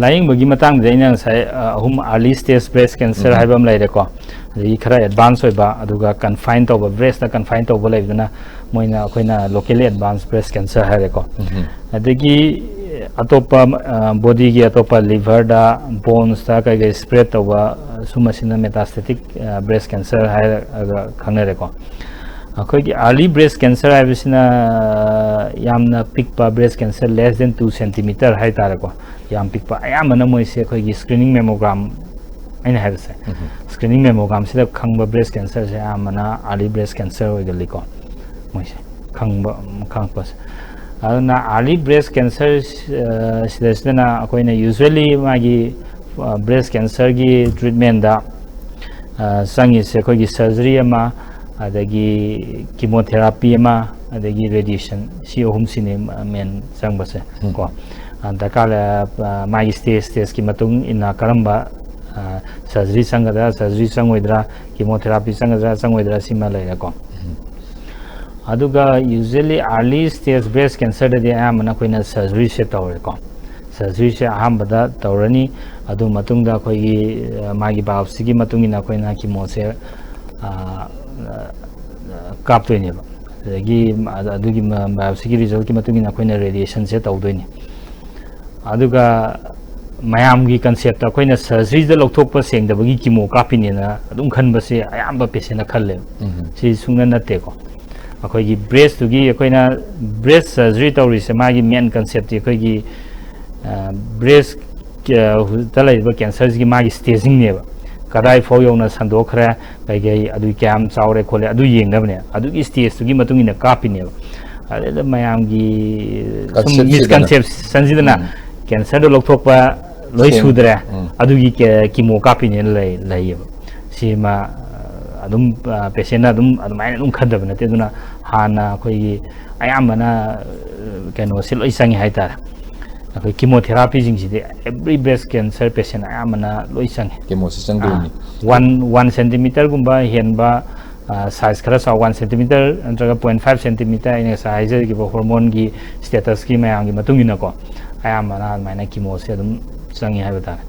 ꯂꯥꯌꯦꯡꯕꯒꯤ ꯃꯇꯥꯡꯗ ꯑꯩꯅ ꯉꯁꯥꯏ, ꯑ, ꯑꯍꯨꯝ, early stage breast cancer ꯎꯝ꯫ ꯍꯥꯏꯕ ꯑꯃ ꯂꯩꯔꯦꯀꯣ, ꯑꯗꯒꯤ ꯈꯔ advance ꯑꯣꯏꯕ, ꯑꯗꯨꯒ confine ꯇꯧꯕ, breast ꯇ confine ꯇꯧꯕ ꯂꯩꯕꯗꯨꯅ ꯃꯣꯏꯅ, ꯑꯩꯈꯣꯏꯅ locally advanced breast cancer ꯍꯥꯏꯔꯦꯀꯣ꯫ ꯎꯝ꯫ ꯑꯗꯒꯤ ꯑꯇꯣꯞꯄ, ꯑ, body ꯒꯤ ꯑꯇꯣꯞꯄ liver ꯗ, bones ꯇ ꯀꯩ ꯀꯩ spread ꯇꯧꯕ, ꯑ, ꯁꯨꯝꯕꯁꯤꯅ metastatic, ꯑ, breast cancer ꯍꯥꯏꯔꯒ ꯈꯪꯅꯔꯦꯀꯣ꯫ ꯑꯩꯈꯣꯏꯒꯤ early breast cancer ꯍꯥꯏꯕꯁꯤꯅ, ꯑ, ꯌꯥꯝꯅ ꯄꯤꯛꯄ breast cancer, less than two centimeter ꯍꯥꯏꯇꯥꯔꯦꯀꯣ꯫ ꯌꯥꯝ ꯄꯤꯛꯄ, ꯑꯌꯥꯝꯕꯅ ꯃꯣꯏꯁꯦ ꯑꯩꯈꯣꯏꯒꯤ screening mammogram ꯑꯩꯅ ꯍꯥꯏꯕꯁꯦ, ꯎꯝ꯫ Screening mammogram ꯁꯤꯗ ꯈꯪꯕ breast cancer ꯁꯦ ꯑꯌꯥꯝꯕꯅ early breast cancer ꯑꯣꯏꯒꯜꯂꯤꯀꯣ, ꯃꯣꯏꯁꯦ ꯈꯪꯕ, ꯈꯪꯉꯛꯄꯁꯦ꯫ ꯑꯗꯨꯅ early breast cancer, ꯑ, ꯁꯤꯗꯩꯁꯤꯗꯅ ꯑꯩꯈꯣꯏꯅ usually ꯃꯥꯒꯤ, ꯑ, breast cancer ꯒꯤ treatment ꯇ, ꯑ, ꯆꯪꯉꯤꯁꯦ ꯑꯩꯈꯣꯏꯒꯤ surgery ꯑꯃ, ꯑꯗꯒꯤ chemotherapy ꯑꯃ, ꯑꯗꯒꯤ radiation, ꯁꯤ ꯑꯍꯨꯝꯁꯤꯅꯤ main ꯆꯪꯕꯁꯦ ꯎꯝ꯫ ꯀꯣ꯫ ꯑ, ꯗꯔꯀꯥꯔ ꯂꯩ-, ꯑ, ꯃꯥꯒꯤ stage, stage ꯀꯤ ꯃꯇꯨꯡ ꯏꯟꯅ ꯀꯔꯝꯕ, ꯑ, surgery ꯆꯪꯒꯗ꯭ꯔꯥ, surgery ꯆꯪꯉꯣꯏꯗ꯭ꯔꯥ, chemotherapy ꯆꯪꯒꯗ꯭ꯔꯥ, ꯆꯪꯉꯣꯏꯗ꯭ꯔꯥ, ꯁꯤꯃ ꯂꯩꯔꯦꯀꯣ꯫ ꯎꯝ꯫ ꯑꯗꯨꯒ usually early stage breast cancer ꯗꯗꯤ ꯑꯌꯥꯝꯕꯅ ꯑꯩꯈꯣꯏꯅ surgery ꯁꯦ ꯇꯧꯔꯦꯀꯣ꯫ Surgery ꯁꯦ ꯑꯍꯥꯟꯕꯗ ꯇꯧꯔꯅꯤ, ꯑꯗꯨ ꯃꯇꯨꯡꯗ ꯑꯩꯈꯣꯏꯒꯤ, ꯑ, ꯃꯥꯒꯤ biopsy ꯒꯤ ꯃꯇꯨꯡ ꯏꯟꯅ ꯑꯩꯈꯣꯏꯅ chemo ꯁꯦ, ꯑ, ꯑ, ꯀꯥꯞꯇꯣꯏꯅꯦꯕ꯫ ꯑꯗꯒꯤ ꯑꯗꯨꯒꯤ ꯃ-, biopsy ꯒꯤ result ꯀꯤ ꯃꯇꯨꯡ ꯏꯟꯅ ꯑꯩꯈꯣꯏꯅ radiation ꯁꯦ ꯇꯧꯗꯣꯏꯅꯤ꯫ ꯑꯗꯨꯒ ꯃꯌꯥꯝꯒꯤ concept ꯇ ꯑꯩꯈꯣꯏꯅ surgery ꯗ ꯂꯧꯊꯣꯛꯄ ꯁꯦꯡꯗꯕꯒꯤ chemo ꯀꯥꯞꯄꯤꯅꯦꯅ ꯑꯗꯨꯝ ꯈꯟꯕꯁꯦ ꯑꯌꯥꯝꯕ patient ꯅ ꯈꯜꯂꯦꯕ꯫ ꯎꯝ꯫ ꯁꯤ ꯁꯨꯡꯅ ꯅꯠꯇꯦꯀꯣ꯫ ꯑꯩꯈꯣꯏꯒꯤ breast ꯇꯨꯒꯤ, ꯑꯩꯈꯣꯏꯅ breast surgery ꯇꯧꯔꯤꯁꯦ, ꯃꯥꯒꯤ main concept ꯇꯤ ꯑꯩꯈꯣꯏꯒꯤ, ꯑ, breast ꯀ-, ꯇ ꯂꯩꯔꯤꯕ cancer ꯁꯤꯒꯤ ꯃꯥꯒꯤ staging ꯅꯦꯕ꯫ ꯀꯗꯥꯏ ꯐꯥꯎ ꯌꯧꯅ ꯁꯟꯗꯣꯛꯈ꯭ꯔꯦ, ꯀꯩ ꯀꯩ, ꯑꯗꯨ ꯀꯌꯥꯝ ꯆꯥꯎꯔꯦ ꯈꯣꯠꯂꯦ, ꯑꯗꯨ ꯌꯦꯡꯅꯕꯅꯦ꯫ ꯑꯗꯨꯒꯤ stage ꯇꯨꯒꯤ ꯃꯇꯨꯡ ꯏꯟꯅ ꯀꯥꯞꯄꯤꯅꯦꯕ꯫ ꯑꯗꯨꯗ ꯃꯌꯥꯝꯒꯤ ꯁꯨꯝ concept ꯁꯤꯗꯅ꯫ Misconception ꯁꯤꯗꯅ ꯎꯝ꯫ Cancer ꯗꯣ ꯂꯧꯊꯣꯛꯄ ꯂꯣꯏ ꯁꯦꯡ-, ꯁꯨꯗ꯭ꯔꯦ, ꯎꯝ꯫ ꯑꯗꯨꯒꯤ ꯀꯦ-, chemo ꯀꯥꯞꯄꯤꯅꯦꯅ ꯂꯩ-, ꯂꯩꯌꯦꯕ꯫ ꯁꯤꯃ ꯑ, ꯑꯗꯨꯝ ꯄꯦꯁꯦꯟꯅ ꯑꯗꯨꯝ ꯑꯗꯨꯃꯥꯏꯅ ꯑꯗꯨꯝ ꯈꯟꯗꯕ ꯅꯠꯇꯦ꯫ ꯑꯗꯨꯅ ꯍꯥꯟꯅ ꯑꯩꯈꯣꯏꯒꯤ ꯑꯌꯥꯝꯕꯅ ꯑ, ꯀꯩꯅꯣꯁꯦ ꯂꯣꯏ ꯆꯪꯉꯤ ꯍꯥꯏꯇꯥꯔꯦ꯫ ꯑꯩꯈꯣꯏ ꯀꯤꯃꯣꯊꯦꯔꯥꯄꯤꯁꯤꯡꯁꯤꯗꯤ every breast cancer patient ꯑꯌꯥꯝꯕꯅ ꯂꯣꯏ ꯆꯪꯉꯤ꯫ ꯀꯦꯃꯣꯁꯤ ꯆꯪꯗꯣꯏꯅꯤ꯫ ꯋꯥꯟ ꯋꯥꯟ ꯁꯦꯟꯇꯤꯃꯤꯇꯔꯒꯨꯝꯕ ꯍꯦꯟꯕ, ꯁꯥꯏꯖ ꯈꯔ ꯆꯥꯎ, ꯋꯥꯟ ꯁꯦꯟꯇꯤꯃꯤꯇꯔ ꯅꯠꯇ꯭ꯔꯒ ꯄꯣꯏꯟ ꯐꯥꯏꯚ ꯁꯦꯟꯇꯤꯃꯤꯇꯔ, ꯑꯩꯅ ꯉꯁꯥꯏ ꯍꯥꯏꯖꯈꯤꯕ ꯍꯣꯔꯃꯣꯟꯒꯤ ꯁ꯭ꯇꯦꯇꯁꯀꯤ ꯃꯌꯥꯝꯒꯤ ꯃꯇꯨꯡ ꯏꯟꯅꯀꯣ, ꯑꯌꯥꯝꯕꯅ ꯑꯗꯨꯃꯥꯏꯅ ꯀꯤꯃꯣꯁꯦ ꯑꯗꯨꯝ ꯆꯪꯉꯤ ꯍꯥꯏꯕ ꯇꯥꯔꯦ꯫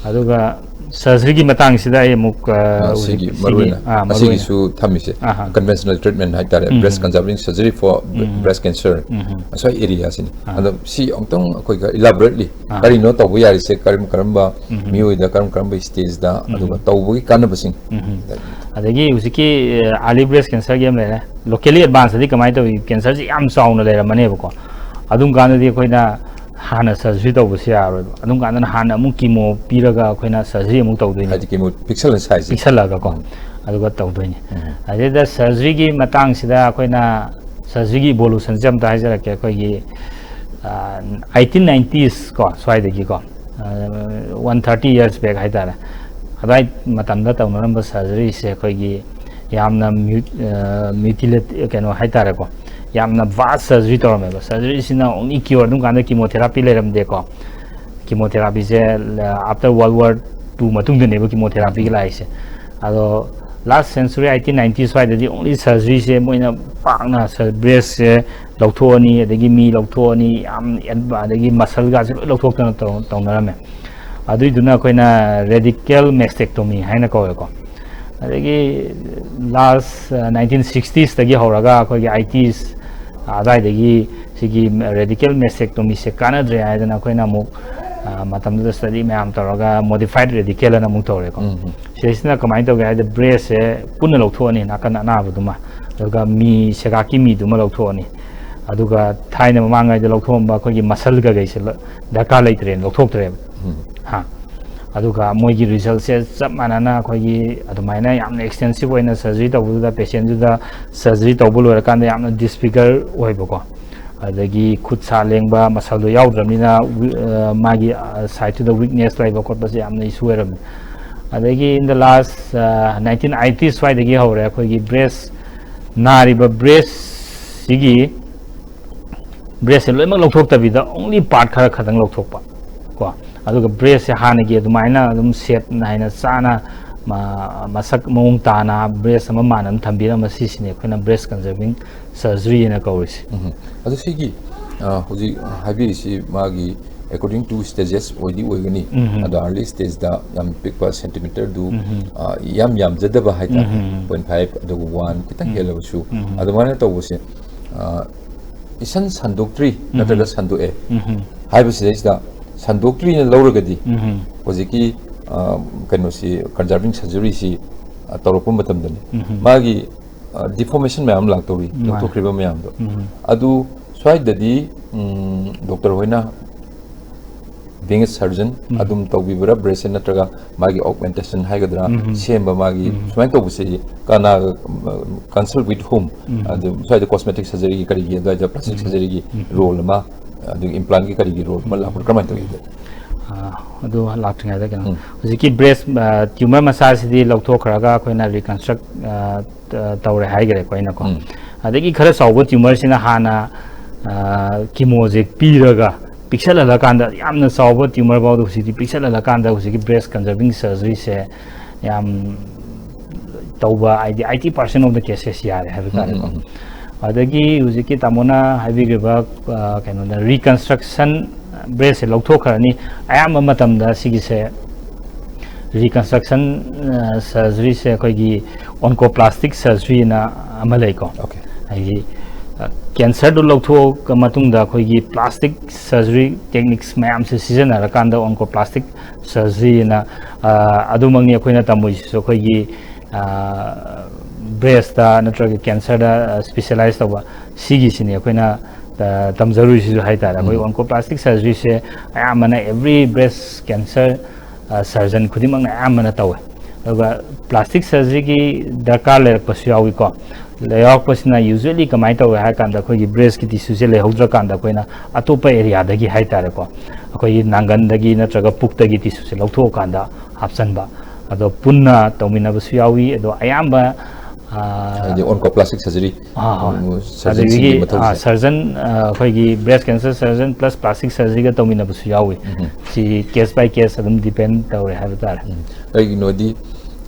ꯑꯗꯨꯒ ꯁꯔꯖꯔꯤꯒꯤ ꯃꯇꯥꯡꯁꯤꯗ ꯑꯩ ꯑꯃꯨꯛ ꯑ, ꯑ, ꯍꯧꯖꯤꯛ ꯁꯤꯒꯤ ꯁꯤꯒꯤ, ꯃꯔꯨꯑꯣꯏꯅ ꯑꯥ, ꯃꯔꯨꯑꯣꯏꯅ ꯑꯁꯤꯒꯤꯁꯨ ꯊꯝꯃꯤꯁꯦ ꯑꯍꯥ꯫ Conventional treatment ꯍꯥꯏꯇꯥꯔꯦ, breast conserving surgery for breast cancer, ꯑꯁ꯭ꯋꯥꯏ ꯑꯦꯔꯤꯌꯥꯁꯤꯅꯤ꯫ ꯑꯗꯣ ꯁꯤ ꯑꯃꯨꯛꯇꯪ ꯑꯩꯈꯣꯏꯒ elaborately ꯀꯔꯤꯅꯣ ꯇꯧꯕ ꯌꯥꯔꯤꯁꯦ, ꯀꯔꯝ ꯀꯔꯝꯕ ꯃꯤꯑꯣꯏꯗ ꯀꯔꯝ ꯀꯔꯝꯕ stageꯗ, ꯑꯗꯨꯒ ꯇꯧꯕꯒꯤ ꯀꯥꯟꯅꯕꯁꯤꯡ꯫ ꯑꯗꯒꯤ ꯍꯧꯖꯤꯛꯀꯤ ꯑꯥꯔꯂꯤ ꯕ꯭ꯔꯦꯁ ꯀꯦꯟꯁꯔꯒꯤ ꯑꯃ ꯂꯩꯔꯦ꯫ ꯂꯣꯀꯦꯂꯤ ꯑꯦꯗꯚꯥꯟꯁꯇꯗꯤ ꯀꯃꯥꯏꯅ ꯇꯧꯏ? ꯀꯦꯟꯁꯔꯁꯦ ꯌꯥꯝ ꯆꯥꯎꯅ ꯂꯩꯔꯝꯃꯅꯦꯕꯀꯣ꯫ ꯑꯗꯨꯝ ꯀꯥꯟꯗꯗꯤ ꯑꯩꯈꯣꯏꯅ ꯍꯥꯟꯅ ꯁꯔꯖꯔꯤ ꯇꯧꯕꯁꯨ ꯌꯥꯔꯣꯏꯕ꯫ ꯑꯗꯨꯝ ꯀꯥꯟꯗꯅ ꯍꯥꯟꯅ ꯑꯃꯨꯛ ꯀꯤꯃꯣ ꯄꯤꯔꯒ ꯑꯩꯈꯣꯏꯅ ꯁꯔꯖꯔꯤ ꯑꯃꯨꯛ ꯇꯧꯗꯣꯏꯅꯦ꯫ ꯍꯥꯏꯗꯤ ꯀꯤꯃꯣ ꯄꯤꯛꯁꯜꯂ ꯁꯥꯏꯖꯁꯦ꯫ ꯄꯤꯛꯁꯜꯂꯒꯀꯣ, ꯑꯗꯨꯒ ꯇꯧꯗꯣꯏꯅꯤ꯫ ꯑꯗꯩꯗ ꯁꯔꯖꯔꯤꯒꯤ ꯃꯇꯥꯡꯁꯤꯗ ꯑꯩꯈꯣꯏꯅ ꯁꯔꯖꯔꯤꯒꯤ ꯏꯚꯣꯂꯨꯁꯟꯁꯦ ꯑꯝꯇ ꯍꯥꯏꯖꯔꯛꯀꯦ꯫ ꯑꯩꯈꯣꯏꯒꯤ ꯑꯩꯠꯇꯤꯟ ꯅꯥꯏꯟꯇꯤꯁꯀꯣ, ꯁ꯭ꯋꯥꯏꯗꯒꯤꯀꯣ, ꯋꯥꯟ ꯊꯥꯔꯇꯤ ꯌꯔꯁ ꯕꯦꯛ ꯍꯥꯏꯇꯥꯔꯦ, ꯑꯗꯨꯋꯥꯏ ꯃꯇꯝꯗ ꯇꯧꯅꯔꯝꯕ ꯁꯔꯖꯔꯤꯁꯦ ꯑꯩꯈꯣꯏꯒꯤ ꯌꯥꯝꯅ ꯃ꯭ꯌꯨꯇꯤꯂꯦꯠ ꯀꯩꯅꯣ ꯍꯥꯏꯇꯥꯔꯦꯀꯣ, ꯌꯥꯝꯅ ꯚꯥꯁ ꯁꯔꯖꯔꯤ ꯇꯧꯔꯝꯃꯦꯕ꯫ ꯁꯔꯖꯔꯤꯁꯤꯅ ꯑꯣꯡꯂꯤ ꯀ꯭ꯌꯣꯔ, ꯑꯗꯨꯝ ꯀꯥꯟꯗ ꯀꯤꯃꯣꯊꯦꯔꯥꯄꯤ ꯂꯩꯔꯝꯗꯦꯀꯣ꯫ ꯀꯤꯃꯣꯊꯦꯔꯥꯄꯤꯁꯦ ꯑꯥꯐꯇꯔ ꯋꯥꯔꯜ ꯋꯥꯔ ꯇꯨ ꯃꯇꯨꯡꯗꯅꯦꯕ ꯀꯤꯃꯣꯊꯦꯔꯥꯄꯤꯒꯤ ꯂꯥꯛꯏꯁꯦ꯫ ꯑꯗꯣ ꯂꯥꯁ ꯁꯦꯟꯆꯨꯔꯤ ꯑꯩꯠꯇꯤꯟ ꯅꯥꯏꯟꯇꯤ ꯁ꯭ꯋꯥꯏꯗꯗꯤ ꯑꯣꯡꯂꯤ ꯁꯔꯖꯔꯤꯁꯦ ꯃꯣꯏꯅ ꯄꯥꯛꯅ ꯕ꯭ꯔꯦꯁꯁꯦ ꯂꯧꯊꯣꯛꯑꯅꯤ, ꯑꯗꯒꯤ ꯃꯤ ꯂꯧꯊꯣꯛꯑꯅꯤ, ꯌꯥꯝ ꯑꯦꯟ- ꯑꯗꯒꯤ ꯃꯁꯜꯒꯥꯁꯦ ꯂꯣꯏ ꯂꯧꯊꯣꯛꯇꯅ ꯇꯧ- ꯇꯧꯅꯔꯝꯃꯦ꯫ ꯑꯗꯨꯏꯗꯨꯅ ꯑꯩꯈꯣꯏꯅ ꯔꯦꯗꯤꯀꯦꯜ ꯃꯦꯁꯇꯦꯛꯇꯣꯃꯤ ꯍꯥꯏꯅ ꯀꯧꯋꯦꯀꯣ꯫ ꯑꯗꯒꯤ ꯂꯥꯁ ꯅꯥꯏꯟꯇꯤꯟ ꯁꯤꯛꯁꯇꯤꯁꯇꯒꯤ ꯍꯧꯔꯒ ꯑꯩꯈꯣꯏꯒꯤ ꯑꯥꯏꯇꯤꯁ ꯑꯗꯨꯋꯥꯏꯗꯒꯤ ꯁꯤꯒꯤ ꯔꯦꯗꯤꯀꯦꯜ ꯃꯦꯁꯇꯦꯛꯇꯣꯃꯤꯁꯦ ꯀꯥꯟꯅꯗ꯭ꯔꯦ ꯍꯥꯏꯗꯅ ꯑꯩꯈꯣꯏꯅ ꯑꯃꯨꯛ ꯑ, ꯃꯇꯝꯗꯨꯗ ꯁ꯭ꯇꯗꯤ ꯃꯌꯥꯝ ꯇꯧꯔꯒ ꯃꯣꯗꯤꯐꯥꯏꯠ ꯔꯦꯗꯤꯀꯦꯜ ꯑꯅ ꯑꯃꯨꯛ ꯇꯧꯔꯦꯀꯣ꯫ ꯁꯤꯗꯩꯁꯤꯅ ꯀꯃꯥꯏꯅ ꯇꯧꯒꯦ ꯍꯥꯏꯗ, ꯕ꯭ꯔꯦꯁꯁꯦ ꯄꯨꯟꯅ ꯂꯧꯊꯣꯛꯑꯅꯤ, ꯅꯥꯀꯟ ꯑꯅꯥꯕꯗꯨꯃ, ꯑꯗꯨꯒ ꯃꯤ ꯁꯦꯒꯥꯛꯀꯤ ꯃꯤꯗꯨꯃ ꯂꯧꯊꯣꯛꯑꯅꯤ꯫ ꯑꯗꯨꯒ ꯊꯥꯏꯅ ꯃꯃꯥꯡꯉꯩꯗ ꯂꯧꯊꯣꯛꯑꯝꯕ ꯑꯩꯈꯣꯏꯒꯤ ꯃꯁꯜ ꯀꯩꯀꯩꯁꯦ ꯂ- ꯗꯔꯀꯥꯔ ꯂꯩꯇ꯭ꯔꯦꯅ ꯂꯧꯊꯣꯛꯇ꯭ꯔꯦꯕ꯫ ꯍꯥ꯫ ꯑꯗꯨꯒ ꯃꯣꯏꯒꯤ ꯔꯤꯖꯜꯁꯦ ꯆꯞ ꯃꯥꯟꯅꯅ ꯑꯩꯈꯣꯏꯒꯤ ꯑꯗꯨꯃꯥꯏꯅ ꯌꯥꯝꯅ ꯑꯦꯛꯁꯇꯦꯟꯁꯤꯞ ꯑꯣꯏꯅ ꯁꯔꯖꯔꯤ ꯇꯧꯕꯗꯨꯗ, ꯄꯦꯁꯦꯟꯗꯨꯗ ꯁꯔꯖꯔꯤ ꯇꯧꯕ ꯂꯣꯏꯔꯀꯥꯟꯗ ꯌꯥꯝꯅ ꯗꯤꯁꯐꯤꯒꯔ ꯑꯣꯏꯕꯀꯣ, ꯑꯗꯒꯤ ꯈꯨꯠ ꯁꯥ ꯂꯦꯡꯕ, ꯃꯁꯜꯗꯣ ꯌꯥꯎꯗ꯭ꯔꯕꯅꯤꯅ ꯋꯤ- ꯑ, ꯃꯥꯒꯤ ꯁꯥꯏꯠꯇꯨꯗ ꯋꯤꯛꯅꯦꯁ ꯂꯩꯕ ꯈꯣꯠꯄꯁꯦ ꯌꯥꯝꯅ ꯏꯁꯨ ꯑꯣꯏꯔꯝꯃꯤ꯫ ꯑꯗꯒꯤ in the last nineteen eighty ꯁ꯭ꯋꯥꯏꯗꯒꯤ ꯍꯧꯔꯦ ꯑꯩꯈꯣꯏꯒꯤ ꯕ꯭ꯔꯦꯁ, ꯅꯥꯔꯤꯕ ꯕ꯭ꯔꯦꯁꯁꯤꯒꯤ, ꯕ꯭ꯔꯦꯁꯁꯦ ꯂꯣꯏꯅꯃꯛ ꯂꯧꯊꯣꯛꯇꯕꯤꯗ only part ꯈꯔ ꯈꯛꯇꯪ ꯂꯧꯊꯣꯛꯄ ꯀꯣ꯫ ꯑꯗꯨꯒ ꯕ꯭ꯔꯦꯁꯁꯦ ꯍꯥꯟꯅꯒꯤ ꯑꯗꯨꯃꯥꯏꯅ ꯑꯗꯨꯝ ꯁꯦꯞ ꯅꯥꯏꯅ ꯆꯥꯅ ꯃ-, ꯃꯁꯛ ꯃꯑꯣꯡ ꯇꯥꯅ ꯕ꯭ꯔꯦꯁ ꯑꯃ ꯃꯥꯟꯅ ꯑꯗꯨꯝ ꯊꯝꯕꯤꯔꯝꯕ, ꯁꯤꯁꯤꯅꯦ ꯑꯩꯈꯣꯏꯅ ꯕ꯭ꯔꯦꯁ ꯀꯟꯖꯔꯚꯤꯡ ꯁꯔꯖꯔꯤ ꯍꯥꯏꯅ ꯀꯧꯔꯤꯁꯦ꯫ ꯎꯝ꯫ ꯑꯗꯣ ꯁꯤꯒꯤ ꯑ, ꯍꯧꯖꯤꯛ ꯍꯥꯏꯕꯤꯔꯤꯁꯤ ꯃꯥꯒꯤ according to stages ꯑꯣꯏꯗꯤ ꯑꯣꯏꯒꯅꯤ꯫ ꯎꯝ꯫ ꯑꯗꯣ early stageꯇ ꯌꯥꯝ ꯄꯤꯛꯄ ꯁꯦꯟꯇꯤꯃꯤꯇꯔꯗꯨ, ꯎꯝ꯫ ꯑ, ꯌꯥꯝ ꯌꯥꯝꯖꯗꯕ ꯍꯥꯏꯇꯥꯔꯦ, ꯎꯝ꯫ point five ꯑꯗꯨꯒ one ꯈꯤꯇꯪ ꯎꯝ꯫ ꯍꯦꯜꯂꯕꯁꯨ꯫ ꯎꯝ꯫ ꯑꯗꯨꯃꯥꯏꯅ ꯇꯧꯕꯁꯦ, ꯑ, ꯏꯁꯟ ꯁꯟꯗꯣꯛꯇ꯭ꯔꯤ ꯅꯠꯇ꯭ꯔꯒ ꯁꯟꯗꯣꯛꯑꯦ ꯎꯝ꯫ ꯍꯥꯏꯕꯁꯤꯗꯩꯁꯤꯗ, ꯁꯟꯗꯣꯛꯇ꯭ꯔꯤꯅ ꯂꯧꯔꯒꯗꯤ ꯎꯝ꯫ ꯍꯧꯖꯤꯛꯀꯤ, ꯑ, ꯀꯩꯅꯣꯁꯤ, conserving surgeryꯁꯤ, ꯑ, ꯇꯧꯔꯛꯄ ꯃꯇꯝꯗꯅꯤ, ꯎꯝ꯫ ꯃꯥꯒꯤ, ꯑ, deformation ꯃꯌꯥꯝ ꯑꯃ ꯂꯥꯛꯇꯧꯔꯤ, ꯃꯥꯅꯦ꯫ ꯂꯧꯊꯣꯛꯈ꯭ꯔꯤꯕ ꯃꯌꯥꯝꯗꯣ꯫ ꯎꯝ꯫ ꯑꯗꯨ ꯁ꯭ꯋꯥꯏꯗꯗꯤ, ꯎꯝ, ꯗꯣꯛꯇꯔ ꯍꯣꯏꯅ, being a surgeon, ꯎꯝ꯫ ꯑꯗꯨꯝ ꯇꯧꯕꯤꯕ꯭ꯔꯥ ꯕ꯭ꯔꯦꯁꯁꯦ, ꯅꯠꯇ꯭ꯔꯒ ꯃꯥꯒꯤ augmentation ꯍꯥꯏꯒꯗ꯭ꯔꯥ, ꯎꯝ꯫ ꯁꯦꯝꯕ ꯃꯥꯒꯤ ꯎꯝ꯫ ꯁꯨꯃꯥꯏꯅ ꯇꯧꯕꯁꯦ ꯀꯅꯥ, consult with whom? ꯎꯝ꯫ ꯑꯗꯨ ꯁ꯭ꯋꯥꯏꯗ cosmetic surgeryꯒꯤ ꯀꯔꯤꯒꯤ, ꯑꯗꯨꯋꯥꯏꯗ plastic ꯎꯝ꯫ surgeryꯒꯤ ꯎꯝ꯫ role ꯑꯃ, ꯑꯗꯨꯒ implantꯒꯤ ꯀꯔꯤꯒꯤ role ꯑꯃ ꯂꯥꯛꯄ꯭ꯔꯥ, ꯀꯔꯝꯍꯥꯏꯅ ꯇꯧꯏ? ꯑ, ꯑꯗꯨ ꯂꯥꯛꯇ꯭ꯔꯤꯉꯩꯗ ꯀꯩꯅꯣ, ꯎꯝ꯫ ꯍꯧꯖꯤꯛꯀꯤ ꯕ꯭ꯔꯦꯁ, ꯑ, ꯇ꯭ꯌꯨꯃꯔ ꯃꯆꯥꯁꯤꯗꯤ ꯂꯧꯊꯣꯛꯈ꯭ꯔꯒ ꯑꯩꯈꯣꯏꯅ reconstruct, ꯑ, ꯇ-, ꯇꯧꯔꯦ ꯍꯥꯏꯈ꯭ꯔꯦꯀꯣ ꯑꯩꯅꯀꯣ꯫ ꯎꯝ꯫ ꯑꯗꯒꯤ ꯈꯔ ꯆꯥꯎꯕ ꯇ꯭ꯌꯨꯃꯔꯁꯤꯅ ꯍꯥꯟꯅ, ꯑ, ꯀꯤꯃꯣꯁꯦ ꯄꯤꯔꯒ ꯄꯤꯛꯁꯜꯍꯜꯂꯀꯥꯟꯗ, ꯌꯥꯝꯅ ꯆꯥꯎꯕ ꯇ꯭ꯌꯨꯃꯔ ꯐꯥꯎꯗ ꯍꯧꯖꯤꯛꯇꯤ ꯄꯤꯛꯁꯜꯍꯜꯂꯀꯥꯟꯗ ꯍꯧꯖꯤꯛꯀꯤ ꯕ꯭ꯔꯦꯁ ꯀꯟꯖꯔꯚꯤꯡ ꯁꯔꯖꯔꯤꯁꯦ ꯌꯥꯝ ꯇꯧꯕ, ꯍꯥꯏꯗꯤ eighty percent of the cases ꯌꯥꯔꯦ ꯍꯥꯏꯕ ꯇꯥꯔꯦꯀꯣ꯫ ꯎꯝ, ꯎꯝ, ꯎꯝ꯫ ꯑꯗꯒꯤ ꯍꯧꯖꯤꯛꯀꯤ ꯇꯥꯃꯣꯅ ꯍꯥꯏꯕꯤꯈ꯭ꯔꯤꯕ, ꯑ, ꯀꯩꯅꯣꯗ, reconstruction, ꯕ꯭ꯔꯦꯁꯁꯦ ꯂꯧꯊꯣꯛꯈ꯭ꯔꯅꯤ꯫ ꯑꯌꯥꯝꯕ ꯃꯇꯝꯗ ꯁꯤꯒꯤꯁꯦ, reconstruction, ꯑ, ꯁꯔꯖꯔꯤꯁꯦ ꯑꯩꯈꯣꯏꯒꯤ oncoplastic surgeryꯅ ꯑꯃ ꯂꯩꯀꯣ꯫ Okay. ꯍꯥꯏꯗꯤ, ꯑ, ꯀꯦꯟꯁꯔꯗꯨ ꯂꯧꯊꯣꯛꯑ ꯃꯇꯨꯡꯗ ꯑꯩꯈꯣꯏꯒꯤ plastic surgery techniques ꯃꯌꯥꯝꯁꯦ ꯁꯤꯖꯤꯟꯅꯔꯀꯥꯟꯗ oncoplastic surgeryꯅ, ꯑ, ꯑꯗꯨꯃꯛꯅꯤ ꯑꯩꯈꯣꯏꯅ ꯇꯝꯃꯣꯏꯁꯤꯁꯨ ꯑꯩꯈꯣꯏꯒꯤ, ꯑ, ꯕ꯭ꯔꯦꯁꯇ ꯅꯠꯇ꯭ꯔꯒ ꯀꯦꯟꯁꯔꯗ, ꯑ, specialize ꯇꯧꯕ ꯁꯤꯒꯤꯁꯤꯅꯤ ꯑꯩꯈꯣꯏꯅ, ꯑ, ꯇꯝꯖꯔꯨꯔꯤꯁꯤꯁꯨ ꯍꯥꯏꯇꯥꯔꯦ꯫ ꯑꯩꯈꯣꯏ ꯎꯝ꯫ oncoplastic surgeryꯁꯦ ꯑꯌꯥꯝꯕꯅ every breast cancer, ꯑ, surgeon ꯈꯨꯗꯤꯡꯃꯛꯅ ꯑꯌꯥꯝꯕꯅ ꯇꯧꯋꯦ꯫ ꯑꯗꯨꯒ plastic surgeryꯒꯤ ꯗꯔꯀꯥꯔ ꯂꯩꯔꯛꯄꯁꯨ ꯌꯥꯎꯏꯀꯣ꯫ ꯌꯥꯎꯔꯛꯄꯁꯤꯅ usually ꯀꯃꯥꯏꯅ ꯇꯧꯋꯦ ꯍꯥꯏ ꯀꯥꯟꯗ, ꯑꯩꯈꯣꯏꯒꯤ ꯕ꯭ꯔꯦꯁꯀꯤ ꯇꯤꯁꯨꯁꯦ ꯂꯩꯍꯧꯗ꯭ꯔꯀꯥꯟꯗ ꯑꯩꯈꯣꯏꯅ ꯑꯇꯣꯞꯄ ꯑꯦꯔꯤꯌꯥꯗꯒꯤ ꯍꯥꯏꯇꯥꯔꯦꯀꯣ, ꯑꯩꯈꯣꯏꯒꯤ ꯅꯥꯡꯒꯟꯗꯒꯤ ꯅꯠꯇ꯭ꯔꯒ ꯄꯨꯛꯇꯒꯤ ꯇꯤꯁꯨꯁꯦ ꯂꯧꯊꯣꯛꯑꯀꯥꯟꯗ ꯍꯥꯞꯆꯟꯕ꯫ ꯑꯗꯣ ꯄꯨꯟꯅ ꯇꯧꯃꯤꯟꯅꯕꯁꯨ ꯌꯥꯎꯏ꯫ ꯑꯗꯣ ꯑꯌꯥꯝꯕ, ꯑ, ꯍꯥꯏꯗꯤ ꯑꯣꯟꯀꯣ ꯄ꯭ꯂꯥꯁꯇꯤꯛ ꯁꯔꯖꯔꯤ ꯑꯥ, ꯍꯣꯏ꯫ ꯁꯔꯖꯟꯁꯤꯡꯒꯤ ꯑꯗꯨꯗꯒꯤ, ꯃꯊꯧꯁꯦ ꯑꯥ, ꯁꯔꯖꯟ, ꯑ, ꯑꯩꯈꯣꯏꯒꯤ breast cancer surgeon plus plastic ꯁꯔꯖꯔꯤꯒ ꯇꯧꯃꯤꯟꯅꯕꯁꯨ ꯌꯥꯎꯏ꯫ ꯁꯤ ꯀꯦꯁ ꯕꯥꯏ ꯀꯦꯁ ꯑꯗꯨꯝ ꯗꯤꯄꯦꯟ ꯇꯧꯔꯦ ꯍꯥꯏꯕ ꯇꯥꯔꯦ꯫ ꯀꯩꯒꯤꯅꯣꯗꯤ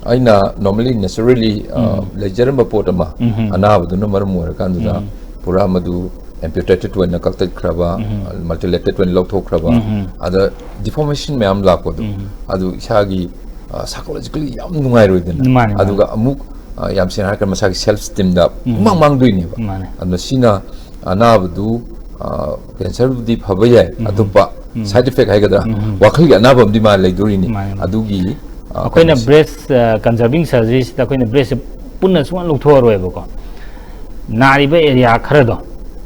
ꯑꯩꯅ normally naturally, ꯑ, ꯂꯩꯖꯔꯝꯕ ꯄꯣꯠ ꯑꯃ ꯎꯝ꯫ ꯑꯅꯥꯕꯗꯨꯅ ꯃꯔꯝ ꯑꯣꯏꯔꯀꯥꯟꯗꯨꯗ ꯄꯨꯔꯥ ꯃꯗꯨ amputated ꯑꯣꯏꯅ ꯀꯛꯊꯠꯈ꯭ꯔꯕ, multilated ꯑꯣꯏꯅ ꯂꯧꯊꯣꯛꯈ꯭ꯔꯕ, ꯑꯗ deformation ꯃꯌꯥꯝ ꯂꯥꯛꯄꯗꯣ, ꯑꯗꯨ ꯏꯁꯥꯒꯤ, ꯑ, psychologically ꯌꯥꯝ ꯅꯨꯡꯉꯥꯏꯔꯣꯏꯗꯅ꯫ ꯃꯥꯅꯦ, ꯃꯥꯅꯦ꯫ ꯑꯗꯨꯒ ꯑꯃꯨꯛ, ꯑ, ꯌꯥꯝ ꯁꯦꯡꯅ ꯍꯥꯏꯔꯀꯥꯟꯗ ꯃꯁꯥꯒꯤ self esteemꯗ ꯄꯨꯡꯃꯥꯡ ꯃꯥꯡꯗꯣꯏꯅꯦꯕ꯫ ꯃꯥꯅꯦ꯫ ꯑꯗꯨꯅ ꯁꯤꯅ ꯑꯅꯥꯕꯗꯨ, ꯑ, ꯀꯦꯟꯁꯔꯕꯨꯗꯤ ꯐꯕ ꯌꯥꯏ, ꯑꯇꯣꯞꯄ side effect ꯍꯥꯏꯒꯗ꯭ꯔꯥ, ꯋꯥꯈꯜꯒꯤ ꯑꯅꯥꯕ ꯑꯃꯗꯤ ꯃꯥ ꯂꯩꯗꯣꯔꯤꯅꯤ꯫ ꯃꯥꯅꯦ, ꯃꯥꯅꯦ꯫ ꯑꯗꯨꯒꯤ, ꯑ, ꯑꯩꯈꯣꯏꯅ ꯀꯩꯅꯣꯁꯦ꯫ ꯕ꯭ꯔꯦꯁ, ꯑ, conserving surgeryꯁꯤꯗ ꯑꯩꯈꯣꯏꯅ ꯕ꯭ꯔꯦꯁꯁꯦ ꯄꯨꯟꯅ ꯁꯨꯡꯂꯧ ꯂꯧꯊꯣꯛꯑꯔꯣꯏꯕꯀꯣ꯫ ꯅꯥꯔꯤꯕ ꯑꯦꯔꯤꯌꯥ ꯈꯔꯗꯣ,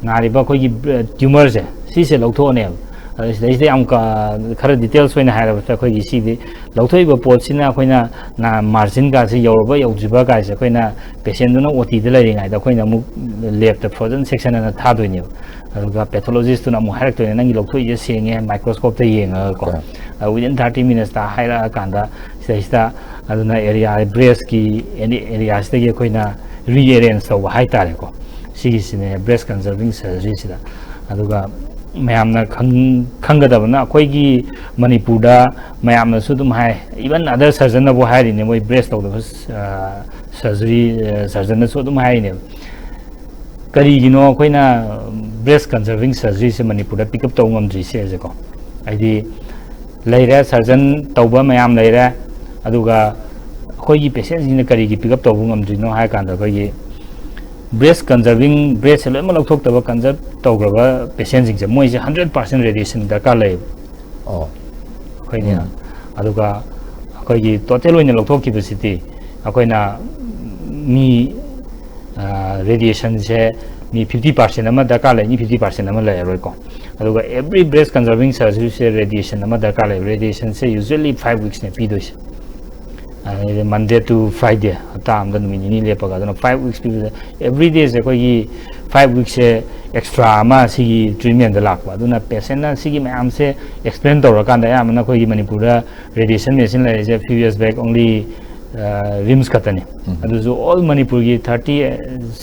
ꯅꯥꯔꯤꯕ ꯑꯩꯈꯣꯏꯒꯤ ꯇ꯭ꯌꯨꯃꯔꯁꯦ, ꯁꯤꯁꯦ ꯂꯧꯊꯣꯛꯑꯅꯦꯕ꯫ ꯑꯗ ꯁꯤꯗꯩꯁꯤꯗ ꯌꯥꯝ ꯀ-, ꯈꯔ ꯗꯤꯇꯦꯜꯁ ꯑꯣꯏꯅ ꯍꯥꯏꯔꯕꯗ, ꯑꯩꯈꯣꯏꯒꯤ ꯁꯤꯗꯤ ꯂꯧꯊꯣꯛꯏꯕ ꯄꯣꯠꯁꯤꯅ ꯑꯩꯈꯣꯏꯅ ꯅꯥ-, ꯃꯥꯔꯖꯤꯟ ꯀꯥꯁꯦ ꯌꯧꯔꯕ ꯌꯧꯗ꯭ꯔꯤꯕ ꯀꯥꯏꯁꯦ ꯑꯩꯈꯣꯏꯅ ꯄꯦꯁꯦꯟꯗꯨꯅ ꯑꯣ ꯇꯤꯗ ꯂꯩꯔꯤꯉꯩꯗ ꯑꯩꯈꯣꯏꯅ ꯑꯃꯨꯛ ꯂꯦꯞꯇ ꯐ꯭ꯔꯣꯖꯟ ꯁꯦꯛꯁꯟ ꯑꯅ ꯊꯥꯗꯣꯏꯅꯦꯕ꯫ ꯑꯗꯨꯒ ꯄꯦꯊꯣꯂꯣꯖꯤꯁꯇꯨꯅ ꯑꯃꯨꯛ ꯍꯥꯏꯔꯛꯇꯣꯏꯅꯦ, "ꯅꯪꯒꯤ ꯂꯧꯊꯣꯛꯏꯁꯦ ꯁꯦꯡꯉꯦ, ꯃꯥꯏꯀ꯭ꯔꯣꯁꯀꯣꯞꯇ ꯌꯦꯡꯉꯒꯀꯣ"꯫ ꯑꯣꯀꯦ꯫ ꯑ, within thirty minutesꯇ ꯍꯥꯏꯔꯛꯑꯀꯥꯟꯗ ꯁꯤꯗꯩꯁꯤꯗ ꯑꯗꯨꯅ ꯑꯦꯔꯤꯌꯥ, ꯕ꯭ꯔꯦꯁꯀꯤ ꯑꯦꯅꯤ ꯑꯦꯔꯤꯌꯥꯁꯤꯗꯒꯤ ꯑꯩꯈꯣꯏꯅ rearrange ꯇꯧꯕ ꯍꯥꯏꯇꯥꯔꯦꯀꯣ꯫ ꯁꯤꯒꯤꯁꯤꯅꯦ breast conserving surgeryꯁꯤꯗ꯫ ꯑꯗꯨꯒ ꯃꯌꯥꯝꯅ ꯈꯪ-, ꯈꯪꯒꯗꯕꯅ, ꯑꯩꯈꯣꯏꯒꯤ ꯃꯅꯤꯄꯨꯔꯗ ꯃꯌꯥꯝꯅꯁꯨ ꯑꯗꯨꯝ ꯍꯥꯏ, even other surgeonꯅꯕꯨ ꯍꯥꯏꯔꯤꯅꯦ, ꯃꯣꯏ ꯕ꯭ꯔꯦꯁ ꯇꯧꯗꯕ, ꯑ, ꯁꯔꯖꯔꯤ, ꯑ, ꯁꯔꯖꯟꯅꯁꯨ ꯑꯗꯨꯝ ꯍꯥꯏꯔꯤꯅꯦꯕ꯫ ꯀꯔꯤꯒꯤꯅꯣ ꯑꯩꯈꯣꯏꯅ breast conserving surgeryꯁꯦ ꯃꯅꯤꯄꯨꯔꯗ pick up ꯇꯧꯕ ꯉꯝꯗ꯭ꯔꯤꯁꯦ? ꯍꯥꯏꯗꯤ ꯂꯩꯔꯦ, ꯁꯔꯖꯟ ꯇꯧꯕ ꯃꯌꯥꯝ ꯂꯩꯔꯦ, ꯑꯗꯨꯒ ꯑꯩꯈꯣꯏꯒꯤ ꯄꯦꯁꯦꯟꯁꯤꯡꯅ ꯀꯔꯤꯒꯤ pick up ꯇꯧꯕ ꯉꯝꯗ꯭ꯔꯤꯅꯣ ꯍꯥꯏ ꯀꯥꯟꯗ, ꯑꯩꯈꯣꯏꯒꯤ breast conserving, breastꯁꯦ ꯂꯣꯏꯅꯃꯛ ꯂꯧꯊꯣꯛꯇꯕ, conserve ꯇꯧꯈ꯭ꯔꯕ ꯄꯦꯁꯦꯟꯁꯤꯡꯁꯦ, ꯃꯣꯏꯁꯦ hundred percent radiation ꯗꯔꯀꯥꯔ ꯂꯩꯌꯦꯕ꯫ ꯑꯣ꯫ ꯑꯩꯈꯣꯏꯅ, ꯑꯗꯨꯒ ꯑꯩꯈꯣꯏꯒꯤ total ꯑꯣꯏꯅ ꯂꯧꯊꯣꯛꯈꯤꯕꯁꯤꯗꯤ ꯑꯩꯈꯣꯏꯅ ꯃꯤ, ꯑ, radiationꯁꯦ ꯃꯤ fifty percent ꯑꯃ ꯗꯔꯀꯥꯔ ꯂꯩꯅꯤ, fifty percent ꯑꯃ ꯂꯩꯔꯔꯣꯏꯀꯣ꯫ ꯑꯗꯨꯒ every breast conserving surgeryꯁꯦ radiation ꯑꯃ ꯗꯔꯀꯥꯔ ꯂꯩ꯫ Radiationꯁꯦ usually five weeksꯅꯦ ꯄꯤꯗꯣꯏꯁꯦ꯫ ꯑꯗꯩꯗꯤ Monday to Friday, ꯍꯞꯇꯥ ꯑꯃꯗ ꯅꯨꯃꯤꯠ ꯅꯤꯅꯤ ꯂꯦꯞꯄꯒ, ꯑꯗꯨꯅ five weeks ꯄꯤꯕꯗ every dayꯁꯦ ꯑꯩꯈꯣꯏꯒꯤ ꯐꯥꯏꯚ ꯋꯤꯛꯁꯦ ꯑꯦꯛꯁꯇ꯭ꯔꯥ ꯑꯃ ꯁꯤꯒꯤ ꯇ꯭ꯔꯤꯠꯃꯦꯟꯗ ꯂꯥꯛꯄ꯫ ꯑꯗꯨꯅ ꯄꯦꯁꯦꯟꯅ ꯁꯤꯒꯤ ꯃꯌꯥꯝꯁꯦ ꯑꯦꯛꯁꯄ꯭ꯂꯦꯟ ꯇꯧꯔꯀꯥꯟꯗ, ꯑꯌꯥꯝꯕꯅ ꯑꯩꯈꯣꯏꯒꯤ ꯃꯅꯤꯄꯨꯔꯗ ꯔꯦꯗꯤꯌꯦꯁꯟ ꯃꯦꯆꯤꯟ ꯂꯩꯔꯤꯁꯦ few years back only RIMS ꯈꯛꯇꯅꯤ꯫ ꯑꯗꯨꯁꯨ ꯑꯣꯜ ꯃꯅꯤꯄꯨꯔꯒꯤ ꯊꯥꯔꯇꯤ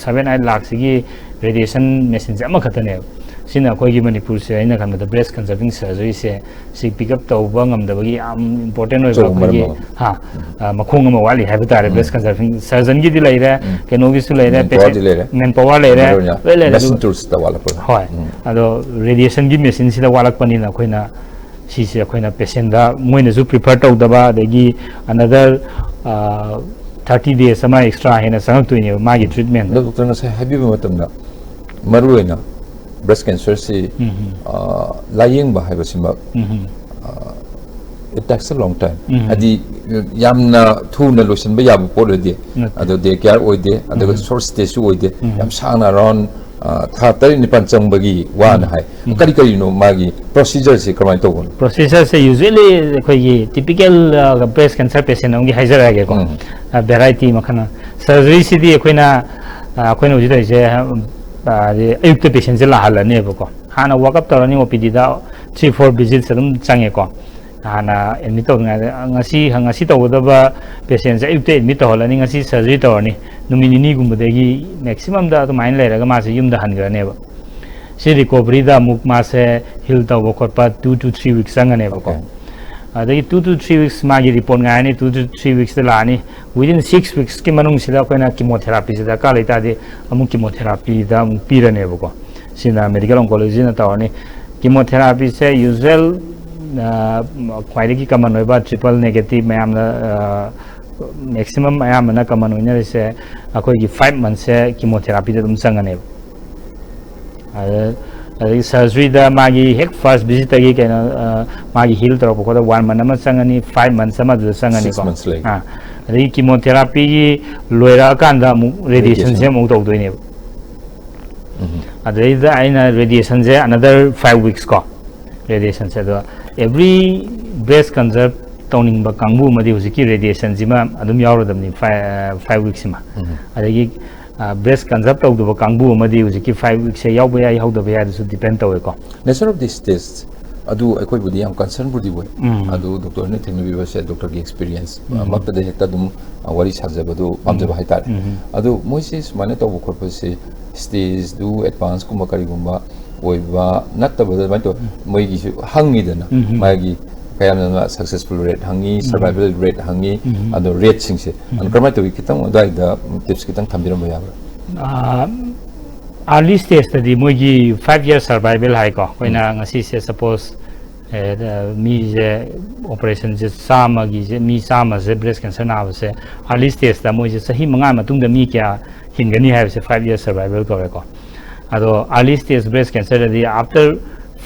ꯁꯚꯦꯟ ꯑꯩꯠ ꯂꯥꯛꯁꯤꯒꯤ ꯔꯦꯗꯤꯌꯦꯁꯟ ꯃꯦꯆꯤꯟꯁꯦ ꯑꯃꯈꯛꯇꯅꯦꯕ꯫ ꯁꯤꯅ ꯑꯩꯈꯣꯏꯒꯤ ꯃꯅꯤꯄꯨꯔꯁꯦ, ꯑꯩꯅ ꯈꯟꯕꯗ, ꯕ꯭ꯔꯦꯁ ꯀꯟꯖꯔꯚꯤꯡ ꯁꯔꯖꯔꯤꯁꯦ ꯁꯤ ꯄꯤꯛ ꯑꯞ ꯇꯧꯕ ꯉꯝꯗꯕꯒꯤ ꯌꯥꯝ ꯏꯝꯄꯣꯔꯇꯦꯟ ꯑꯣꯏꯕ ꯑꯆꯧꯕ ꯃꯔꯝ ꯑꯩꯈꯣꯏꯒꯤ, ꯑꯃ꯫ ꯍꯥ, ꯑ, ꯃꯈꯣꯡ ꯑꯃ ꯋꯥꯠꯂꯤ ꯍꯥꯏꯕ ꯇꯥꯔꯦ꯫ ꯎꯝ꯫ ꯕ꯭ꯔꯦꯁ ꯀꯟꯖꯔꯚꯤꯡ ꯁꯔꯖꯟꯒꯤꯗꯤ ꯂꯩꯔꯦ, ꯎꯝ꯫ ꯀꯩꯅꯣꯒꯤꯁꯨ ꯂꯩꯔꯦ, ꯃꯦꯟ ꯄꯋꯥꯔꯗꯤ ꯂꯩꯔꯦ꯫ ꯃꯦꯟ ꯄꯋꯥꯔ ꯂꯩꯔꯦ, ꯃꯔꯨ ꯑꯣꯏꯅ ꯂꯣꯏ ꯂꯩꯔꯦ꯫ ꯃꯦꯁꯤꯟ ꯑꯗꯨꯒ, ꯇꯨꯜꯁꯇ ꯋꯥꯠꯂꯛꯄ꯫ ꯍꯣꯏ꯫ ꯎꯝ꯫ ꯑꯗꯣ ꯔꯦꯗꯤꯌꯦꯁꯟꯒꯤ ꯃꯦꯆꯤꯟꯁꯤꯗ ꯋꯥꯠꯂꯛꯄꯅꯤꯅ ꯑꯩꯈꯣꯏꯅ ꯁꯤꯁꯦ ꯑꯩꯈꯣꯏꯅ ꯄꯦꯁꯦꯟꯗ ꯃꯣꯏꯅꯁꯨ ꯄ꯭ꯔꯤꯐꯔ ꯇꯧꯗꯕ, ꯑꯗꯒꯤ ꯑꯅꯗꯔ ꯊꯥꯔꯇꯤ ꯗꯦꯖ ꯑꯃ ꯑꯦꯛꯁꯇ꯭ꯔꯥ ꯍꯦꯟꯅ ꯆꯪꯉꯛꯇꯣꯏꯅꯦꯕ ꯃꯥꯒꯤ ꯇ꯭ꯔꯤꯠꯃꯦꯟ꯫ ꯑꯗꯣ ꯗꯣꯛꯇꯔ ꯉꯁꯥꯏ ꯍꯥꯏꯕꯤꯕ ꯃꯇꯝꯗ, ꯃꯔꯨ ꯑꯣꯏꯅ ꯕ꯭ꯔꯦꯁ ꯀꯦꯟꯁꯔꯁꯤ, ꯎꯝ, ꯎꯝ꯫ ꯑ, ꯂꯥꯌꯦꯡꯕ ꯍꯥꯏꯕꯁꯤꯃꯛ, ꯎꯝ, ꯎꯝ꯫ ꯑ, it takes a long time꯫ ꯎꯝ꯫ ꯍꯥꯏꯗꯤ, ꯌꯥꯝꯅ ꯊꯨꯅ ꯂꯣꯏꯁꯤꯟꯕ ꯌꯥꯕ ꯄꯣꯠ ꯑꯣꯏꯗꯦ꯫ ꯅꯠꯇꯦ꯫ ꯑꯗꯣ ꯗꯦ ꯀꯦꯌꯔ ꯑꯣꯏꯗꯦ, ꯑꯗꯨꯒ ꯎꯝ꯫ ꯁꯣꯔꯠ ꯁ꯭ꯇꯦꯁꯨ ꯑꯣꯏꯗꯦ꯫ ꯎꯝ꯫ ꯌꯥꯝ ꯁꯥꯡꯅ, ꯑꯔꯥꯎꯟ, ꯑ, ꯊꯥ ꯇꯔꯦꯠ ꯅꯤꯄꯥꯟ ꯆꯪꯕꯒꯤ ꯋꯥꯅ ꯎꯝ꯫ ꯍꯥꯏ꯫ ꯎꯝ꯫ ꯀꯔꯤ ꯀꯔꯤꯅꯣ ꯃꯥꯒꯤ ꯄ꯭ꯔꯣꯁꯤꯖꯔꯁꯤ ꯀꯃꯥꯏꯅ ꯇꯧꯕꯅꯣ? ꯄ꯭ꯔꯣꯁꯤꯖꯔꯁꯦ usually ꯑꯩꯈꯣꯏꯒꯤ ꯇꯤꯄꯤꯀꯦꯜ, ꯑ, ꯕ꯭ꯔꯦꯁ ꯀꯦꯟꯁꯔ ꯄꯦꯁꯦꯟ ꯑꯃꯒꯤ ꯍꯥꯏꯖꯔꯛꯑꯒꯦꯀꯣ꯫ ꯎꯝ꯫ ꯑ, ꯚꯦꯔꯥꯏꯇꯤ ꯃꯈꯜ꯫ ꯁꯔꯖꯔꯤꯁꯤꯗꯤ ꯑꯩꯈꯣꯏꯅ, ꯑ, ꯑꯩꯈꯣꯏꯅ ꯍꯧꯖꯤꯛ ꯇꯧꯔꯤꯁꯦ, ꯑ, ꯑꯌꯨꯛꯇ ꯄꯦꯁꯦꯟꯁꯦ ꯂꯥꯛꯍꯜꯂꯅꯦꯕꯀꯣ꯫ ꯍꯥꯟꯅ ꯋꯥꯛꯑꯞ ꯇꯧꯔꯅꯤ, ꯑꯣ ꯄꯤ ꯗꯤꯗ ꯊ꯭ꯔꯤ ꯐꯣꯔ ꯚꯤꯖꯤꯠꯁ ꯑꯗꯨꯝ ꯆꯪꯉꯦꯀꯣ꯫ ꯍꯥꯟꯅ ꯑꯦꯗꯃꯤꯠ ꯇꯧꯗ꯭ꯔꯤꯉꯩꯗ, ꯉꯁꯤ, ꯉꯁꯤ ꯇꯧꯒꯗꯕ ꯄꯦꯁꯦꯟꯁꯦ ꯑꯌꯨꯛꯇ ꯑꯦꯗꯃꯤꯠ ꯇꯧꯍꯜꯂꯅꯤ, ꯉꯁꯤ ꯁꯔꯖꯔꯤ ꯇꯧꯔꯅꯤ, ꯅꯨꯃꯤꯠ ꯅꯤꯅꯤꯒꯨꯝꯕꯗꯒꯤ ꯃꯦꯛꯁꯤꯃꯝꯗ ꯑꯗꯨꯃꯥꯏꯅ ꯂꯩꯔꯒ ꯃꯥꯁꯦ ꯌꯨꯝꯗ ꯍꯟꯈ꯭ꯔꯅꯦꯕ꯫ ꯁꯤ ꯔꯤꯀꯣꯚꯔꯤꯗ ꯑꯃꯨꯛ ꯃꯥꯁꯦ ꯍꯤꯜ ꯇꯧꯕ ꯈꯣꯠꯄ two to three weeks ꯆꯪꯒꯅꯦꯕꯀꯣ꯫ Okay꯫ ꯑꯗꯒꯤ two to three weeks ꯃꯥꯒꯤ ꯔꯤꯄꯣꯔꯠ ꯉꯥꯏꯔꯅꯤ, two to three weeksꯇ ꯂꯥꯛꯑꯅꯤ꯫ Within six weeksꯀꯤ ꯃꯅꯨꯡꯁꯤꯗ ꯑꯩꯈꯣꯏꯅ ꯀꯤꯃꯣꯊꯦꯔꯥꯄꯤꯁꯦ ꯗꯔꯀꯥꯔ ꯂꯩꯇꯥꯔꯗꯤ ꯑꯃꯨꯛ ꯀꯤꯃꯣꯊꯦꯔꯥꯄꯤꯗ ꯑꯃꯨꯛ ꯄꯤꯔꯅꯦꯕꯀꯣ꯫ ꯁꯤꯅ ꯃꯦꯗꯤꯀꯦꯜ ꯑꯣꯟꯀꯣꯂꯣꯖꯤꯅ ꯇꯧꯔꯅꯤ꯫ ꯀꯤꯃꯣꯊꯦꯔꯥꯄꯤꯁꯦ ꯌꯨꯖ꯭ꯋꯦꯜ, ꯑ, ꯈ꯭ꯋꯥꯏꯗꯒꯤ ꯀꯃꯟ ꯑꯣꯏꯕ ꯇ꯭ꯔꯤꯄꯜ ꯅꯦꯒꯦꯇꯤꯚ ꯃꯌꯥꯝꯅ, ꯑ, ꯃꯦꯛꯁꯤꯃꯝ ꯑꯌꯥꯝꯕꯅ ꯀꯃꯟ ꯑꯣꯏꯅꯔꯤꯁꯦ ꯑꯩꯈꯣꯏꯒꯤ ꯐꯥꯏꯚ ꯃꯟꯊꯁꯁꯦ ꯀꯤꯃꯣꯊꯦꯔꯥꯄꯤꯗ ꯑꯗꯨꯝ ꯆꯪꯒꯅꯦꯕ꯫ ꯑꯗ-, ꯑꯗꯒꯤ ꯁꯔꯖꯔꯤꯗ ꯃꯥꯒꯤ ꯍꯦꯛ ꯐꯥꯔꯁ ꯚꯤꯖꯤꯠꯇꯒꯤ ꯀꯩꯅꯣ, ꯑ, ꯃꯥꯒꯤ ꯍꯤꯜ ꯇꯧꯔꯛꯄ ꯈꯣꯠꯄ ꯋꯥꯟ ꯃꯟꯊ ꯑꯃ ꯆꯪꯒꯅꯤ, ꯐꯥꯏꯚ ꯃꯟꯊꯁ ꯑꯃ ꯑꯗꯨꯗ ꯆꯪꯒꯅꯤꯀꯣ꯫ Six months ꯂꯩ꯫ ꯑꯥ, ꯑꯗꯒꯤ ꯀꯤꯃꯣꯊꯦꯔꯥꯄꯤꯒꯤ ꯂꯣꯏꯔꯛꯑꯀꯥꯟꯗ ꯑꯃꯨꯛ ꯔꯦꯗꯤꯌꯦꯁꯟꯁꯦ ꯔꯦꯗꯤꯌꯦꯁꯟ꯫ ꯑꯃꯨꯛ ꯇꯧꯗꯣꯏꯅꯦꯕ꯫ ꯎꯝ꯫ ꯑꯗꯩꯗ ꯑꯩꯅ ꯔꯦꯗꯤꯌꯦꯁꯟꯁꯦ another five weeks ꯀꯣ, ꯔꯦꯗꯤꯌꯦꯁꯟꯁꯦ꯫ ꯑꯗꯣ every breast cancer ꯇꯧꯅꯤꯡꯕ ꯀꯥꯡꯕꯨ ꯑꯃꯗꯤ ꯍꯧꯖꯤꯛꯀꯤ ꯔꯦꯗꯤꯌꯦꯁꯟꯁꯤꯃ ꯑꯗꯨꯝ ꯌꯥꯎꯔꯗꯕꯅꯤ, ꯐꯥꯏ-, ꯐꯥꯏꯚ ꯋꯤꯛꯁꯤꯃ꯫ ꯎꯝ꯫ ꯑꯗꯒꯤ ꯕ꯭ꯔꯦꯁ ꯀꯟꯖꯔꯞ ꯇꯧꯗꯕ ꯀꯥꯡꯕꯨ ꯑꯃꯗꯤ ꯍꯧꯖꯤꯛꯀꯤ ꯐꯥꯏꯚ ꯋꯤꯛꯁꯦ ꯌꯥꯎꯕ ꯌꯥꯏ, ꯌꯥꯎꯗꯕ ꯌꯥꯏ, ꯑꯗꯨꯁꯨ depend ꯇꯧꯋꯦꯀꯣ꯫ Nature of this test ꯑꯗꯨ ꯑꯩꯈꯣꯏꯕꯨꯗꯤ ꯌꯥꯝ ꯀꯟꯁꯔꯟꯕꯨꯗꯤ ꯑꯣꯏ꯫ ꯎꯝ. ꯑꯗꯨ ꯗꯣꯛꯇꯔꯅ ꯊꯦꯡꯅꯕꯤꯕꯁꯦ ꯗꯣꯛꯇꯔꯒꯤ ꯑꯦꯛꯁꯄꯤꯔꯤꯌꯦꯟꯁ ꯎꯝ. ꯃꯛꯇꯗ ꯍꯦꯛꯇ ꯑꯗꯨꯝ ꯑ, ꯋꯥꯔꯤ ꯁꯥꯖꯕꯗꯨ ꯄꯥꯝꯖꯕ ꯍꯥꯏꯇꯥꯔꯦ꯫ ꯎꯝ. ꯑꯗꯨ ꯃꯣꯏꯁꯦ ꯁꯨꯃꯥꯏꯅ ꯇꯧꯕ ꯈꯣꯠꯄꯁꯦ ꯁ꯭ꯇꯦꯖꯇꯨ ꯑꯦꯗꯚꯥꯟꯁꯀꯨꯝꯕ ꯀꯔꯤꯒꯨꯝꯕ ꯑꯣꯏꯕ ꯅꯠꯇꯕꯗ ꯑꯗꯨꯃꯥꯏꯅ ꯇꯧ ꯃꯣꯏꯒꯤꯁꯨ ꯍꯪꯉꯤꯗꯅ ꯎꯝ. ꯃꯥꯒꯤ ꯀꯌꯥꯝꯅ ꯁꯛꯁꯦꯁꯐꯨꯜ ꯔꯦꯠ ꯍꯪꯉꯤ, ꯁꯔꯚꯥꯏꯚꯦꯜ ꯔꯦꯠ ꯍꯪꯉꯤ, ꯎꯝ. ꯑꯗꯣ ꯔꯦꯠꯁꯤꯡꯁꯦ ꯑꯗꯨ ꯀꯃꯥꯏꯅ ꯇꯧꯋꯤ? ꯈꯤꯇꯪ ꯑꯗꯨꯋꯥꯏꯗ ꯇꯤꯞꯁ ꯈꯤꯇꯪ ꯊꯝꯕꯤꯔꯝꯕ ꯌꯥꯕ꯭ꯔꯥ? ꯑꯥꯔꯂꯤ ꯁ꯭ꯇꯦꯖꯇꯗꯤ ꯃꯣꯏꯒꯤ ꯐꯥꯏꯚ ꯌꯔ ꯁꯔꯚꯥꯏꯚꯦꯜ ꯍꯥꯏꯀꯣ, ꯑꯩꯈꯣꯏꯅ ꯉꯁꯤꯁꯦ ꯁꯄꯣꯁ ꯃꯤꯁꯦ ꯑꯣꯄꯔꯦꯁꯟꯁꯦ ꯆꯥꯝꯃꯒꯤꯁꯦ, ꯃꯤ ꯆꯥꯝꯃꯁꯦ ꯕ꯭ꯔꯦꯁ ꯀꯦꯟꯁꯔ ꯅꯥꯕꯁꯦ ꯑꯥꯔꯂꯤ ꯁ꯭ꯇꯦꯖꯇ ꯃꯣꯏꯁꯦ ꯆꯍꯤ ꯃꯉꯥ ꯃꯇꯨꯡꯗ ꯃꯤ ꯀꯌꯥ ꯍꯤꯡꯒꯅꯤ ꯍꯥꯏꯕꯁꯦ ꯐꯥꯏꯚ ꯌꯔ ꯁꯔꯚꯥꯏꯚꯦꯜ ꯀꯧꯋꯦꯀꯣ꯫ ꯑꯗꯣ ꯑꯥꯔꯂꯤ ꯁ꯭ꯇꯦꯖ ꯕ꯭ꯔꯦꯁ ꯀꯦꯟꯁꯔꯗꯗꯤ ꯑꯥꯐꯇꯔ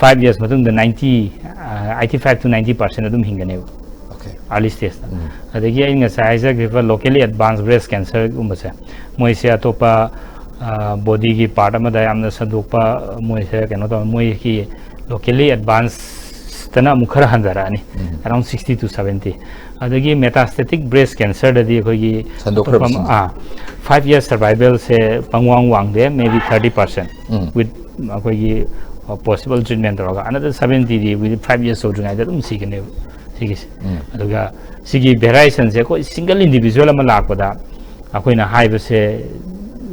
ꯐꯥꯏꯚ ꯌꯔꯁ ꯃꯇꯨꯡꯗ ninety eighty five to ninety percent ꯑꯗꯨꯝ ꯍꯤꯡꯒꯅꯦꯕ Okay. ꯑꯥꯔꯂꯤ ꯁ꯭ꯇꯦꯖꯇ꯫ ꯎꯝ. ꯑꯗꯒꯤ ꯑꯩꯅ ꯉꯁꯥꯏ ꯍꯥꯏꯖꯈ꯭ꯔꯤꯕ ꯂꯣꯀꯦꯂꯤ ꯑꯦꯗꯚꯥꯟꯁ ꯕ꯭ꯔꯦꯁ ꯀꯦꯟꯁꯔꯒꯨꯝꯕꯁꯦ, ꯃꯣꯏꯁꯦ ꯑꯇꯣꯞꯄ ꯕꯣꯗꯤꯒꯤ ꯄꯥꯔꯠ ꯑꯃꯗ ꯌꯥꯝꯅ ꯁꯟꯗꯣꯛꯄ, ꯃꯣꯏꯁꯦ ꯀꯩꯅꯣ ꯇꯧ, ꯃꯣꯏꯒꯤ ꯂꯣꯀꯦꯂꯤ ꯑꯦꯗꯚꯥꯟꯁꯇꯅ ꯑꯃꯨꯛ ꯈꯔ ꯍꯟꯊꯔꯛꯑꯅꯤ, um. Around sixty to seventy. ꯑꯗꯒꯤ ꯃꯦꯇꯥꯁꯇꯦꯇꯤꯛ ꯕ꯭ꯔꯦꯁ ꯀꯦꯟꯁꯔꯗꯗꯤ ꯑꯩꯈꯣꯏꯒꯤ ꯁꯟꯗꯣꯛꯈ꯭ꯔꯕꯁꯤꯡꯁꯦ. ꯑꯥ, ꯐꯥꯏꯚ ꯌꯔꯁ ꯁꯔꯚꯥꯏꯚꯦꯜꯁꯦ ꯄꯪꯋꯥꯡ ꯋꯥꯡꯗꯦ, maybe thirty percent um. With ꯑꯩꯈꯣꯏꯒꯤ ꯄꯣꯁꯤꯕꯜ ꯇ꯭ꯔꯤꯠꯃꯦꯟ ꯇꯧꯔꯒ ꯑꯅꯗꯔ ꯁꯕꯦꯟꯇꯤꯗꯤ ꯋꯤꯗꯤꯟ ꯐꯥꯏꯚ ꯌꯔꯁ ꯌꯧꯗ꯭ꯔꯤꯉꯩꯗ ꯑꯗꯨꯝ ꯁꯤꯒꯅꯦꯕ ꯁꯤꯒꯤꯁꯦ꯫ ꯎꯝ. ꯑꯗꯨꯒ ꯁꯤꯒꯤ ꯚꯦꯔꯥꯏꯁꯟꯁꯦ ꯑꯩꯈꯣꯏ ꯁꯤꯡꯒꯜ ꯏꯟꯗꯤꯕꯤꯖꯨꯋꯦꯜ ꯑꯃ ꯂꯥꯛꯄꯗ ꯑꯩꯈꯣꯏꯅ ꯍꯥꯏꯕꯁꯦ,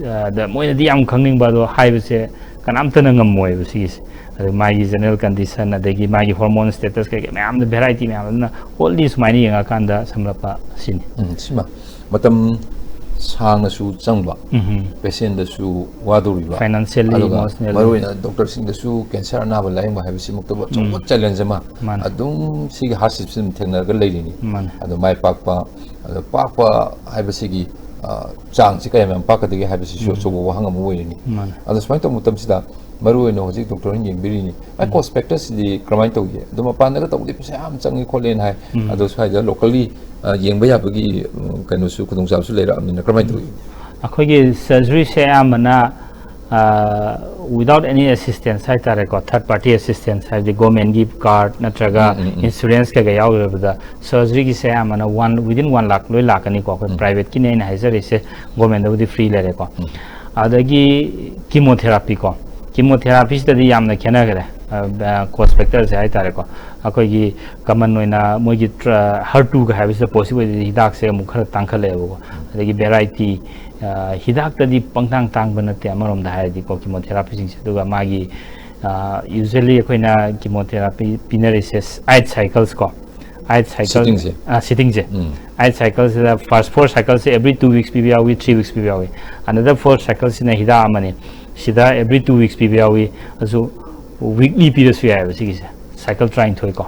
ꯑ, ꯗ ꯃꯣꯏꯅꯗꯤ ꯌꯥꯝ ꯈꯪꯅꯤꯡꯕ, ꯑꯗꯣ ꯍꯥꯏꯕꯁꯦ ꯀꯅꯥꯝꯇꯅ ꯉꯝꯃꯣꯏꯕ ꯁꯤꯒꯤꯁꯦ꯫ ꯑꯗꯨ ꯃꯥꯒꯤ ꯖꯦꯅꯔꯦꯜ ꯀꯟꯗꯤꯁꯟ, ꯑꯗꯒꯤ ꯃꯥꯒꯤ ꯍꯣꯔꯃꯣꯟ ꯁ꯭ꯇꯦꯇꯁ, ꯀꯩꯀꯩ ꯃꯌꯥꯝꯗ ꯚꯦꯔꯥꯏꯇꯤ ꯃꯌꯥꯝ ꯑꯗꯨꯅ ꯑꯣꯜꯂꯤ ꯁꯨꯃꯥꯏꯅ ꯌꯦꯡꯉꯀꯥꯟꯗ ꯁꯝꯂꯞꯄ ꯁꯤꯅꯤ꯫ ꯎꯝ, ꯁꯤꯃ ꯃꯇꯝ ꯁꯥꯡꯅꯁꯨ ꯆꯪꯕ, ꯎꯝ. ꯄꯦꯁꯦꯟꯗꯁꯨ ꯋꯥꯗꯧꯔꯤꯕ, Financially, ꯑꯗꯨꯒ emotionally. ꯃꯔꯨꯑꯣꯏꯅ ꯗꯣꯛꯇꯔꯁꯤꯡꯗꯁꯨ ꯀꯦꯟꯁꯔ ꯑꯅꯥꯕ ꯂꯥꯌꯦꯡꯕ ꯍꯥꯏꯕꯁꯤꯃꯛꯇꯕꯨ ꯑꯆꯧꯕ ꯎꯝ. ꯆꯦꯂꯦꯟꯖ ꯑꯃ ꯃꯥꯅꯦ. ꯑꯗꯨꯝ ꯁꯤꯒꯤ ꯍꯥꯔꯗꯁꯤꯞꯁꯤ ꯑꯗꯨꯝ ꯊꯦꯡꯅꯔꯒ ꯂꯩꯔꯤꯅꯤ꯫ ꯃꯥꯅꯦ. ꯑꯗꯣ ꯃꯥꯏ ꯄꯥꯛꯄ, ꯑꯗꯣ ꯄꯥꯛꯄ ꯍꯥꯏꯕꯁꯤꯒꯤ ꯑ, ꯆꯥꯡꯁꯤ ꯀꯌꯥꯝ ꯌꯥꯝ ꯄꯥꯛꯀꯗꯒꯦ ꯍꯥꯏꯕꯁꯤꯁꯨ ꯑꯆꯧꯕ ꯋꯥꯍꯪ ꯑꯃ ꯑꯣꯏꯔꯤꯅꯤ꯫ ꯃꯥꯅꯦ. ꯑꯗꯣ ꯁꯨꯃꯥꯏꯅ ꯇꯧꯕ ꯃꯇꯝꯁꯤꯗ ꯃꯔꯨꯑꯣꯏꯅ ꯍꯧꯖꯤꯛ ꯗꯣꯛꯇꯔ ꯍꯣꯏꯅ ꯌꯦꯡꯕꯤꯔꯤꯅꯤ, ꯑꯩ ꯀꯣꯁ ꯐꯦꯛꯇꯔꯁꯤꯗꯤ ꯀꯔꯝꯍꯥꯏꯅ ꯇꯧꯒꯦ? ꯑꯗꯣ ꯃꯄꯥꯟꯗꯒ ꯇꯧꯕꯗꯤ ꯄꯩꯁꯥ ꯌꯥꯝ ꯆꯪꯉꯤ ꯈꯣꯠꯂꯦꯅ ꯍꯥꯏ꯫ ꯎꯝ. ꯑꯗꯣ ꯁ꯭ꯋꯥꯏꯗ ꯂꯣꯀꯦꯜꯂꯤ, ꯑ, ꯌꯦꯡꯕ ꯌꯥꯕꯒꯤ, ꯎꯝ, ꯀꯩꯅꯣꯁꯨ, ꯈꯨꯗꯣꯡꯆꯥꯕꯁꯨ ꯂꯩꯔꯛꯑꯕꯅꯤꯅ ꯀꯔꯝꯍꯥꯏꯅ ꯇꯧꯏ? ꯑꯩꯈꯣꯏꯒꯤ ꯁꯔꯖꯔꯤꯁꯦ ꯑꯌꯥꯝꯕꯅ without any assistance ꯍꯥꯏꯇꯥꯔꯦꯀꯣ, third party assistance ꯍꯥꯏꯕꯗꯤ ꯒꯣꯔꯃꯦꯟꯒꯤ ꯀꯥꯔꯠ ꯅꯠꯇ꯭ꯔꯒ ꯏꯟꯁꯨꯔꯦꯟꯁ ꯀꯩꯀꯥ ꯌꯥꯎꯗꯕꯗ ꯁꯔꯖꯔꯤꯒꯤꯁꯦ ꯑꯌꯥꯝꯕꯅ ꯋꯥꯟ ꯋꯤꯗꯤꯟ ꯋꯥꯟ ꯂꯥꯛ ꯂꯣꯏ ꯂꯥꯛꯀꯅꯤꯀꯣ꯫ ꯑꯩꯈꯣꯏ ꯄ꯭ꯔꯥꯏꯚꯦꯠꯀꯤꯅꯦ ꯑꯩꯅ ꯍꯥꯏꯖꯔꯤꯁꯦ, ꯒꯣꯔꯃꯦꯟꯗꯕꯨꯗꯤ ꯐ꯭ꯔꯤ ꯂꯩꯔꯦꯀꯣ꯫ ꯑꯗꯒꯤ ꯀꯤꯃꯣꯊꯦꯔꯥꯄꯤꯀꯣ, ꯀꯤꯃꯣꯊꯦꯔꯥꯄꯤꯁꯤꯗꯗꯤ ꯌꯥꯝꯅ ꯈꯦꯠꯅꯈ꯭ꯔꯦ꯫ ꯀꯣꯁ ꯐꯦꯛꯇꯔꯁꯦ ꯍꯥꯏꯇꯥꯔꯦꯀꯣ꯫ ꯑꯩꯈꯣꯏꯒꯤ ꯀꯃꯟ ꯑꯣꯏꯅ ꯃꯣꯏꯒꯤ ꯍꯔꯇꯨꯒ ꯍꯥꯏꯕꯁꯤꯗ ꯄꯣꯠꯁꯤ ꯑꯣꯏꯗꯗꯤ ꯍꯤꯗꯥꯛꯁꯦ ꯑꯃꯨꯛ ꯈꯔ ꯇꯥꯡꯈꯠꯂꯛꯑꯦꯕꯀꯣ꯫ ꯑꯗꯒꯤ ꯚꯦꯔꯥꯏꯇꯤ, ꯍꯤꯗꯥꯛꯇꯗꯤ ꯄꯪꯇꯥꯡ ꯇꯥꯡꯕ ꯅꯠꯇꯦ ꯑꯃꯔꯣꯝꯗ ꯍꯥꯏꯔꯗꯤꯀꯣ, ꯀꯤꯃꯣꯊꯦꯔꯥꯄꯤꯁꯤꯡꯁꯦ꯫ ꯑꯗꯨꯒ ꯃꯥꯒꯤ ꯌꯨꯖ꯭ꯋꯦꯜꯂꯤ ꯑꯩꯈꯣꯏꯅ ꯀꯤꯃꯣꯊꯦꯔꯥꯄꯤ ꯄꯤꯅꯔꯤꯁꯦ ꯑꯥꯏꯠ ꯁꯥꯏꯀꯜꯁ ꯀꯣ, ꯑꯥꯏꯠ ꯁꯥꯏꯀꯜ ꯁꯤꯇꯤꯡꯁꯦ꯫ ꯁꯤꯇꯤꯡꯁꯦ꯫ ꯑꯥꯏꯠ ꯁꯥꯏꯀꯜꯁꯤꯗ ꯐꯥꯔꯁ ꯐꯣꯔ ꯁꯥꯏꯀꯜꯁꯦ ꯑꯦꯕ꯭ꯔꯤ ꯇꯨ ꯋꯤꯛꯁ ꯄꯤꯕ ꯌꯥꯎꯏ, ꯊ꯭ꯔꯤ ꯋꯤꯛꯁ ꯄꯤꯕ ꯌꯥꯎꯏ꯫ ꯑꯅꯗꯔ ꯐꯣꯔ ꯁꯥꯏꯀꯜꯁꯤꯅ ꯍꯤꯗꯥꯛ ꯑꯃꯅꯤ, ꯁꯤꯗ ꯑꯦꯕ꯭ꯔꯤ ꯇꯨ ꯋꯤꯛꯁ ꯄꯤꯕ ꯌꯥꯎꯏ꯫ ꯑꯗꯨ ꯋꯤꯛꯂꯤ ꯄꯤꯔꯁꯨ ꯌꯥꯏꯑꯕ ꯁꯤꯒꯤꯁꯦ, ꯁꯥꯏꯀꯜ ꯇꯔꯥꯅꯤꯊꯣꯏ ꯀꯣ꯫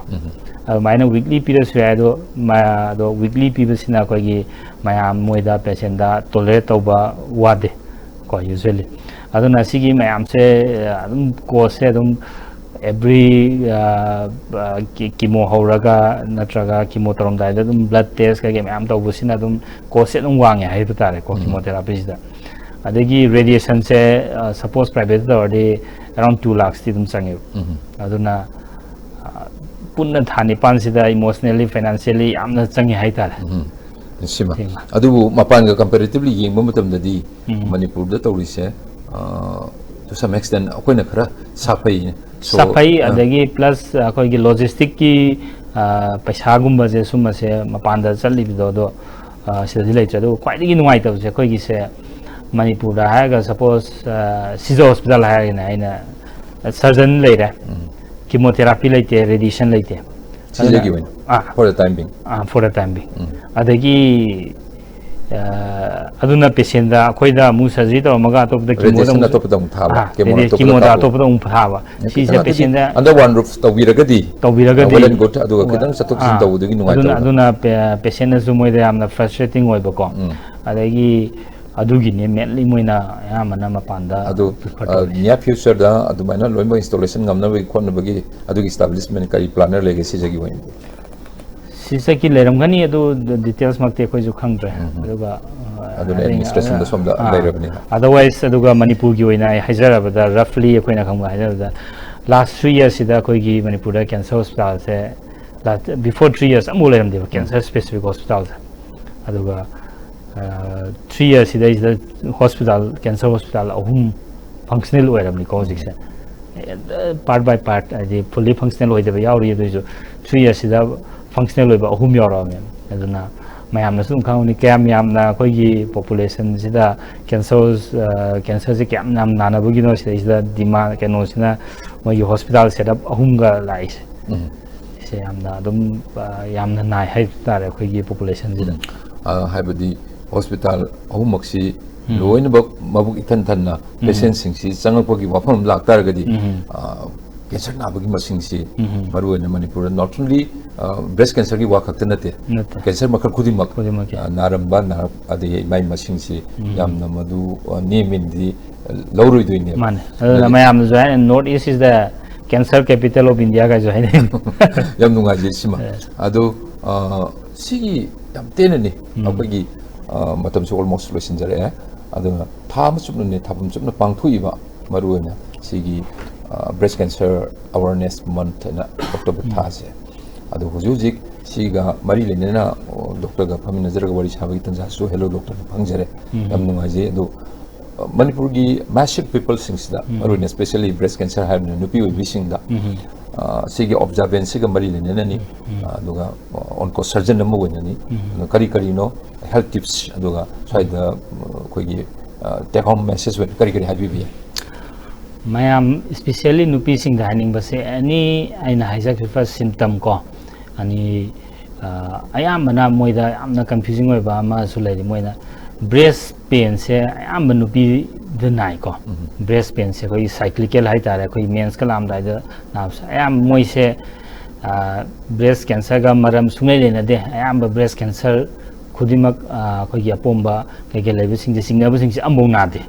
ꯑꯗꯨꯃꯥꯏꯅ ꯋꯤꯛꯂꯤ ꯄꯤꯔꯁꯨ ꯌꯥꯏ꯫ ꯑꯗꯣ ꯃ-, ꯑꯗꯣ ꯋꯤꯛꯂꯤ ꯄꯤꯕꯁꯤꯅ ꯑꯩꯈꯣꯏꯒꯤ ꯃꯌꯥꯝ ꯃꯣꯏꯗ ꯄꯦꯁꯦꯟꯗ ꯇꯣꯂꯔꯦꯠ ꯇꯧꯕ ꯋꯥꯗꯦ ꯀꯣ, ꯌꯨꯖ꯭ꯋꯦꯜꯂꯤ꯫ ꯑꯗꯨꯅ ꯁꯤꯒꯤ ꯃꯌꯥꯝꯁꯦ ꯑꯗꯨꯝ ꯀꯣꯁꯁꯦ ꯑꯗꯨꯝ ꯑꯦꯕ꯭ꯔꯤ ꯀꯤꯃꯣ ꯍꯧꯔꯒ ꯅꯠꯇ꯭ꯔꯒ ꯀꯤꯃꯣ ꯇꯧꯔꯝꯗꯥꯏꯗ ꯑꯗꯨꯝ ꯕ꯭ꯂꯗ ꯇꯦꯁ ꯀꯩꯀꯩ ꯃꯌꯥꯝ ꯇꯧꯕꯁꯤꯅ ꯑꯗꯨꯝ ꯀꯣꯁꯁꯦ ꯑꯗꯨꯝ ꯋꯥꯡꯉꯦ ꯍꯥꯏꯕ ꯇꯥꯔꯦꯀꯣ, ꯀꯤꯃꯣꯊꯦꯔꯥꯄꯤꯁꯤꯗ꯫ ꯑꯗꯒꯤ ꯔꯦꯗꯤꯌꯦꯁꯟꯁꯦ ꯁꯄꯣꯁ ꯄ꯭ꯔꯥꯏꯚꯦꯠꯇ ꯇꯧꯔꯗꯤ ꯑꯦꯔꯥꯎꯟ ꯇꯨ ꯂꯥꯛꯁꯇꯤ ꯑꯗꯨꯝ ꯆꯪꯉꯦꯕ꯫ ꯑꯗꯨꯅ ꯄꯨꯟꯅ ꯊꯥ ꯅꯤꯄꯥꯟꯁꯤꯗ ꯏꯃꯣꯁꯅꯦꯜꯂꯤ, ꯐꯥꯏꯅꯥꯟꯁꯤꯌꯦꯜꯂꯤ ꯌꯥꯝꯅ ꯆꯪꯉꯦ ꯍꯥꯏꯇꯥꯔꯦ꯫ ꯁꯤꯃ꯫ ꯁꯤꯃ꯫ ꯑꯗꯨꯕꯨ ꯃꯄꯥꯟꯒ ꯀꯝꯄꯦꯔꯦꯇꯤꯚꯂꯤ ꯌꯦꯡꯕ ꯃꯇꯝꯗꯗꯤ ꯃꯅꯤꯄꯨꯔꯗ ꯇꯧꯔꯤꯁꯦ, to some extent ꯑꯩꯈꯣꯏꯅ ꯈꯔ ꯁꯥꯐꯩ꯫ So, ꯁꯥꯐꯩ, ꯑꯗꯒꯤ ꯄ꯭ꯂꯁ ꯑꯩꯈꯣꯏꯒꯤ ꯂꯣꯖꯤꯁꯇꯤꯛꯀꯤ ꯄꯩꯁꯥꯒꯨꯝꯕꯁꯦ ꯁꯨꯝꯕꯁꯦ ꯃꯄꯥꯟꯗ ꯆꯠꯂꯤꯕꯗꯣ, ꯑꯗꯣ ꯁꯤꯗꯗꯤ ꯂꯩꯇ꯭ꯔꯦ꯫ ꯑꯗꯨꯒ ꯈ꯭ꯋꯥꯏꯗꯒꯤ ꯅꯨꯡꯉꯥꯏꯇꯕꯁꯦ ꯑꯩꯈꯣꯏꯒꯤꯁꯦ ꯃꯅꯤꯄꯨꯔꯗ ꯍꯥꯏꯔꯒ ꯁꯄꯣꯁ ꯁꯤꯖ ꯍꯣꯁꯄꯤꯇꯥꯜ ꯍꯥꯏꯔꯒꯅ ꯑꯩꯅ ꯁꯔꯖꯟ ꯂꯩꯔꯦ, ꯀꯤꯃꯣꯊꯦꯔꯥꯄꯤ ꯂꯩꯇꯦ, ꯔꯦꯗꯤꯌꯦꯁꯟ ꯂꯩꯇꯦ꯫ ꯁꯤꯖꯒꯤ ꯑꯣꯏꯅ ꯑꯥ, for the time being꯫ Ah, for the time being꯫ ꯑꯗꯒꯤ ꯑꯗꯨꯅ ꯄꯦꯁꯦꯟꯗ ꯑꯩꯈꯣꯏꯗ ꯑꯃꯨꯛ ꯁꯔꯖꯔꯤ ꯇꯧꯔꯝꯃꯒ ꯑꯇꯣꯞꯄꯗ ꯀꯤꯃꯣꯗ radiation ꯑꯃꯨꯛ ꯑꯇꯣꯞꯄꯗ ꯑꯃꯨꯛ ꯊꯥꯕ, ꯑꯥ, ꯀꯤꯃꯣ radi-, ꯑꯇꯣꯞꯄꯗ ꯀꯤꯃꯣꯗ ꯊꯥꯕ꯫ ꯑꯇꯣꯞꯄꯗ ꯑꯃꯨꯛ ꯊꯥꯕ꯫ ꯁꯤꯁꯦ ꯈꯤꯇꯪ ꯑꯗꯨꯗꯤ ꯄꯦꯁꯦꯟꯗ under one roof ꯇꯧꯕꯤꯔꯒꯗꯤ, ꯇꯧꯕꯤꯔꯒꯗꯤ, well and good, ꯑꯗꯨꯒ ꯈꯤꯇꯪ ꯆꯠꯊꯣꯛ ꯆꯠꯁꯤꯟ ꯑꯥ, ꯇꯧꯕꯗꯨꯒꯤ ꯑꯗꯨꯅ, ꯅꯨꯡꯉꯥꯏꯇꯕꯗꯣ꯫ ꯑꯗꯨꯅ ꯄꯦ-, ꯄꯦꯁꯦꯟꯅꯁꯨ ꯃꯣꯏꯗ ꯌꯥꯝꯅ ꯐ꯭ꯔꯁꯇ꯭ꯔꯦꯇꯤꯡ ꯑꯣꯏꯕꯀꯣ꯫ ꯑꯗꯒꯤ ꯑꯗꯨꯒꯤꯅꯦ ꯃꯦꯟꯂꯤ ꯃꯣꯏꯅ ꯑꯌꯥꯝꯕꯅ ꯃꯄꯥꯟꯗ ꯑꯗꯨ, prefer ꯇꯧꯔꯤꯁꯦ꯫ Near future ꯗ ꯑꯗꯨꯃꯥꯏꯅ ꯂꯣꯏꯅꯃꯛ installation ꯉꯝꯅꯕꯒꯤ ꯈꯣꯠꯅꯕꯒꯤ ꯑꯗꯨꯒꯤ establishment ꯀꯔꯤ planꯅ ꯂꯩꯒꯦ ꯁꯤꯖꯒꯤ ꯑꯣꯏꯅꯗꯤ? ꯁꯤꯁꯇꯒꯤ ꯂꯩꯔꯝꯒꯅꯤ, ꯑꯗꯨ ꯗꯤꯇꯦꯜꯁꯃꯛꯇꯤ ꯑꯩꯈꯣꯏꯁꯨ ꯈꯪꯗ꯭ꯔꯦ꯫ ꯎꯝ, ꯎꯝ꯫ ꯑꯗꯨꯒ, ꯑ, ꯑꯗꯨꯅ ꯑꯗꯩ, administrationꯗ ꯑ, ꯁꯣꯝꯗ ꯑ, ꯂꯩꯔꯕꯅꯤꯅ꯫ Otherwise, ꯑꯗꯨꯒ ꯃꯅꯤꯄꯨꯔꯒꯤ ꯑꯣꯏꯅ ꯑꯩ ꯍꯥꯏꯖꯔꯕꯗ, roughly ꯑꯩꯈꯣꯏꯅ ꯈꯪꯕ ꯍꯥꯏꯖꯔꯕꯗ, last three yearsꯁꯤꯗ ꯑꯩꯈꯣꯏꯒꯤ ꯃꯅꯤꯄꯨꯔꯗ cancer hospitalꯁꯦ, before three years ꯑꯃꯐꯥꯎ ꯂꯩꯔꯝꯗꯦꯕ cancer specific hospitalꯁꯦ꯫ ꯑꯗꯨꯒ, ꯑ, three yearsꯁꯤꯗꯩꯁꯤꯗ hospital, cancer hospital ꯑꯍꯨꯝ functional ꯑꯣꯏꯔꯕꯅꯤꯀꯣ ꯍꯧꯖꯤꯛꯁꯦ꯫ Part by part, ꯍꯥꯏꯗꯤ fully functional ꯑꯣꯏꯗꯕ ꯌꯥꯎꯔꯤ, ꯑꯗꯨꯏꯁꯨ three yearsꯁꯤꯗ functional ꯑꯣꯏꯕ ꯑꯍꯨꯝ ꯌꯥꯎꯔꯛꯑꯕꯅꯦꯕ꯫ ꯑꯗꯨꯅ ꯃꯌꯥꯝꯅꯁꯨ ꯑꯗꯨꯝ ꯈꯪꯉꯝꯅꯤ, ꯀꯌꯥꯝ ꯌꯥꯝꯅ ꯑꯩꯈꯣꯏꯒꯤ populationꯁꯤꯗ cancer, ꯑ, cancerꯁꯦ ꯀꯌꯥꯝ ꯌꯥꯝ ꯅꯥꯅꯕꯒꯤꯅꯣ, ꯁꯤꯗꯩꯁꯤꯗ demand, ꯀꯩꯅꯣꯁꯤꯅ ꯃꯣꯏꯒꯤ hospital setup ꯑꯍꯨꯝꯒ ꯂꯥꯛꯏꯁꯦ꯫ ꯁꯦ ꯌꯥꯝꯅ ꯑꯗꯨꯝ, ꯑ, ꯌꯥꯝꯅ ꯅꯥꯏ ꯍꯥꯏ ꯇꯥꯔꯦ ꯑꯩꯈꯣꯏꯒꯤ populationꯁꯤꯗ꯫ ꯎꯝ꯫ ꯑ, ꯍꯥꯏꯕꯗꯤ hospital ꯑꯍꯨꯝꯃꯛꯁꯤ ꯂꯣꯏꯅꯃꯛ ꯃꯕꯨꯛ ꯏꯊꯟ ꯊꯟꯅ patientꯁꯤꯡꯁꯤ ꯆꯪꯉꯛꯄꯒꯤ ꯋꯥꯐꯝ ꯑꯃ ꯂꯥꯛꯇꯥꯔꯒꯗꯤ, ꯑ, cancer ꯅꯥꯕꯒꯤ ꯃꯁꯤꯡꯁꯤ ꯃꯔꯨꯑꯣꯏꯅ ꯃꯅꯤꯄꯨꯔꯗ not only, ꯑ, breast cancerꯒꯤ ꯋꯥ ꯈꯛꯇ ꯅꯠꯇꯦ, ꯅꯠꯇꯦ꯫ cancer ꯃꯈꯜ ꯈꯨꯗꯤꯡꯃꯛ, ꯈꯨꯗꯤꯡꯃꯛꯀꯤ꯫ ꯑ, ꯅꯥꯔꯝꯕ, ꯅꯥꯔꯛ-, ꯑꯗꯒꯤ ꯃꯥꯏ ꯃꯁꯤꯡꯁꯤ ꯌꯥꯝꯅ ꯃꯗꯨ, ꯑ, ꯅꯦꯝꯃꯤꯅꯗꯤ, ꯑ, ꯂꯧꯔꯣꯏꯗꯣꯏꯅꯦꯕ꯫ ꯃꯥꯅꯦ꯫ ꯑꯗꯨꯅ ꯑꯗꯨꯅ ꯃꯌꯥꯝꯅꯁꯨ ꯍꯥꯏ, "North East is the cancer capital of India" ꯀꯥꯏꯁꯨ ꯍꯥꯏꯅꯩ꯫ ꯌꯥꯝ ꯅꯨꯡꯉꯥꯏꯖꯩ ꯁꯤꯃ꯫ ꯑꯗꯣ, ꯑ, ꯁꯤꯒꯤ ꯌꯥꯝ ꯇꯦꯟꯅꯅꯤ ꯑꯩꯈꯣꯏꯒꯤ, ꯑ, ꯃꯇꯝꯁꯨ almost ꯂꯣꯏꯁꯤꯟꯖꯔꯛꯑꯦ꯫ ꯑꯗꯨꯅ ꯊꯥ ꯑꯃ ꯆꯨꯞꯅꯅꯦ, ꯊꯥꯕꯝ ꯆꯨꯞꯅ ꯄꯥꯡꯊꯣꯛꯏꯕ ꯃꯔꯨꯑꯣꯏꯅ ꯁꯤꯒꯤ, ꯑ, Breast Cancer Awareness Month ꯍꯥꯏꯅ October ꯊꯥꯁꯦ꯫ ꯑꯗꯣ ꯍꯧꯖꯤꯛ ꯍꯧꯖꯤꯛ ꯁꯤꯒ ꯃꯔꯤ ꯂꯩꯅꯅ, ꯑꯣ, doctorꯒ ꯐꯝꯃꯤꯟꯅꯖꯔꯒ ꯋꯥꯔꯤ ꯁꯥꯕꯒꯤ ꯇꯥꯟꯖꯥꯁꯨ hello doctorꯗ ꯐꯪꯖꯔꯦ꯫ ꯌꯥꯝ ꯅꯨꯡꯉꯥꯏꯖꯩ꯫ ꯑꯗꯣ, ꯑ, ꯃꯅꯤꯄꯨꯔꯒꯤ massive peopleꯁꯤꯡꯁꯤꯗ, ꯃꯔꯨꯑꯣꯏꯅ specially breast cancer ꯍꯥꯏꯕꯅ ꯅꯨꯄꯤ ꯑꯣꯏꯕꯤꯁꯤꯡꯗ, ꯑ, ꯁꯤꯒꯤ observanceꯁꯤꯒ ꯃꯔꯤ ꯂꯩꯅꯅꯅꯤ꯫ ꯑ, ꯑꯗꯨꯒ, ꯑ, onco surgeon ꯑꯃ ꯑꯣꯏꯅꯅꯤ꯫ ꯑꯗꯨ ꯀꯔꯤ ꯀꯔꯤꯅꯣ health tips, ꯑꯗꯨꯒ ꯁ꯭ꯋꯥꯏꯗ, ꯑ, ꯑꯩꯈꯣꯏꯒꯤ, ꯑ, take home message ꯑꯣꯏꯅ ꯀꯔꯤ ꯀꯔꯤ ꯍꯥꯏꯕꯤꯕ ꯌꯥꯏ? ꯃꯌꯥꯝ, especially ꯅꯨꯄꯤꯁꯤꯡꯗ ꯍꯥꯏꯅꯤꯡꯕꯁꯦ, any ꯑꯩꯅ ꯍꯥꯏꯖꯈ꯭ꯔꯤꯕ symptom ꯀꯣ, ꯑꯅꯤ, ꯑ, ꯑꯌꯥꯝꯕꯅ ꯃꯣꯏꯗ ꯌꯥꯝꯅ confusing ꯑꯣꯏꯕ ꯑꯃꯁꯨ ꯂꯩꯔꯤ꯫ ꯃꯣꯏꯅ breast painꯁꯦ ꯑꯌꯥꯝꯕ ꯅꯨꯄꯤꯗ ꯅꯥꯏꯀꯣ꯫ Breast painꯁꯦ ꯑꯩꯈꯣꯏꯒꯤ cyclical ꯍꯥꯏꯇꯥꯔꯦ, ꯑꯩꯈꯣꯏꯒꯤ mensꯀ ꯂꯥꯛꯑꯝꯗꯥꯏꯗ ꯅꯥꯕꯁꯦ꯫ ꯑꯌꯥꯝꯕ ꯃꯣꯏꯁꯦ, ꯑ, breast cancerꯒ ꯃꯔꯝ ꯁꯨꯡꯂꯩ ꯂꯩꯅꯗꯦ꯫ ꯑꯌꯥꯝꯕ breast cancer ꯈꯨꯗꯤꯡꯃꯛ, ꯑ, ꯑꯩꯈꯣꯏꯒꯤ ꯑꯄꯣꯝꯕ ꯀꯩꯀꯩ ꯂꯩꯕꯁꯤꯡꯁꯦ, ꯆꯤꯡꯅꯕꯁꯤꯡꯁꯦ ꯑꯃꯐꯥꯎ ꯅꯥꯗꯦ꯫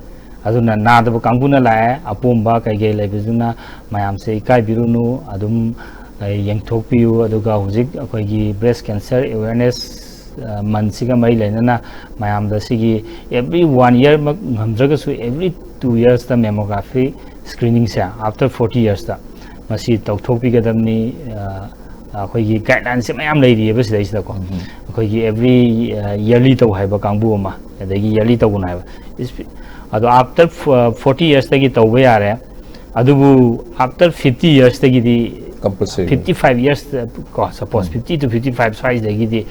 ꯑꯗꯨꯅ ꯅꯥꯗꯕ ꯀꯥꯡꯕꯨꯅ ꯂꯥꯛꯑꯦ, ꯑꯄꯣꯝꯕ ꯀꯩꯀꯩ ꯂꯩꯕꯗꯨꯅ ꯃꯌꯥꯝꯁꯦ ꯏꯀꯥꯏꯕꯤꯔꯨꯅꯨ꯫ ꯑꯗꯨꯝ, ꯌꯦꯡꯊꯣꯛꯄꯤꯌꯨ꯫ ꯑꯗꯨꯒ ꯍꯧꯖꯤꯛ ꯑꯩꯈꯣꯏꯒꯤ breast cancer awareness monthꯁꯤꯒ ꯃꯔꯤ ꯂꯩꯅꯅ ꯃꯌꯥꯝꯗ ꯁꯤꯒꯤ every one yearꯃꯛ ꯉꯝꯗ꯭ꯔꯒꯁꯨ every two yearsꯇ mammography screeningꯁꯦ after forty yearsꯇ ꯃꯁꯤ ꯇꯧꯊꯣꯛꯄꯤꯒꯗꯕꯅꯤ꯫ ꯑꯩꯈꯣꯏꯒꯤ guidelineꯁꯦ ꯃꯌꯥꯝ ꯂꯩꯔꯤꯑꯕ ꯁꯤꯗꯩꯁꯤꯗꯀꯣ꯫ ꯑꯩꯈꯣꯏꯒꯤ every yearly ꯇꯧ ꯍꯥꯏꯕ ꯀꯥꯡꯕꯨ ꯑꯃ, ꯑꯗꯒꯤ yearly ꯇꯧꯒꯅꯨ ꯍꯥꯏꯕ꯫ ꯑꯗꯣ after forty yearsꯇꯒꯤ ꯇꯧꯕ ꯌꯥꯔꯦ꯫ ꯑꯗꯨꯕꯨ after fifty yearsꯇꯒꯤꯗꯤ Compulsory. Fifty five years ꯀꯣ, suppose fifty to fifty five ꯁ꯭ꯋꯥꯏꯁꯤꯗꯒꯤꯗꯤ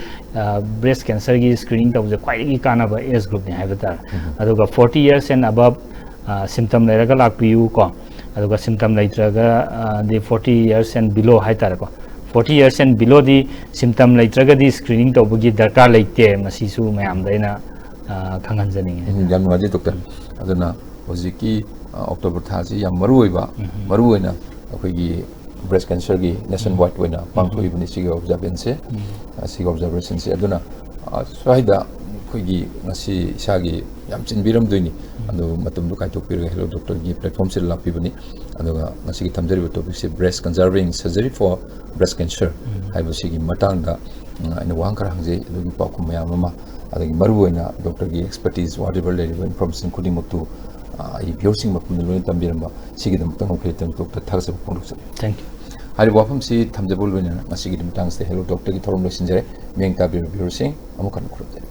breast cancerꯒꯤ screening ꯇꯧꯕꯁꯦ ꯈ꯭ꯋꯥꯏꯗꯒꯤ ꯀꯥꯟꯅꯕ age groupꯅꯤ ꯍꯥꯏꯕ ꯇꯥꯔꯦ꯫ ꯑꯗꯨꯒ forty years and above symptom ꯂꯩꯔꯒ ꯂꯥꯛꯄꯤꯌꯨ ꯀꯣ꯫ ꯑꯗꯨꯒ symptom ꯂꯩꯇ꯭ꯔꯒ ꯗꯤ forty years and below ꯍꯥꯏꯇꯥꯔꯦꯀꯣ꯫ Forty years and belowꯗꯤ symptom ꯂꯩꯇ꯭ꯔꯒꯗꯤ screening ꯇꯧꯕꯒꯤ ꯗꯔꯀꯥꯔ ꯂꯩꯇꯦ꯫ ꯃꯁꯤꯁꯨ ꯃꯌꯥꯝꯗ ꯑꯩꯅ ꯈꯪꯍꯟꯖꯅꯤꯡꯉꯤ꯫ ꯌꯥꯝ ꯅꯨꯡꯉꯥꯏꯖꯩ doctor꯫ ꯑꯗꯨꯅ ꯍꯧꯖꯤꯛꯀꯤ October ꯊꯥꯁꯤ ꯌꯥꯝ ꯃꯔꯨ ꯑꯣꯏꯕ, ꯃꯔꯨ ꯑꯣꯏꯅ ꯑꯩꯈꯣꯏꯒꯤ breast cancerꯒꯤ nation wide ꯑꯣꯏꯅ ꯄꯥꯡꯊꯣꯛꯏꯕꯅꯤ ꯁꯤꯒꯤ observanceꯁꯦ꯫ ꯁꯤꯒꯤ observationꯁꯦ꯫ ꯑꯗꯨꯅ ꯁ꯭ꯋꯥꯏꯗ ꯑꯩꯈꯣꯏꯒꯤ ꯉꯁꯤ ꯏꯁꯥꯒꯤ ꯌꯥꯝ ꯆꯤꯟꯕꯤꯔꯝꯗꯣꯏꯅꯤ꯫ ꯑꯗꯨ ꯃꯇꯝꯗꯨ ꯀꯥꯏꯊꯣꯛꯄꯤꯔꯒ Hello Doctorꯒꯤ platformꯁꯤꯗ ꯂꯥꯛꯄꯤꯕꯅꯤ꯫ ꯑꯗꯨꯒ ꯉꯁꯤꯒꯤ ꯊꯝꯖꯔꯤꯕ topicꯁꯦ breast conserving surgery for breast cancer ꯍꯥꯏꯕꯁꯤꯒꯤ ꯃꯇꯥꯡꯗ ꯑꯩꯅ ꯋꯥꯍꯪ ꯈꯔ ꯍꯪꯖꯩ꯫ ꯑꯗꯨꯒꯤ ꯄꯥꯎꯈꯨꯝ ꯃꯌꯥꯝ ꯑꯃ, ꯑꯗꯒꯤ ꯃꯔꯨꯑꯣꯏꯅ doctorꯒꯤ expertise, whatever ꯂꯩꯔꯤꯕ information ꯈꯨꯗꯤꯡꯃꯛꯇꯨ ꯑꯩ viewerꯁꯤꯡ ꯃꯐꯝꯗ ꯂꯣꯏꯅ ꯊꯝꯕꯤꯔꯝꯕ ꯁꯤꯒꯤꯗꯃꯛꯇ ꯉꯝꯈꯩ ꯇꯪ doctor ꯊꯥꯒꯠꯆꯕ ꯐꯣꯡꯗꯣꯛꯆꯔꯤ꯫ Thank you꯫ ꯍꯥꯏꯔꯤꯕ ꯋꯥꯐꯝꯁꯤ ꯊꯝꯖꯕ ꯂꯣꯏꯅꯅ ꯉꯁꯤꯒꯤ ꯃꯇꯥꯡꯁꯤꯗ Hello Doctorꯒꯤ ꯊꯧꯔꯝ ꯂꯣꯏꯁꯤꯟꯖꯔꯦ꯫ ꯃꯤꯠꯌꯦꯡ ꯇꯥꯕꯤꯔꯤꯕ viewerꯁꯤꯡ ꯑꯃꯨꯛ ꯍꯟꯅ ꯈꯨꯔꯨꯝꯖꯔꯤ꯫